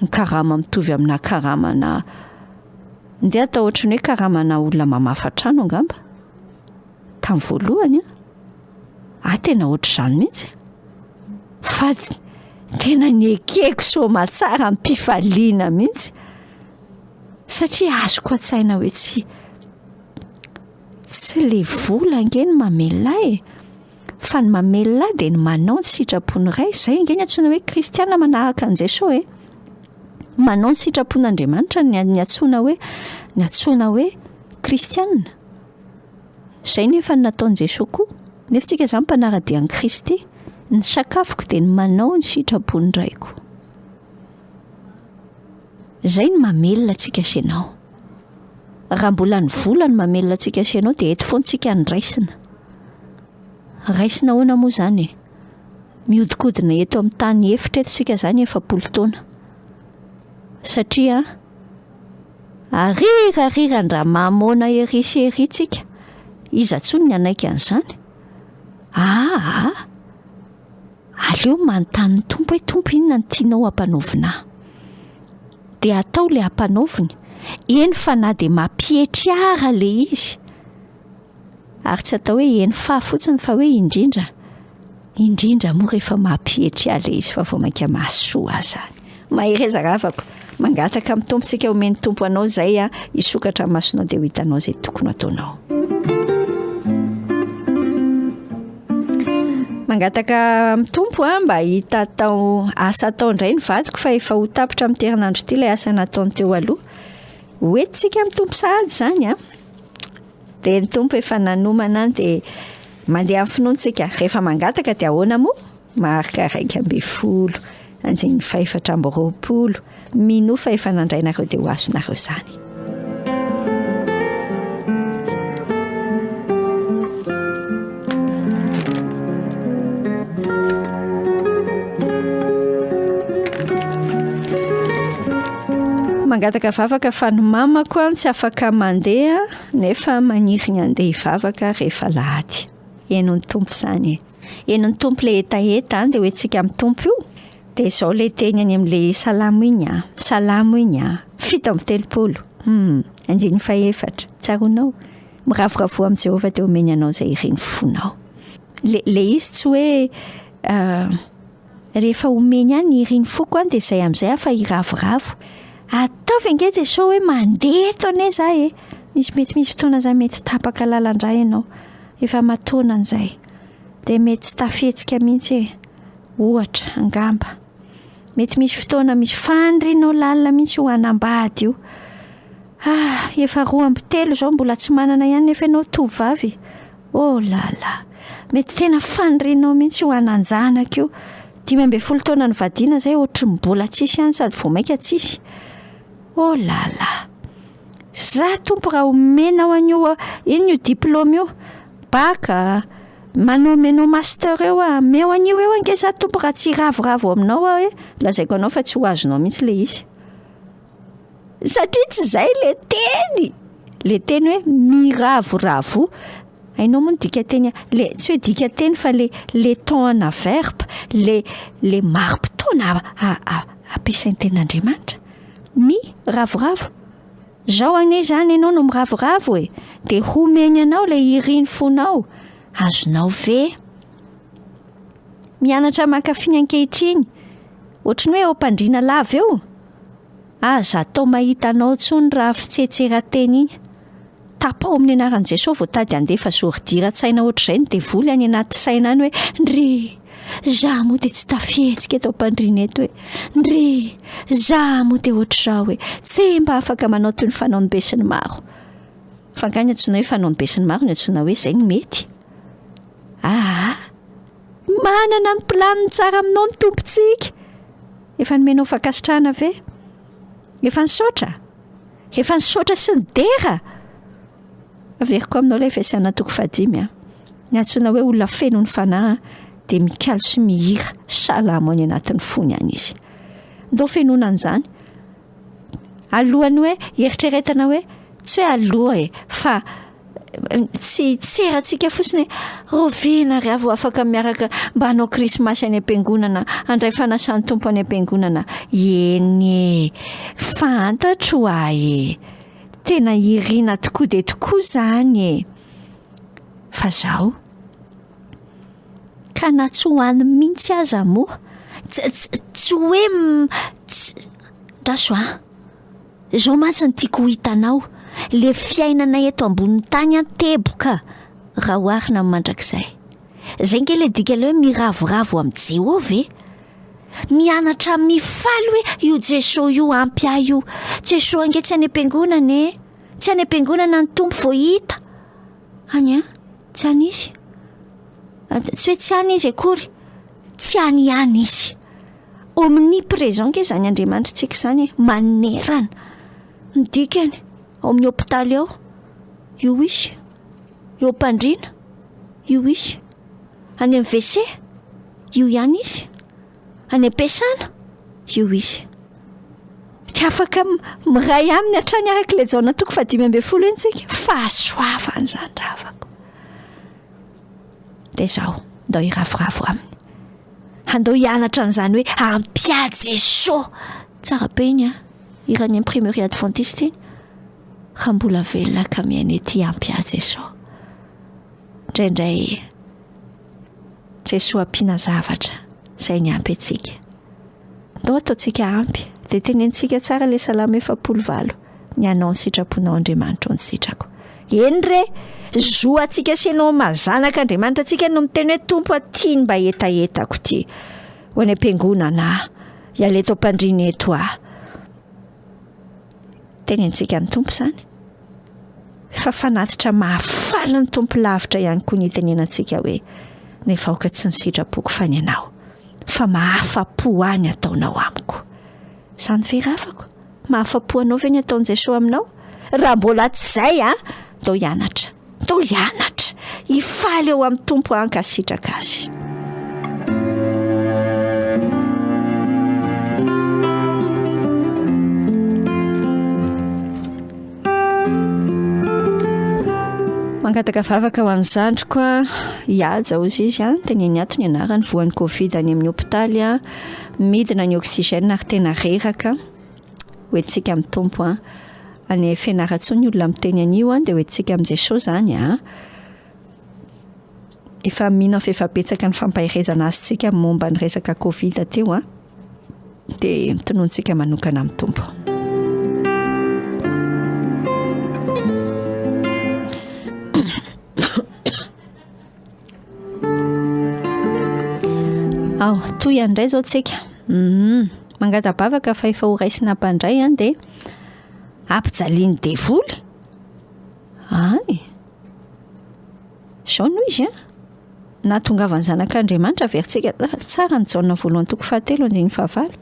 nikarama mitovy amina karamana ndeha atao ohatran'ny hoe karamana olona mamafa trano angamba. Tamin'ny voalohany an. Ah tena ohatr'izany mihitsy. Fa tena nekeko soamatsara am-pifaliana mihitsy. Satria azoko an-tsaina hoe tsy tsy le vola ange no mamelona ahy e. Fa ny mamelona ahy dia ny manao ny sitrapon'ny Ray. Izay ange ny antsoina hoe kristiana manaraka an'i Jesoa e. Manao ny sitrapon'Andriamanitra ny ny antsoina hoe ny antsoina hoe kristiana. Izay nefa no nataon'i Jesoa koa. Nefa tsika izany mpanara-dia an'i Kristy. Ny sakafoko dia ny manao ny sitrapon'ny Raiko. Izay no mamelona antsika sy ianao. Raha mbola ny vola no mamelona antsika sy ianao dia eto foana tsika no raisina. Raisina ahoana moa izany e? Mihodinkodina eto amin'ny tany efitra eto tsika izany 40 taona. Satria Arirariran-dRamamona ery sy ery tsika, iza tsony ny hanaiky an'izany? Aa! Aleo manontany ny Tompo hoe Tompo inona no tianao hampanaovina ahy? Dia atao ilay hampanaoviny, eny fa na dia mampietry ara ilay izy. Ary tsy atao hoe eny fa fotsiny fa hoe indrindra, indrindra moa rehefa mampietry ahy ilay izy fa vao mainka mahasoa ahy izany. Mahereza ravako, mangataka amin'ny Tompo tsika omen'ny Tompo anao izay a, hisokatra ny masonao dia ho hitanao izay tokony ataonao. Mangataka amin'ny Tompo a mba hita atao asa atao indray ny vadiko fa efa ho tapitra amin'ity herinandro ity ilay asa nataony teo aloha. Ho entintsika amin'ny Tompo sahady izany a. Dia ny Tompo efa nanomana an dia mandeha amin'ny finoana tsika. Rehefa mangataka dia ahoana moa? Marka 11, andininy faha-24. Minoa fa efa nandray nareo dia ho azonareo izany. Mangataka vavaka fa ny mamako an tsy afaka mandeha nefa maniry ny handeha hivavaka rehefa alahady. Henon'ny Tompo izany e. Henon'ny Tompo ilay hetaheta an, dia hoentsika amin'ny Tompo io. Dia izao ilay teny any amin'ilay salamo iny an, salamo iny an, 37, hum, andininy fahefatra, tsaroanao? Miravoravoa amin'i Jehovah dia omeny anao izay irin'ny fonao. Le, le izy tsy hoe uh, Rehefa omeny ahy ny irin'ny foko an dia izay amin'izay aho fa hiravoravo. Ataovy ange Jesoa hoe mandeha eto anie za e! Misy mety misy fotoana zay mety tapaka lalan-drà ianao, efa aman-taonany izay. Dia mety tsy tafihetsika mihitsy e! Ohatra, angamba. Mety misy fotoana misy fanirianao lalina mihitsy io hanambady io. Ah, efa 32 izao mbola tsy manana ihany nefa ianao tovovavy. Oh là là! Mety tena fanirianao mihitsy io hanan-janaka io. 15 taona nivadiana izay ohatry ny mbola tsisy ihany sady vao mainka tsisy. Oh là là! Za Tompo raha omenao an'io inona io diplôme io, bac, manao omenao master eo aho, omeo an'io eo ange za Tompo raha tsy hiravoravo aminao aho e, lazaiko anao fa tsy ho azonao mihitsy ilay izy. Satria tsy izay ilay teny. Le teny hoe miravoravo, hainao moa ny dikanteny le tsy hoe dikanteny fa le le temps ana verbe, le le mari-potoana ampiasain'ny tenin'Andriamanitra. Mi ravoravo. Zao anie zany ianao no miravoravo e, de homeny anao le irin'ny fonao. Azonao ve? Mianatra mankafy ny ankehitriny, ohatry ny hoe eo am-pandriana lava eo. Aza atao mahita anao intsony raha fitsetseran-teny iny. Tapaho amin'ny anaran'i Jesoa vao tady handefa zoridiran-tsaina ohatr'izay ny devoly any anaty saina any hoe ndry, za moa dia tsy tafihetsika eto am-pandriana eto e! Ndry, za moa dia ohatr'izao e! Tsy mba afaka manao toy ny fanaon'ny besinimaro. Fa angaha ny antsoina hoe fanaon'ny besinimaro no antsoina hoe izay no mety? Aa! Manana ny planiny tsara aminao ny Tompontsika. Efa nomenao fankasitrahana ve? Efa nisaotra? Efa nisaotra sy nidera? Averiko aminao ilay Efesiana toko fahadimy a. Ny antsoina hoe olona feno ny fanahy dia mikalo sy mihira salamo any anatin'ny fony any izy. Ndao fenoina an'izany. Alohan'ny hoe hieritreretana hoe tsy hoe aloha e fa tsy hitserantsika fotsiny hoe rahoviana ary aho vao afaka miaraka mba hanao krismasy any am-piangonana, handray fanasan'ny Tompo any am-piangonana. Eny e, fantatro hoa e, tena irina tokoa dia tokoa izany e. Fa zao, ka na tsy ho any mihitsy aza moa, tsy tsy tsy hoe tsy, andraso an. Izao mantsy no tiako ho hitanao, le fiainana eto ambonin'ny tany an teboka raha oharina amin'ny mandrakizay. Zay nge le dika le hoe miravoravo amin'i Jehovah e! Mianatra mifaly hoe io Jesoa io ampy ahy io. Jesoa ange tsy any am-piangonana e! Tsy any am-piangonana ny Tompo vao hita. Any an, tsy any izy. Tsy hoe tsy any izy akory, tsy any ihany izy. Omnipresent nge izany Andriamanitritsika izany e, manerana. Ny dikany, ao amin'ny hopitaly ao, io izy, eo am-pandriana, io izy, any amin'ny WC, io ihany izy, any am-piasana, io izy. Tsy afaka miray aminy hatrany araka ilay Jaona toko fahadimy ambin'ny folo iny tsika. Fahasoavana izany ravako. Dia izao, ndao hiravoravo aminy. Handao hianatra an'izany hoe ampia Jeso. Tsara be iny an! Hiran'ny Imprimerie Adventiste iny. Raha mbola velona ka miaina ety ampia Jeso. Indraindray Jesoa ampiana zavatra izay ny ampy antsika. Ndao ataontsika ampy. Dia tenenintsika tsara ilay Salamo 48. Ny hanao ny sitraponao Andriamanitro ny sitrako. Eny re! Zo antsika sy ianao maha zanak'Andriamanitra antsika no miteny hoe Tompo a ty ny mba hetahetako ty. Ho any am-piangonana aho. Hiala eto am-pandriana eto aho. Tenenintsika ny Tompo izany. Fa fanatitra mahafaly ny Tompo lavitra ihany koa ny hitenenantsika hoe nefa aoka tsy ny sitrapoko fa ny anao. Fa mahafa-po ahy ny ataonao amiko. Izany ve ravako? Mahafa-po anao ve ny ataon'i Jesoa aminao? Raha mbola tsy izay an, ndao hianatra, ndao hianatra, hifaly eo amin'ny Tompo hankasitraka Azy. Mangataka vavaka ho an'ny zandriko a, i Haja hozy izy a, teneno ato ny anarany, voan'ny covid any amin'ny hopitaly a, midina ny oxygène ary tena reraka. Hoentintsika amin'ny Tompo a. Any Fianarantsoa ny olona miteny an'io a, dia hoentintsika amin'i Jesoa izany a. Efa mino aho fa efa betsaka ny fampaherezana azontsika momba ny resaka covid teo a. Dia tonontsika manokana amin'ny Tompo. Ao, toy indray izao tsika. Mhm. Mangata-bavaka fa efa ho raisina mpandray an dia ampijalian'ny devoly. Ay. Izao no izy an. Nahatongavan'ny zanak'Andriamanitra averintsika tsara ny Jaona voalohany toko fahatelo andininy fahavalo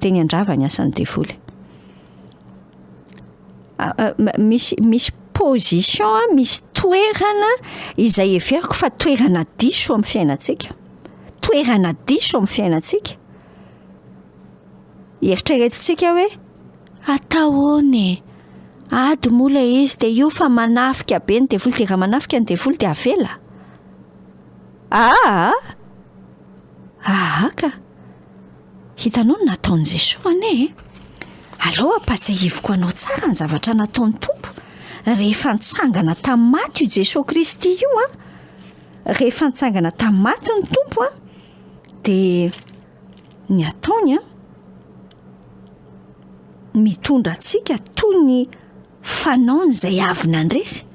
dia ny handrava ny asan'ny devoly. Misy misy position, misy toerana izay heveriko fa toerana diso amin'ny fiainantsika. Toerana diso amin'ny fiainantsika. Eritreretintsika hoe atao ahoana e? Ady moa ilay izy dia io fa manafika be ny devoly dia raha manafika ny devoly dia avela? Aa! Aa ka! Hitanao ny nataon'i Jesoa anie e! Aleo ampatsiahiviko anao tsara ny zavatra nataon'ny Tompo rehefa nitsangana tamin'ny maty io Jesoa Kristy io an! Rehefa nitsangana tamin'ny maty ny Tompo an, dia ny ataony an, mitondra antsika toy ny fanaony izay avy nandresy.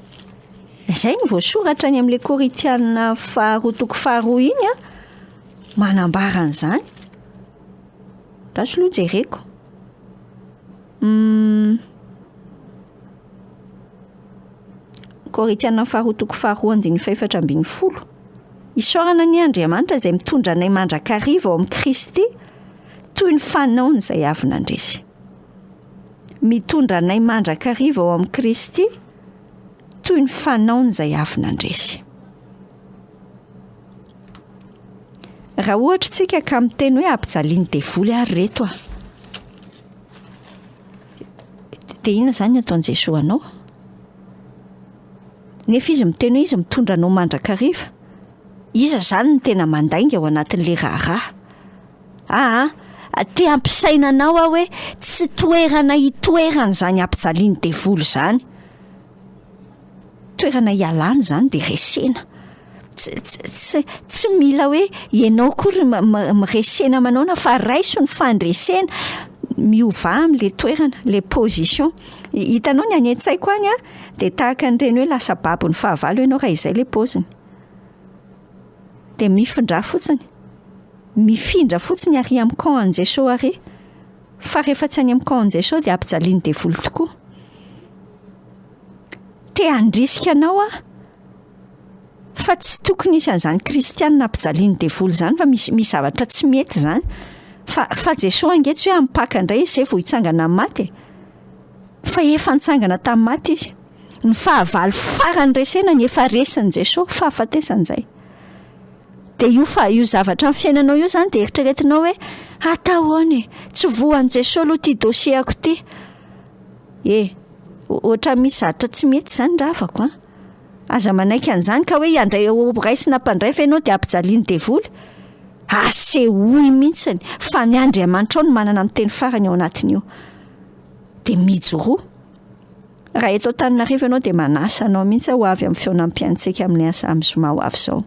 Izay no voasoratra any amin'ilay Korintiana faharoa toko faharoa iny an, manambara an'izany. Andraso aloha jereko. Hmm. Korintiana faharoa toko faharoa andininy fahefatra ambin'ny folo. Isaorana anie Andriamanitra izay mitondra anay mandrakariva ao amin'i Kristy toy ny fanaony izay avy nandresy. Mitondra anay mandrakariva ao amin'i Kristy toy ny fanaony izay avy nandresy. Raha ohatra tsika ka miteny hoe ampijalian'ny devoly ary reto a. Dia inona izany ny ataon'i Jesoa anao? Nefa izy miteny hoe izy mitondra anao mandrakariva. Iza izany no tena mandainga ao anatin'ilay raharaha? Aa, te hampisaina anao aho hoe tsy toerana hitoerana izany ampijalian'ny devoly izany. Toerana hialana izany dia resena. Tsy, tsy, tsy, tsy mila hoe ianao akory miresena manaona fa raiso ny fandresena. Miovà amin'ilay toerana, ilay position. Hitanao ny any an-tsaiko any an, dia tahaka an'ireny hoe lasa babon'ny fahavalo ianao raha izay ilay paoziny. Dia mifindrà fotsiny. Mifindra fotsiny ary amin'ny camp an'i Jesoa ary. Fa rehefa tsy any amin'ny camp an'i Jesoa dia ampijalian'ny devoly tokoa. Te handrisika anao aho fa tsy tokony hisy an'izany kristianina ampijalian'ny devoly izany fa misy misy zavatra tsy mety izany. Fa fa Jesoa ange tsy hoe hampaka indray izy izay vao hitsangana amin'ny maty e. Fa efa nitsangana tamin'ny maty izy. Ny fahavalo farany resena ny efa resin'i Jesoa, fahafatesana izay. Dia io fa io zavatra amin'ny fiainanao io izany dia eritreretinao hoe atao ahoana e, tsy voan'i Jesoa aloha ity dossier-ko ity. E! Ohatran'ny misy zavatra tsy mety izany ry havako an! Aza manaiky an'izany ka hoe handray ho raisina mpandray ve ianao dia ampijalian'ny devoly? Asehoy mihitsiny fa ny Andriamanitrao no manana ny teny farany ao anatin'io. Dia mijoroa. Raha eto Antananarivo ianao dia manasa anao mihitsy aho ho avy amin'ny fihaonam-piaintsika amin'ny asa amin'ny zoma ho avy izao.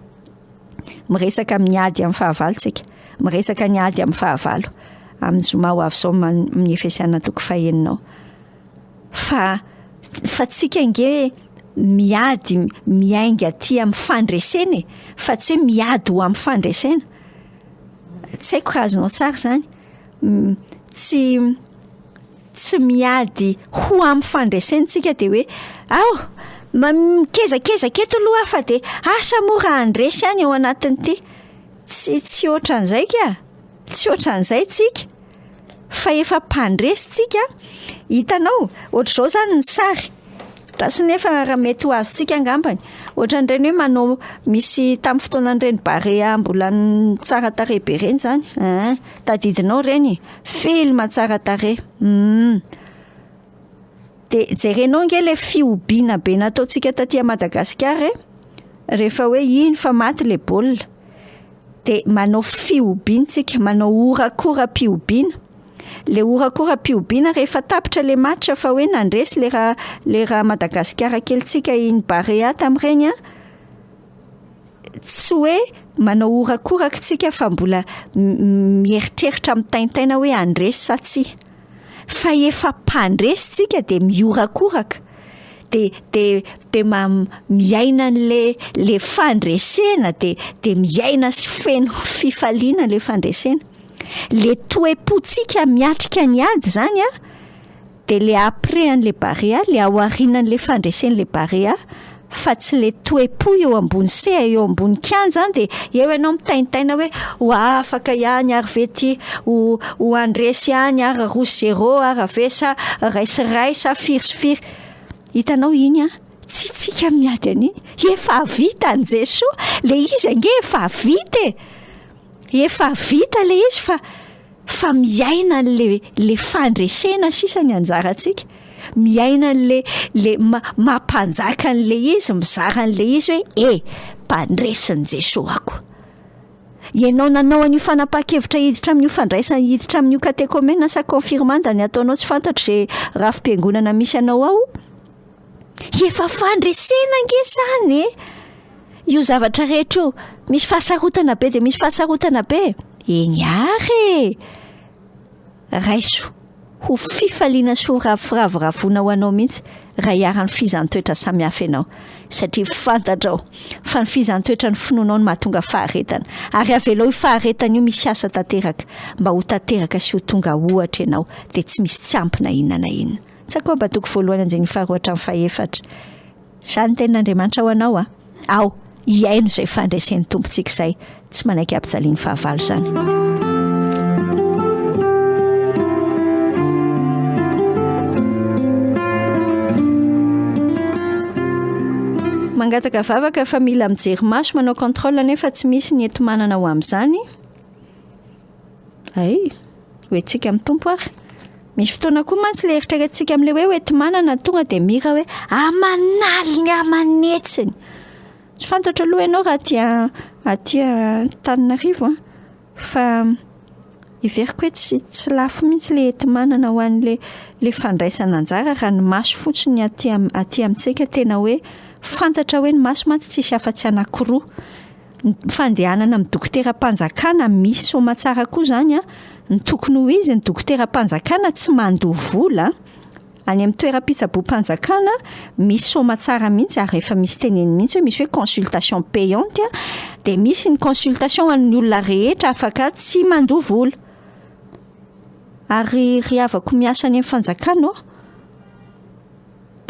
Miresaka amin'ny ady amin'ny fahavalo tsika. Miresaka ny ady amin'ny fahavalo amin'ny zoma ho avy izao amin'ny Efesiana toko fahenina ao. Fa fa tsika ange miady miainga aty amin'ny fandresena e, fa tsy hoe miady ho amin'ny fandresena. Tsy haiko raha azonao tsara izany. Tsy tsy miady ho amin'ny fandresena tsika dia hoe ao mikezakezaka eto aloha aho fa dia asa moa raha handresy any ao anatin'ity. Tsy tsy ohatran'izay ka, tsy ohatran'izay tsika fa efa mpandresy tsika. Hitanao, ohatr'izao izany ny sary, andraso nefa raha mety ho azontsika angambany, ohatran'ireny hoe manao misy tamin'ny fotoanan'ireny Barea mbola tsara tarehy be ireny izany, ein, tadidinao ireny e, film tsara tarehy, hum. Dia jerenao ange ilay fihobiana be nataontsika taty Madagasikara e, rehefa hoe iny fa maty ilay baolina, dia manao fihobiana tsika, manao horakora-pihobiana, ilay horakora-pihobiana rehefa tapitra ilay match fa hoe nandresy ilay raha ilay raha Madagasikara kelintsika iny Barea tamin'ireny an, tsy hoe manao horakoraka tsika fa mbola mieritreritra mitaintaina hoe handresy sa tsia. Fa efa mpandresy tsika dia mihorakoraka, dia dia dia miaina an'le le fandresena dia dia miaina sy feno fifaliana le fandresena. Le toe-pontsika miatrika ny ady zany an, de le après an'le Barea, le aorianan'le fandresen'le Barea, fa tsy le toe-po eo ambony seha, eo ambony kianja an, de eo ianao mitaintaina hoe ho afaka ihany ary ve ty, ho ho handresy ihany ary roa sy zéro ary ve sa iray sy iray sa firy sy firy. Hitanao iny an, tsy tsika miady an'iny, efa vitan'i Jesoa, le izy ange efa vita e, efa vita le izy fa fa miaina an'le le fandresena sisa ny anjarantsika. Miaina an'le le maha-mpanjaka an'le izy, mizara an'le izy hoe e! Mpandresin'i Jesoa ako. Ianao nanao an'io fanapahan-kevitra hiditra amin'io fandraisana, hiditra amin'io katekomena sa konfirmanda ny ataonao tsy fantatro izay rafi-piangonana misy anao ao. Efa fandresena ange izany e! Io zavatra rehetra io, misy fahasarotana be dia misy fahasarotana be. Eny ary e! Raiso ho fifaliana sy ho firavoravoana ho anao mihitsy raha iharan'ny fizahàn-toetra samihafa ianao, satria fantatrao fa ny fizahàn-toetra ny finoanao no mahatonga faharetana, ary avelao io faharetana io misy asa tanteraka mba ho tanteraka sy ho tonga ohatra ianao, dia tsy misy tsy ampy na inona na inona. Jakoba toko voalohany andininy faharoa hatramin'ny fahefatra. Izany ny tenin'Andriamanitra ho anao a! Ao, hihaino izay fandresen'ny Tompontsika izay, tsy manaiky hampijalian'ny fahavalo izany. Mangataka vavaka fa mila mijery maso manao contrôle nefa tsy misy ny enti-manana ho amin'izany. Hay, ho entintsika amin'ny Tompo ary. Misy fotoana koa mantsy ilay eritreretintsika amin'ilay hoe hoenti-manana tonga dia mira hoe aman'aliny aman'hetsiny. Tsy fantatro aloha ianao raha aty aty Antananarivo an, fa heveriko hoe tsy tsy lafo mihitsy ilay enti-manana ho an'ilay ilay fandraisana anjara raha ny maso fotsiny aty aty amintsika tena hoe fantatra hoe ny maso mantsy tsisy afa-tsy anankiroa. Ny fandehanana amin'ny dokoteram-panjakana misy soamatsara koa izany an, ny tokony ho izy ny dokoteram-panjakana tsy mandoa vola, any amin'ny toeram-pitsaboam-panjakana misy soamatsara mihitsy ary efa misy teneniny mihitsy hoe misy hoe consultation payante dia misy ny consultation ho an'ny olona rehetra afaka tsy mandoa vola. Ary ry havako miasa any amin'ny fanjakana ô,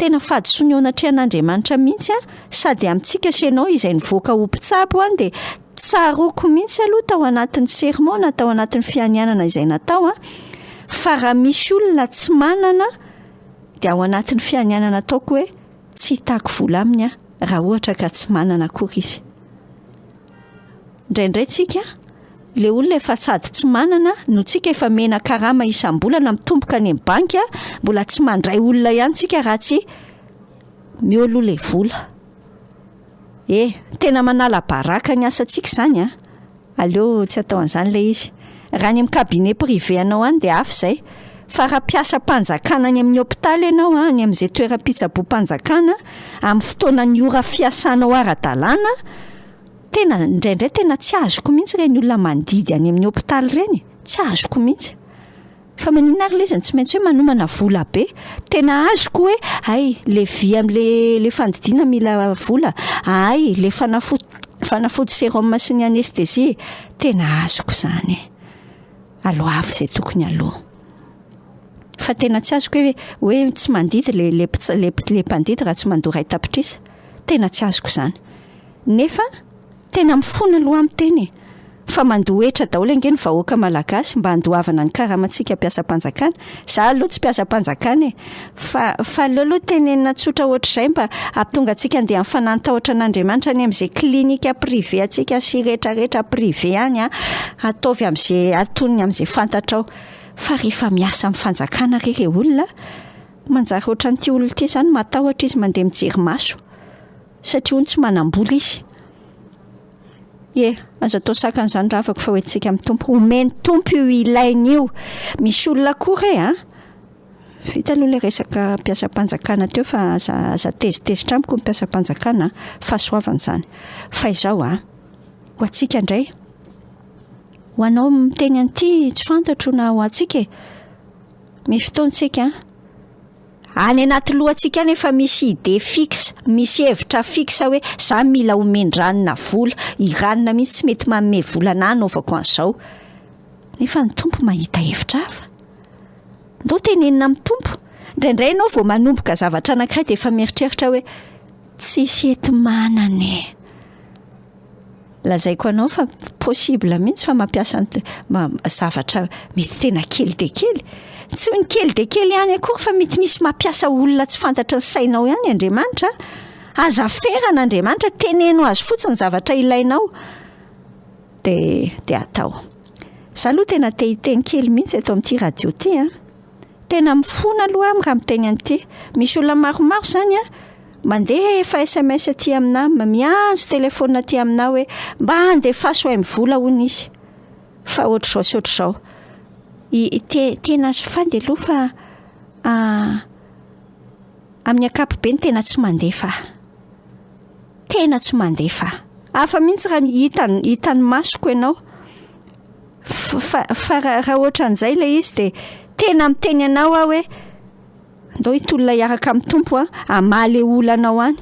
Tena fahadisoana eo anatrehan'Andriamanitra mihitsy an, sady amintsika sy ianao izay nivoaka ho mpitsabo an dia tsaroako mihitsy aloha tao anatin'ny sermon na tao anatin'ny fianianana izay natao an, fa raha misy olona tsy manana dia ao anatin'ny fianianana ataoko hoe tsy hitaky vola aminy aho raha ohatra ka tsy manana akory izy. Indraindray tsika, le olona efa sady tsy manana no tsika efa mena karama isam-bolana mitomboka any amin'ny banky, mbola tsy mandray olona ihany tsika raha tsy meo aloha le vola. E, tena manala baraka ny asantsika izany an! Aleo tsy atao an'izany ilay izy. Raha any amin'ny cabinet privé anao any dia hafa izay. Fa raha mpiasam-panjakana any amin'ny hopitaly ianao, any amin'izay toeram-pitsaboam-panjakana, amin'ny fotoanan'ny ora fiasanao ara-dalàna, Tena indraindray tena tsy azoko mihitsy ireny olona mandidy any amin'ny hopitaly ireny e, tsy azoko mihitsy. Fa maninona ary ilay izy no tsy maintsy hoe manomana vola be? Tena azoko hoe hay le vy amin'le le fandidiana mila vola, hay le fanafody fanafody sérum sy ny anesthésie, tena azoko izany e. Aloavy izay tokony aloa. Fa tena tsy azoko hoe hoe tsy mandidy le le le le mpandidy raha tsy mandoa iray tapitrisa. Tena tsy azoko izany. Nefa tena mifona aloha amin'ny tena e! Fa mandoa hetra daholo ange ny vahoaka malagasy mba handoavana ny karamantsika mpiasam-panjakana. Za aloha tsy mpiasam-panjakana e! Fa fa aleo aloha tenenina tsotra ohatr'izay mba hahatonga antsika handeha amin'ny fanahy tahotra an'Andriamanitra any amin'izay clinique privé antsika sy rehetrarehetra privé any an! Ataovy amin'izay antonony amin'izay fantatrao. Fa rehefa miasa amin'ny fanjakana re re olona, manjary ohatran'ity olona ity izany matahotra izy mandeha mijery maso. Satria hono tsy manam-bola izy. Ie, aza atao sakana izany ravako fa hoentintsika amin'ny Tompo. Omen'ny Tompo io ilainy io. Misy olona koa re an! Vita aloha ilay resaka mpiasam-panjakana teo fa aza aza tezitezitra amiko ny mpiasam-panjakana an! Fahasoavana izany. Fa izao an! Ho antsika indray, ho anao miteny an'ity tsy fantatro na ho antsika e! Misy fotoana tsika an! Any anaty lohantsika any efa misy idée fixe, misy hevitra fixe hoe za mila omen-dranona vola, i ranona mihitsy tsy mety manome vola anah anaovako an'izao. Nefa ny Tompo mahita hevitra hafa. Ndao tenenina amin'ny Tompo. Indraindray ianao vao manomboka zavatra anankiray dia efa mieritreritra hoe tsisy enti-manana e. Lazaiko anao fa possible mihitsy fa mampiasa zavatra mety tena kely dia kely. Tsy ny kely dia kely ihany akory fa mety misy mampiasa olona tsy fantatry ny sainao ihany Andriamanitra. Aza ferana Andriamanitra, teneno azy fotsiny ny zavatra ilainao dia dia atao. Za aloha tena te hiteny kely mihitsy eto amin'ity radio ity an. Tena mifona aloha aho raha miteny an'ity. Misy olona maromaro izany an, mandefa sms aty aminà, miantso telefaonina aty aminà hoe mba andefaso ahy vola hono izy fa ohatr'izao sy ohatr'izao. I te- tena azafady aloha fa amin'ny ankapobeny tena tsy mandefa aho. Tena tsy mandefa aho. Hafa mihitsy raha hitan'ny hitan'ny masoko ianao. Fa fa raha ohatran'izay ilay izy dia tena miteny anao aho hoe ndao hitolona hiaraka amin'ny Tompo an, hamaha ilay olanao any.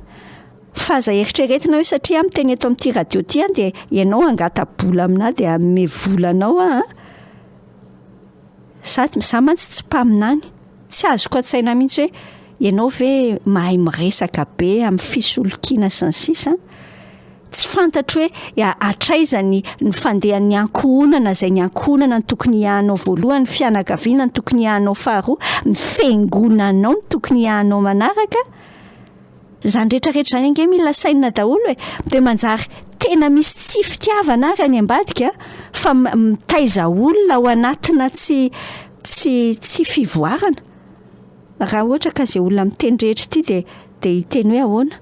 Fa aza eritreretina hoe satria aho miteny eto amin'ity radio ity an dia ianao hangata-bola aminà dia hanome vola anao aho an. Za za mantsy tsy mpaminany, tsy azoko an-tsaina mihitsy hoe ianao ve mahay miresaka be amin'ny fisolokiana sy ny sisa. Tsy fantatro hoe hatraiza ny ny fandehan'ny ankohonana izay ny ankohonana no tokony hiahanao voalohany, ny fianakaviana no tokony hiahanao faharoa, ny fiangonanao no tokony hiahanao manaraka. Izany rehetra rehetra izany ange mila sainina daholo e! Dia manjary tena misy tsy fitiavana ary any ambadika fa mitaiza olona ao anatina tsy tsy tsy fivoarana. Raha ohatra ka izay olona miteny rehetra ity dia dia hiteny hoe ahoana?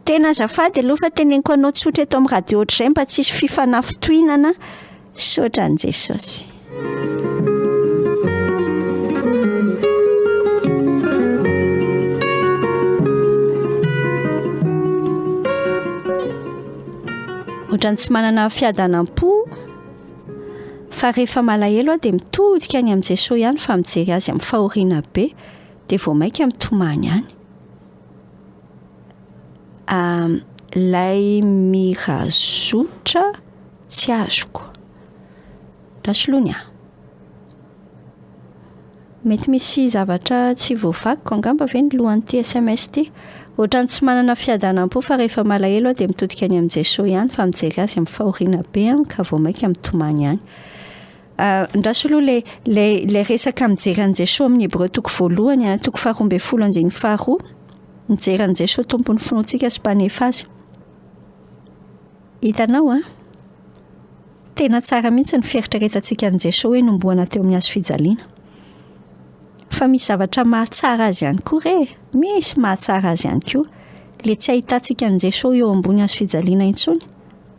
Tena azafady aloha fa teneniko anao tsotra eto amin'ny radio ohatr'izay mba tsy hisy fifanafintohinana. Misaotra an'i Jesosy. Ohatran'ny tsy manana fiadanam-po fa rehefa malahelo aho dia mitodika any amin'i Jesosy ihany fa mijery azy amin'ny fahoriana be dia vao mainka mitomany any. Ilay mirazotra tsy azoko. Rasolony a! Mety misy zavatra tsy voavakiko angamba ve ny lohan'ity sms ity? Ohatran'ny tsy manana fiadanam-po fa rehefa malahelo aho dia mitodika any amin'i Jesoa ihany fa mijery azy amin'ny fahoriana be aho ka vao mainka mitomany ihany. Andraso aloha ilay ilay ilay resaka mijery an'i Jesoa amin'ny Hebreo toko voalohany a, toko faharoa ambin'ny folo andininy faharoa. Mijery an'i Jesoa Tompon'ny finoantsika sy Mpanefa azy. Hitanao an? Tena tsara mihitsy ny fieritreretantsika an'i Jesoa hoe nombohana teo amin'ny hazo fijaliana. Fa misy zavatra mahatsara azy ihany koa re e! Misy mahatsara azy ihany koa. Ilay tsy ahitantsika an'i Jesoa eo ambony hazo fijaliana intsony,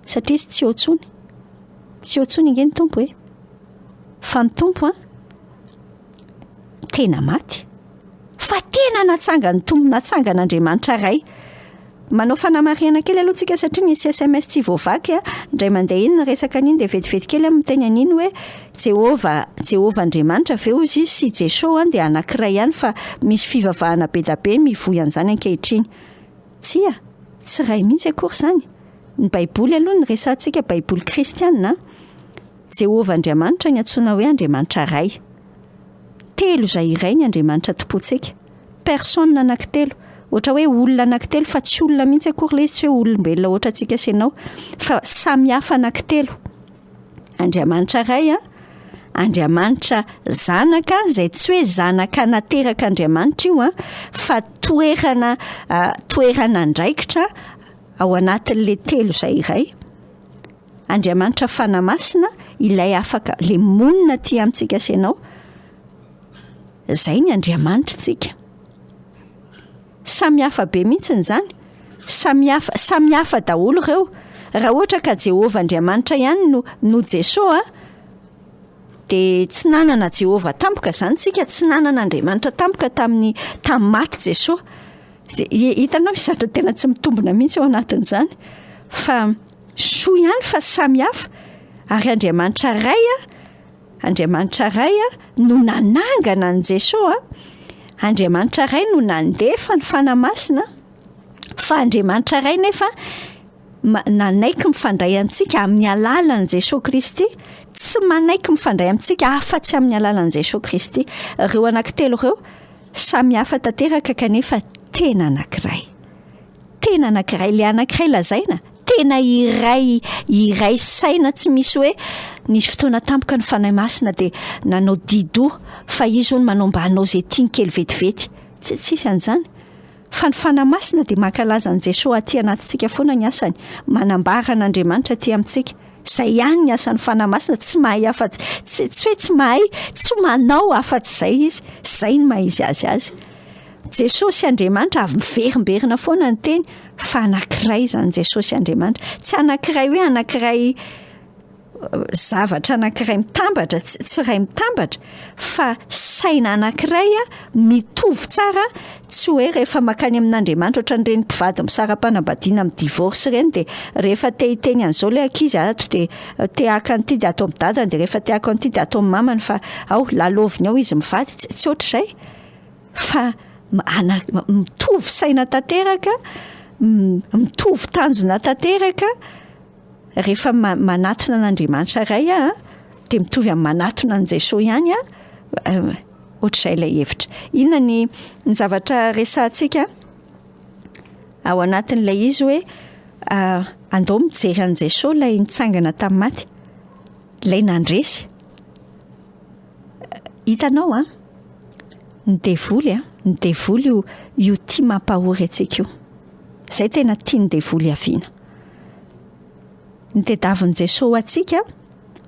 satria izy tsy eo intsony. Tsy eo intsony ange ny Tompo e! Fa ny Tompo an, tena maty. Fa tena natsangan'ny Tompo, natsangan'Andriamanitra Ray. Manao fanamarihana kely aloha tsika satria nisy sms tsy voavaky a, indray mandeha iny niresaka an'iny dia vetivety kely aho miteny an'iny hoe Jehovah, Jehovah Andriamanitra ve hozy izy sy Jeso an dia anankiray ihany fa misy fivavahana be da be mivoy an'izany ankehitriny. Tsia, tsy iray mihitsy akory izany. Ny baiboly aloha no resahantsika, baiboly kristiana an. Jehovah Andriamanitra ny antsoina hoe Andriamanitra Ray. Telo izay iray ny Andriamanitra tompontsika. Personne anankitelo. Ohatra hoe olona anankitelo fa tsy olona mihitsy akory ilay izy, tsy hoe olombelona ohatra antsika sy ianao fa samy hafa anankitelo. Andriamanitra Ray an, Andriamanitra Zanaka izay tsy hoe zanaka naterak'Andriamanitra io an, fa toerana toerana andraikitra ao anatin'ilay telo izay iray. Andriamanitra Fanahy Masina ilay afaka, ilay monina aty amintsika sy ianao. Izay ny Andriamanitritsika. Samy hafa be mihitsy izany. Samy hafa, samy hafa daholo ireo. Raha ohatra ka Jehovah Andriamanitra ihany no no Jesoa, dia tsy nanana Jehovah tampoka izany tsika, tsy nanana Andriamanitra tampoka tamin'ny tamin'ny maty Jesoa. Hitanao misy zavatra tena tsy mitombina mihitsy ao anatin'izany. Fa soa ihany fa samy hafa ary Andriamanitra Ray a, Andriamanitra Ray no nanangana an'i Jesoa, Andriamanitra Ray no nandefa ny Fanahy Masina, fa Andriamanitra Ray nefa nanaiky mifandray antsika amin'ny alalan'i Jesoa Kristy, tsy manaiky mifandray amintsika afa-tsy amin'ny alalan'i Jesoa Kristy. Ireo anankitelo ireo samy hafa tanteraka kanefa tena anankiray. Tena anankiray, ilay anankiray lazaina, tena iray, iray saina tsy misy hoe nisy fotoana tampoka ny Fanahy Masina dia nanao di-doha fa izy hono manao mba hanao izay tiany kely vetivety. Tsy tsisy an'izany. Fa ny Fanahy Masina dia mankalaza an'i Jesoa aty anatintsika foana ny asany, manambara an'Andriamanitra aty amintsika. Izay ihany ny asan'ny Fanahy Masina, tsy mahay afa-tsy, tsy, tsy hoe tsy mahay, tsy manao afa-tsy izay izy, izay no maha izy azy azy. Jesosy Andriamanitra avy miverimberina foana ny teny fa anankiray izany Jesosy Andriamanitra. Tsy anankiray hoe anankiray zavatra anankiray mitambatra, tsy iray mitambatra fa saina anankiray mitovy tsara, tsy hoe rehefa mankany amin'Andriamanitra ohatran'ireny mpivady misara-panambadiana amin'ny divorce ireny dia rehefa te hiteny an'izao ilay ankizy ato dia te haka an'ity dia ato amin'ny dadany dia rehefa te haka an'ity dia ato amin'ny mamany fa ao lalaoviny ao izy mivady, tsy ohatr'izay fa ana- mitovy saina tanteraka, mitovy tanjona tanteraka. Rehefa manatona an'Andriamanitra Ray aho dia mitovy amin'ny manatona an'i Jesoa ihany aho, ohatr'izay ilay hevitra. Inona ny ny zavatra resahantsika ao anatin'ilay izy hoe andao mijery an'i Jesoa ilay nitsangana tamin'ny maty, ilay nandresy. Hitanao an, ny devoly an, ny devoly io io tia mampahory antsika io. Izay tena tian'ny devoly haviana. Ny tediavin'i Jesoa ho antsika,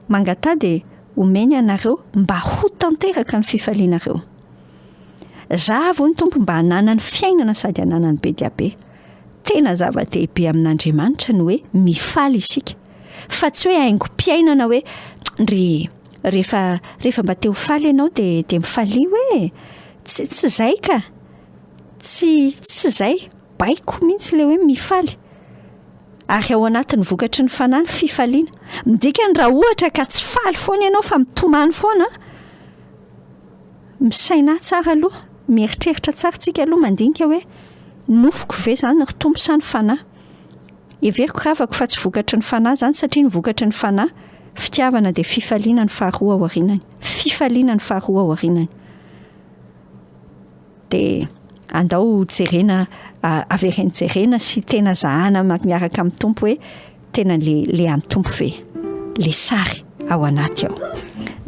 mangataha dia omeny anareo mba ho tanteraka ny fifalianareo. Zavo ny Tompo mba hananany fiainana sady hananany be dia be. Tena zava-dehibe amin'Andriamanitra ny hoe mifaly isika, fa tsy hoe haingom-piainana hoe ndry rehefa rehefa mba te ho faly ianao dia dia mifalia hoe tsy tsy izay ka, tsy tsy izay. Baiko mihitsy ilay hoe mifaly. Ary ao anatin'ny vokatry ny fanahy ny fifaliana. Ny dikany raha ohatra ka tsy faly foana ianao fa mitomany foana, misaina tsara aloha, mieritreritra tsara tsika aloha mandinika hoe nofoko ve izany ry Tompo sa ny fanahy? Heveriko ravako fa tsy vokatry ny fanahy izany satria ny vokatry ny fanahy, fitiavana dia fifaliana ny faharoa aorianany. Fifaliana ny faharoa aorianany. Dia andao jerena, avereno jerena sy tena zahana miaraka amin'ny Tompo hoe tena le le an'ny Tompo ve le sary ao anaty ao.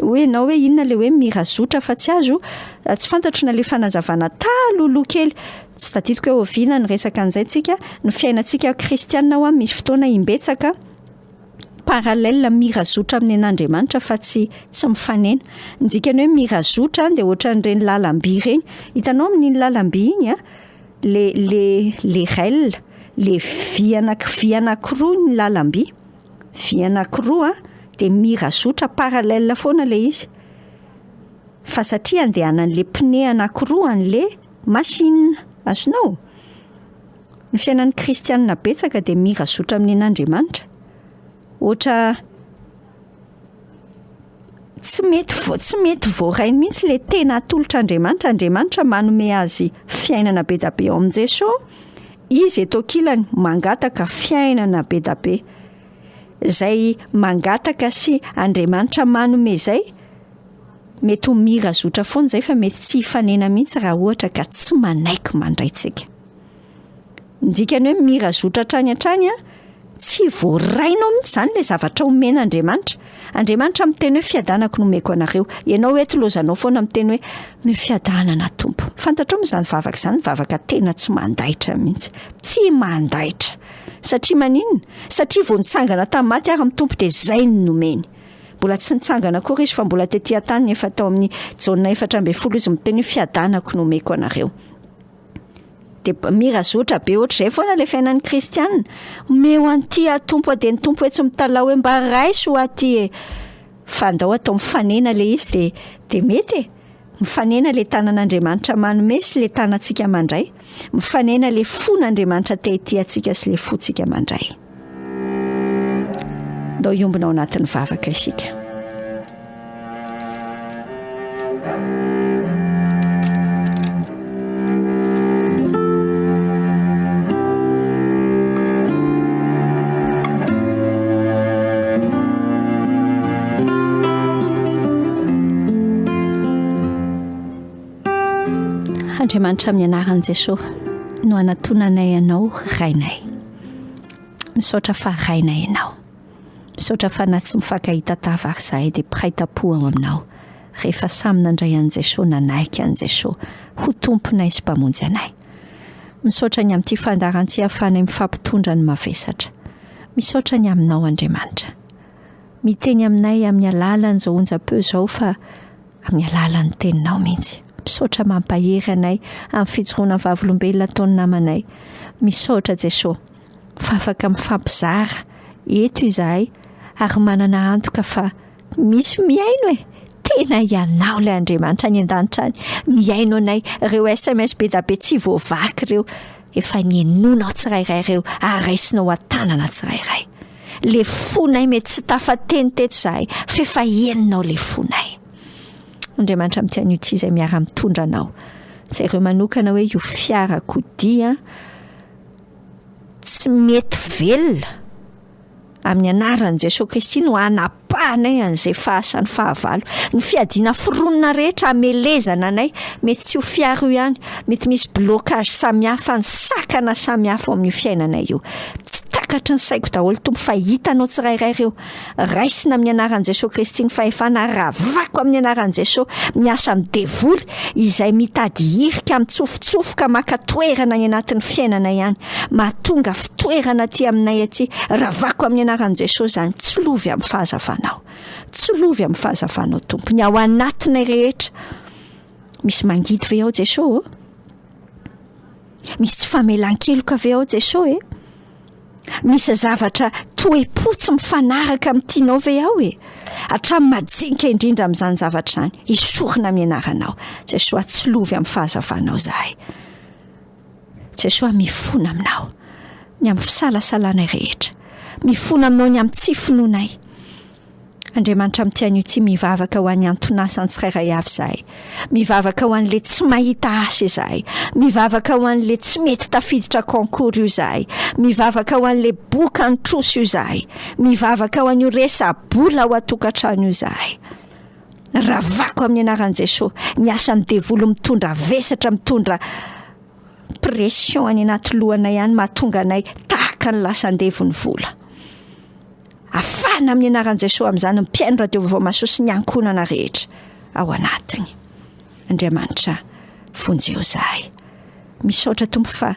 Hoy ianao hoe inona le hoe mirazotra fa tsy azo, tsy fantatro na le fanazavana talohaloha kely, tsy tadidiko hoe oviana ny resaka an'izay tsika, ny fiainantsika kristiana hoa misy fotoana imbetsaka, parallèle mira zotra amin'ny an'Andriamanitra fa tsy tsy mifanena. Ny dikany hoe mira zotra dia ohatran'ireny lalam-by ireny. Hitanao amin'iny lalam-by iny a, le le le rail, le vy anaky vy anankiroa ny lalam-by, vy anankiroa dia mira zotra parallèle foana ilay izy. Fa satria andehanan'le pneu anankiroa an'le machine, azonao? Ny fiainan'ny kristianina betsaka dia mira zotra amin'ny an'Andriamanitra. Ohatra tsy mety vo- tsy mety voarainy mihitsy ilay tena atolotr'Andriamanitra. Andriamanitra manome azy fiainana be dia be ao amin'i Jesoa, izy eto ankilany mangataka fiainana be dia be. Izay mangataka sy Andriamanitra manome izay, mety ho mira zotra foana izay fa mety tsy hifanena mihitsy raha ohatra ka tsy manaiky mandray tsika. Ny dikany hoe mira zotra hatrany hatrany an, tsy voarainao mihitsy izany ilay zavatra omen'Andriamanitra. Andriamanitra miteny hoe fiadanako no omeko anareo. Ianao eto lozanao foana miteny hoe omeo fiadanana Tompo. Fantatrao moa izany vavaka izany, vavaka tena tsy mandaitra mihitsy. Tsy mandaitra. Satria maninona? Satria vao nitsangana tamin'ny maty ary ny Tompo dia izay no nomeny. Mbola tsy nitsangana akory izy fa mbola tety an-tany efa tao amin'ny Jaona 14 izy miteny hoe fiadanako no omeko anareo. Dia mira zotra be ohatr'izay foana ilay fiainan'ny kristiana. Omeo an'ity aho Tompo a, dia ny Tompo hoe tsy mitalaho hoe mba raiso ho aty e. Fa andao atao mifanena ilay izy dia dia mety e. Mifanena ilay tanan'Andriamanitra manome sy ilay tanantsika mandray. Mifanena ilay fon'Andriamanitra te hitia antsika sy ilay fontsika mandray. Ndao hiombona ao anatin'ny vavaka isika. Andriamanitra amin'ny anaran'i Jesoa no anatonanay anao Rainay. Misaotra fa Rainay ianao. Misaotra fa na tsy mifankahita tava ary izahay dia mpiray tampo ao aminao rehefa samy nandray an'i Jesoa nanaiky an'i Jesoa ho Tomponay sy Mpamonjy anay. Misaotra ny amin'ity fandaharantsy ahafahanay mifampitondra ny mavesatra. Misaotra ny aminao Andriamanitra. miteny aminay amin'ny alalan'izao onjam-peo izao fa amin'ny alalan'ny teninao mihitsy. Misaotra mampahery anay amin'ny fijoroana vavolombelona ataon'ny namanay. Misaotra Jesoa fa afaka mifampizara eto izahay ary manana antoka fa misy mihaino e! Tena ianao ilay Andriamanitra any an-danitra any mihaino anay, ireo sms be da be tsy voavaky ireo efa nihainoanao tsirairay ireo ary raisinao an-tanana tsirairay. Le fonay mety tsy tafateny teto izahay fa efa henonao le fonay. Andriamanitra amin'ity anio ity izay miara-mitondra anao. Jereo manokana hoe io fiarakodia tsy mety velona amin'ny anaran'i Jesoa Kristy no hanapahanay an'izay fahasan'ny fahavalo. Ny fiadiana foronina rehetra hamelezana anay, mety tsy ho fiara io ihany, mety misy blocage samihafa, ny sakana samihafa ao amin'io fiainanay io. Tsy takatry ny saiko daholo Tompo fa hitanao tsirairay ireo. Raisina amin'ny anaran'i Jesoa Kristy ny fahefana ary ravako amin'ny anaran'i Jesoa ny asan'ny devoly izay mitady hirika mitsofotsofoka maka toerana any anatin'ny fiainanay any. Mahatonga fitoerana aty aminay aty. Ravako amin'ny anaran'i Jesoa izany. Tsilovy amin'ny fahazavanao. Tsilovy amin'ny fahazavanao Tompo. Ny ao anatinay rehetra. Misy mangidy ve ao Jesoa ô? Misy tsy famelan-keloka ve ao Jesoa e? Misy zavatra toe-po tsy mifanaraka amin'ny tianao ve ao e? Hatramin'ny majinika indrindra amin'izany zavatra izany, esorina amin'ny anaranao. Jesoa, tsilovy amin'ny fahazavanao izahay. Jesoa, mifona aminao ny amin'ny fisalasalanay rehetra. Mifona aminao ny amin'ny tsy finoanay. Andriamanitra amin'ity anio ity mivavaka ho an'ny anton'asany tsirairay avy izahay. Mivavaka ho an'ilay tsy mahita asa izahay. Mivavaka ho an'ilay tsy mety tafiditra concours io izahay. Mivavaka ho an'ilay boka ny trosa io izahay. Mivavaka ho an'io resa-bola ao an-tokantrano io izahay. Ravako amin'ny anaran'i Jesoa ny asan'ny devoly mitondra vesatra, mitondra pression any anaty lohanay any mahatonga anay tahaka ny lasa andevon'ny vola. Afahana amin'ny anaran'i Jesoa amin'izany ny mpihaino radio vaovao mahasoa sy ny ankohonana rehetra ao anatiny. Andriamanitra vonjeo izahay. Misaotra Tompo fa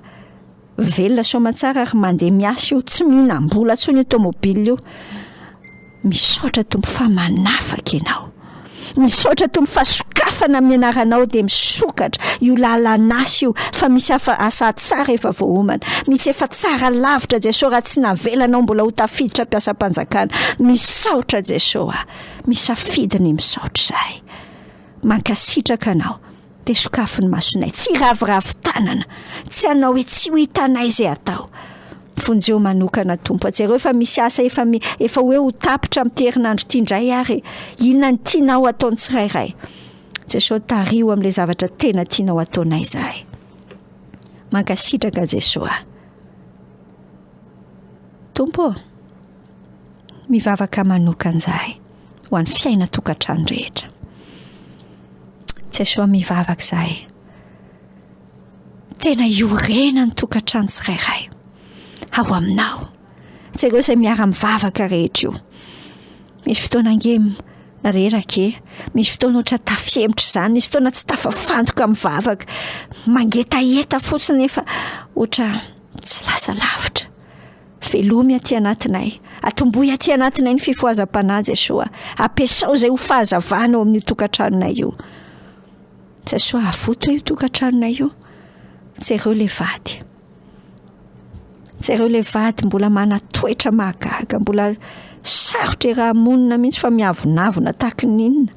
velona soamantsara ary mandeha miasa io, tsy mihinam-bola intsony io tomobile io. Misaotra Tompo fa manafaka ianao. Misaotra Tompo fa sokafana amin'ny anaranao dia misokatra io lalan'asa io fa misy hafa asa tsara efa voaomana. Misy efa tsara lavitra Jesoa raha tsy navelanao mbola ho tafiditra mpiasam-panjakana. Misaotra Jesoa a. Misafidy ny misaotra izahay. Mankasitraka anao. Dia sokafy ny masonay. Tsy hiraviravy tanana. Tsy hanao hoe tsy ho hitanay izay atao. Vonjeo manokana Tompo a. Jereo fa misy asa efa efa hoe ho tapitra amin'ity herinandro ity indray ary e. Inona ny tianao ataon'ny tsirairay? Jesosy tariho amin'ilay zavatra tena tianao ataonay izahay. Mankasitraka Jesoa. Tompo ô, mivavaka manokana izahay ho an'ny fiainan-tokantrano rehetra. Jesoa mivavaka izahay. Tena iorenan'ny tokantrano tsirairay ao aminao. Jereo izay miara-mivavaka rehetra io. Misy fotoana ange reraka e, misy fotoana ohatra tafiemotra izany, misy fotoana tsy tafafantoka mivavaka, mangetaheta fotsiny nefa ohatra tsy lasa lavitra. Velomy aty anatinay, atombohy aty anatinay ny fifohazam-panahy Jesoa, ampiasao izay ho fahazavana ao amin'io tokantranonay io. Jesoa avoto io tokantranonay io. Jereo le vady. Jereo le vady mbola manatoetra mahagaga, mbola sarotra eraha-monina mihitsy fa miavonavona tahaky ny inona.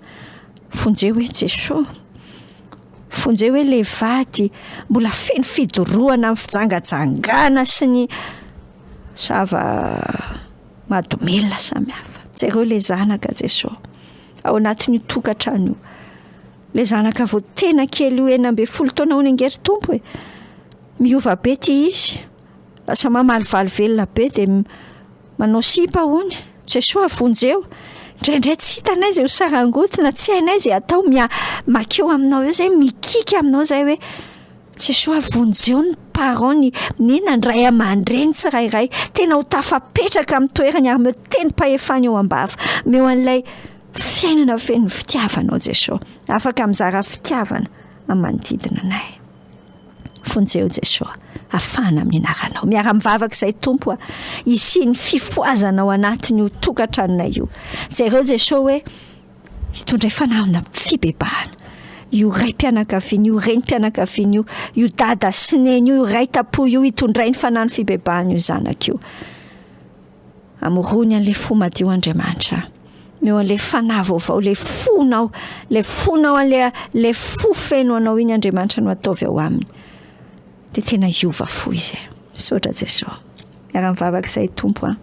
Vonjeo hoe Jesoa. Vonjeo hoe le vady mbola feno fidorohana amin'ny fijangajangana sy ny zava mahadomelina samihafa. Jereo le zanaka Jesoa ao anatin'io tokantrano io. Le zanaka vao tena kely io 16 taona hono ange ry Tompo e! Miova be ty izy, lasa mamalivaly velona be dia manao sipa hono, Jesoa vonjeo! Indraindray tsy hitanay izay ho sarangotina, tsy hainay izay atao, mia- makeo aminao eo zay, mikiky aminao zay hoe Jesoa vonjeo ny parents, ny ny inona, ny ray aman-dreny tsirairay, tena ho tafapetraka amin'ny toerany ary omeo tenim-pahefana eo am-bava, omeo an'ilay Fiainana feno fitiavana ao Jesoa. Afaka mizara fitiavana amin'ny manodidina anay. Vonjeo Jesoa. Afahana amin'ny anaranao. Miara-mivavaka izay Tompo a. Hisian'ny fifohazana ao anatin'io tokantranonay io. Jereo Jesoa hoe hitondray fanahina fibebahana. Io raim-pianakaviana io, renim-pianakaviana io, io dada sy neny io, io ray tam-po io, hitondray ny fanahin'ny fibebahana io zanaka io. Amorony an'ilay fo madio Andriamanitra. Omeo an'ilay fanahy vaovao, ilay fonao, ilay fonao an'ilay ilay fo feno anao iny Andriamanitra no ataovy ao aminy. Dia tena hiova fo izy. Misaotra Jesosy. Miara-mivavaka izay Tompo a.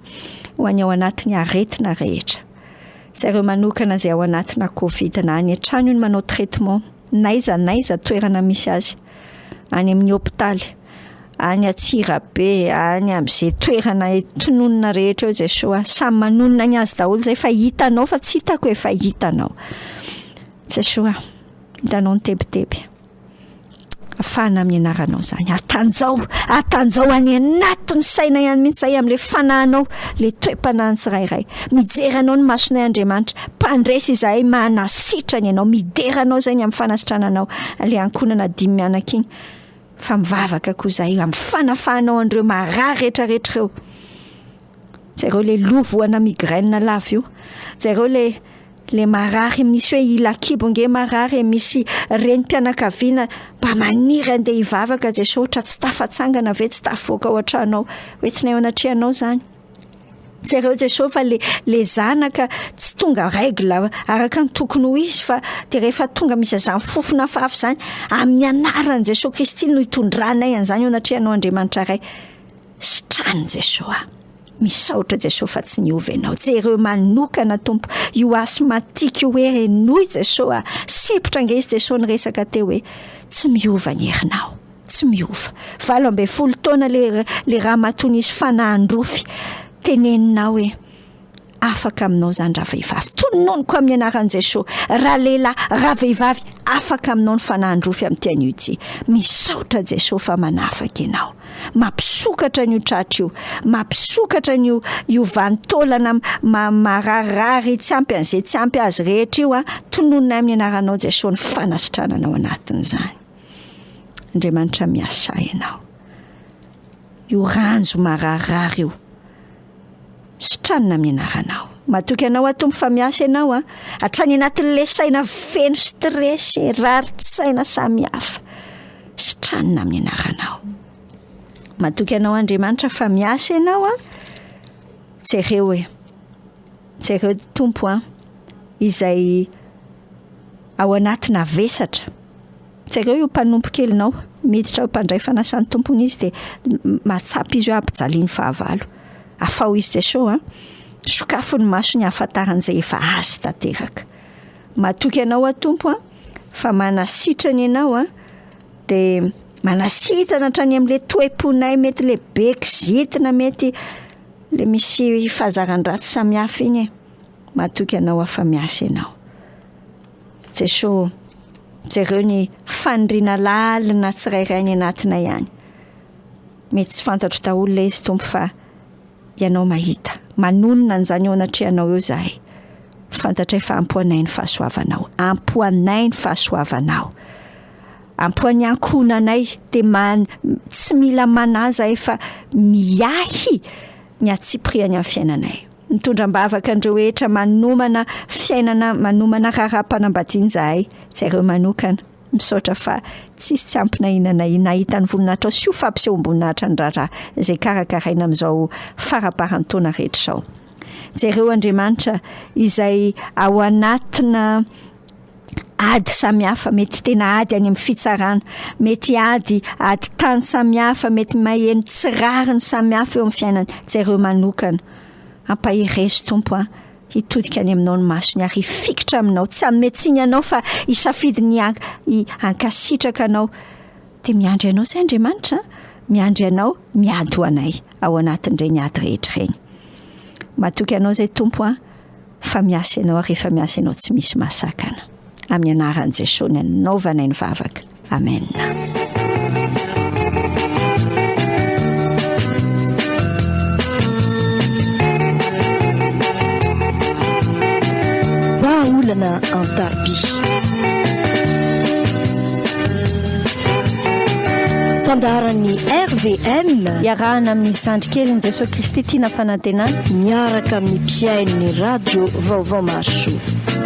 Ho an'ny ao anatin'ny aretina rehetra. Jereo manokana izay ao anatina covid na any an-trano io no manao traitement, n'aiza n'aiza toerana misy azy, any amin'ny hopitaly, any Antsirabe, any amin'izay toerana tononina rehetra eo Jesoa, samy manonona ny azy daholo izay fa hitanao fa tsy hitako e fa hitanao. Jesoa, hitanao ny tebiteby. Afahana amin'ny anaranao izany. Atanjao, atanjao any anatin'ny saina ihany mihitsy izay amin'ilay fanahinao, ilay toe-panahin'ny tsirairay. Mijery anao ny masonay Andriamanitra, mpandresy izahay manasitrana ianao, midera anao izay ny amin'ny fanasitrananao ilay ankohonana dimy mianaka iny. Fa mivavaka koa izahay amin'ny fanafahanao an'ireo marary rehetrarehetra ireo. Jereo ilay loha voana migraine lava io. Jereo ilay Le marary misy hoe ila kibo nge marary e, misy renim-pianakaviana mba maniry andeha hivavaka Jesoa ohatra tsy tafatsangana ve tsy tafivoaka ao an-trano ao, hoentinay eo anatrehanao zany. Jereo Jesoa fa le le zanaka tsy tonga règle araka ny tokony ho izy fa de rehefa tonga misy an'izany fofona hafahafa izany, amin'ny anaran'i Jesoa Kristy no hitondranay an'izany eo anatrehanao Andriamanitra Ray. Sitrano Jesoa. Misaotra Jesoa fa tsy niova ianao. Jereo manokana Tompo io asthmatique io hoe henoy Jesoa. Sempotra ange izy Jesoa niresaka teo hoe tsy miova ny herinao. Tsy miova. 18 taona le le ramatoa nisy fanahin-drofy. Teneninao hoe Afaka aminao izany ravehivavy. Tononiko amin'ny anaran'i Jesoa. Ralehilahy, ravehivavy, afaka aminao ny fanahin-drofy amin'ity anio ity. Misaotra Jesoa fa manafaka ianao. Mampisokatra an'io tratra io. Mampisokatra an'io io vanin-taolana ma mararirary tsy ampy an'izay tsy ampy azy rehetra io. Tononina amin'ny anaranao Jesoa ny fanasitranana ao anatin'izany. Andriamanitra miasa ianao. Io ranjo mararirary io. Sitranina amin'ny anaranao. Matoky anao aho Tompo fa miasa ianao a. Hatrany anatin'ilay saina feno stress, rarin-tsaina samihafa. Sitranina amin'ny anaranao. Matoky anao Andriamanitra fa miasa ianao a. Jereo e. Jereo Tompo a. Izay ao anatina vesatra. Jereo io mpanompo kelinao, miditra ho mpandray fanasan'ny Tompony izy dia mahatsapa izy hoe ampijalian'ny fahavalo. Afaho izy Jesoa an! Sokafy ny masony hahafantarany izay efa azy tanteraka. Matoky anao aho Tompo an, fa manasitrana ianao an, dia manasitrana hatrany amin'ilay toe-ponay mety ilay be kizitina mety ilay misy fahazaran-dratsy samihafa iny e. Matoky anao aho fa miasa ianao. Jesoa ô, jereo ny faniriana lalina tsirairay any anatinay any. Mety tsy fantatro daholo ilay izy Tompo fa Ianao mahita. Manonona an'izany eo anatrehanao eo izahay. Fantatray fa ampy ho anay ny fahasoavanao. Ampy ho anay ny fahasoavanao. Ampy ho an'ny ankohonanay. Dia man, tsy mila manahy izahay fa miahy ny hatsipiriany amin'ny fiainanay. Mitondra am-bavaka an'ireo rehetra manomana fiainana, manomana raharaham-panambadiana izahay, jereo manokana. Misaotra fa tsisy tsy ampy na inona na inona hahita ny voninahitrao sy ho fampisehoam-boninahitra ny raharaha izay karakaraina amin'izao faramparan'ny taona rehetra izao. Jereo Andriamanitra izay ao anatina ady samihafa, mety tena ady any amin'ny fitsarana, mety ady ady tany samihafa, mety maheno tsy rariny samihafa eo amin'ny fiainany. Jereo manokana. Ampaherezo Tompo a, hitodika any aminao ny masony ary hifikitra aminao, tsy hanome tsiny anao fa hisafidy ny hankasitraka anao. Dia miandry anao izay Andriamanitra, miandry anao miady ho anay ao anatin'ireny ady rehetra ireny. Matoky anao izay Tompo a. Fa miasa ianao ary rehefa miasa ianao tsy misy mahasakana. Amin'ny anaran'i Jesoa ny anaovanay ny vavaka. Amen. Vahaolana an-tarobia. Fandaharan'ny RVM. Iarahana amin'ny zandry kelin'i Jesoa Kristy Tiana Fanantenana. Miaraka amin'ny mpihaino ny radio Vaovao Mahasoa.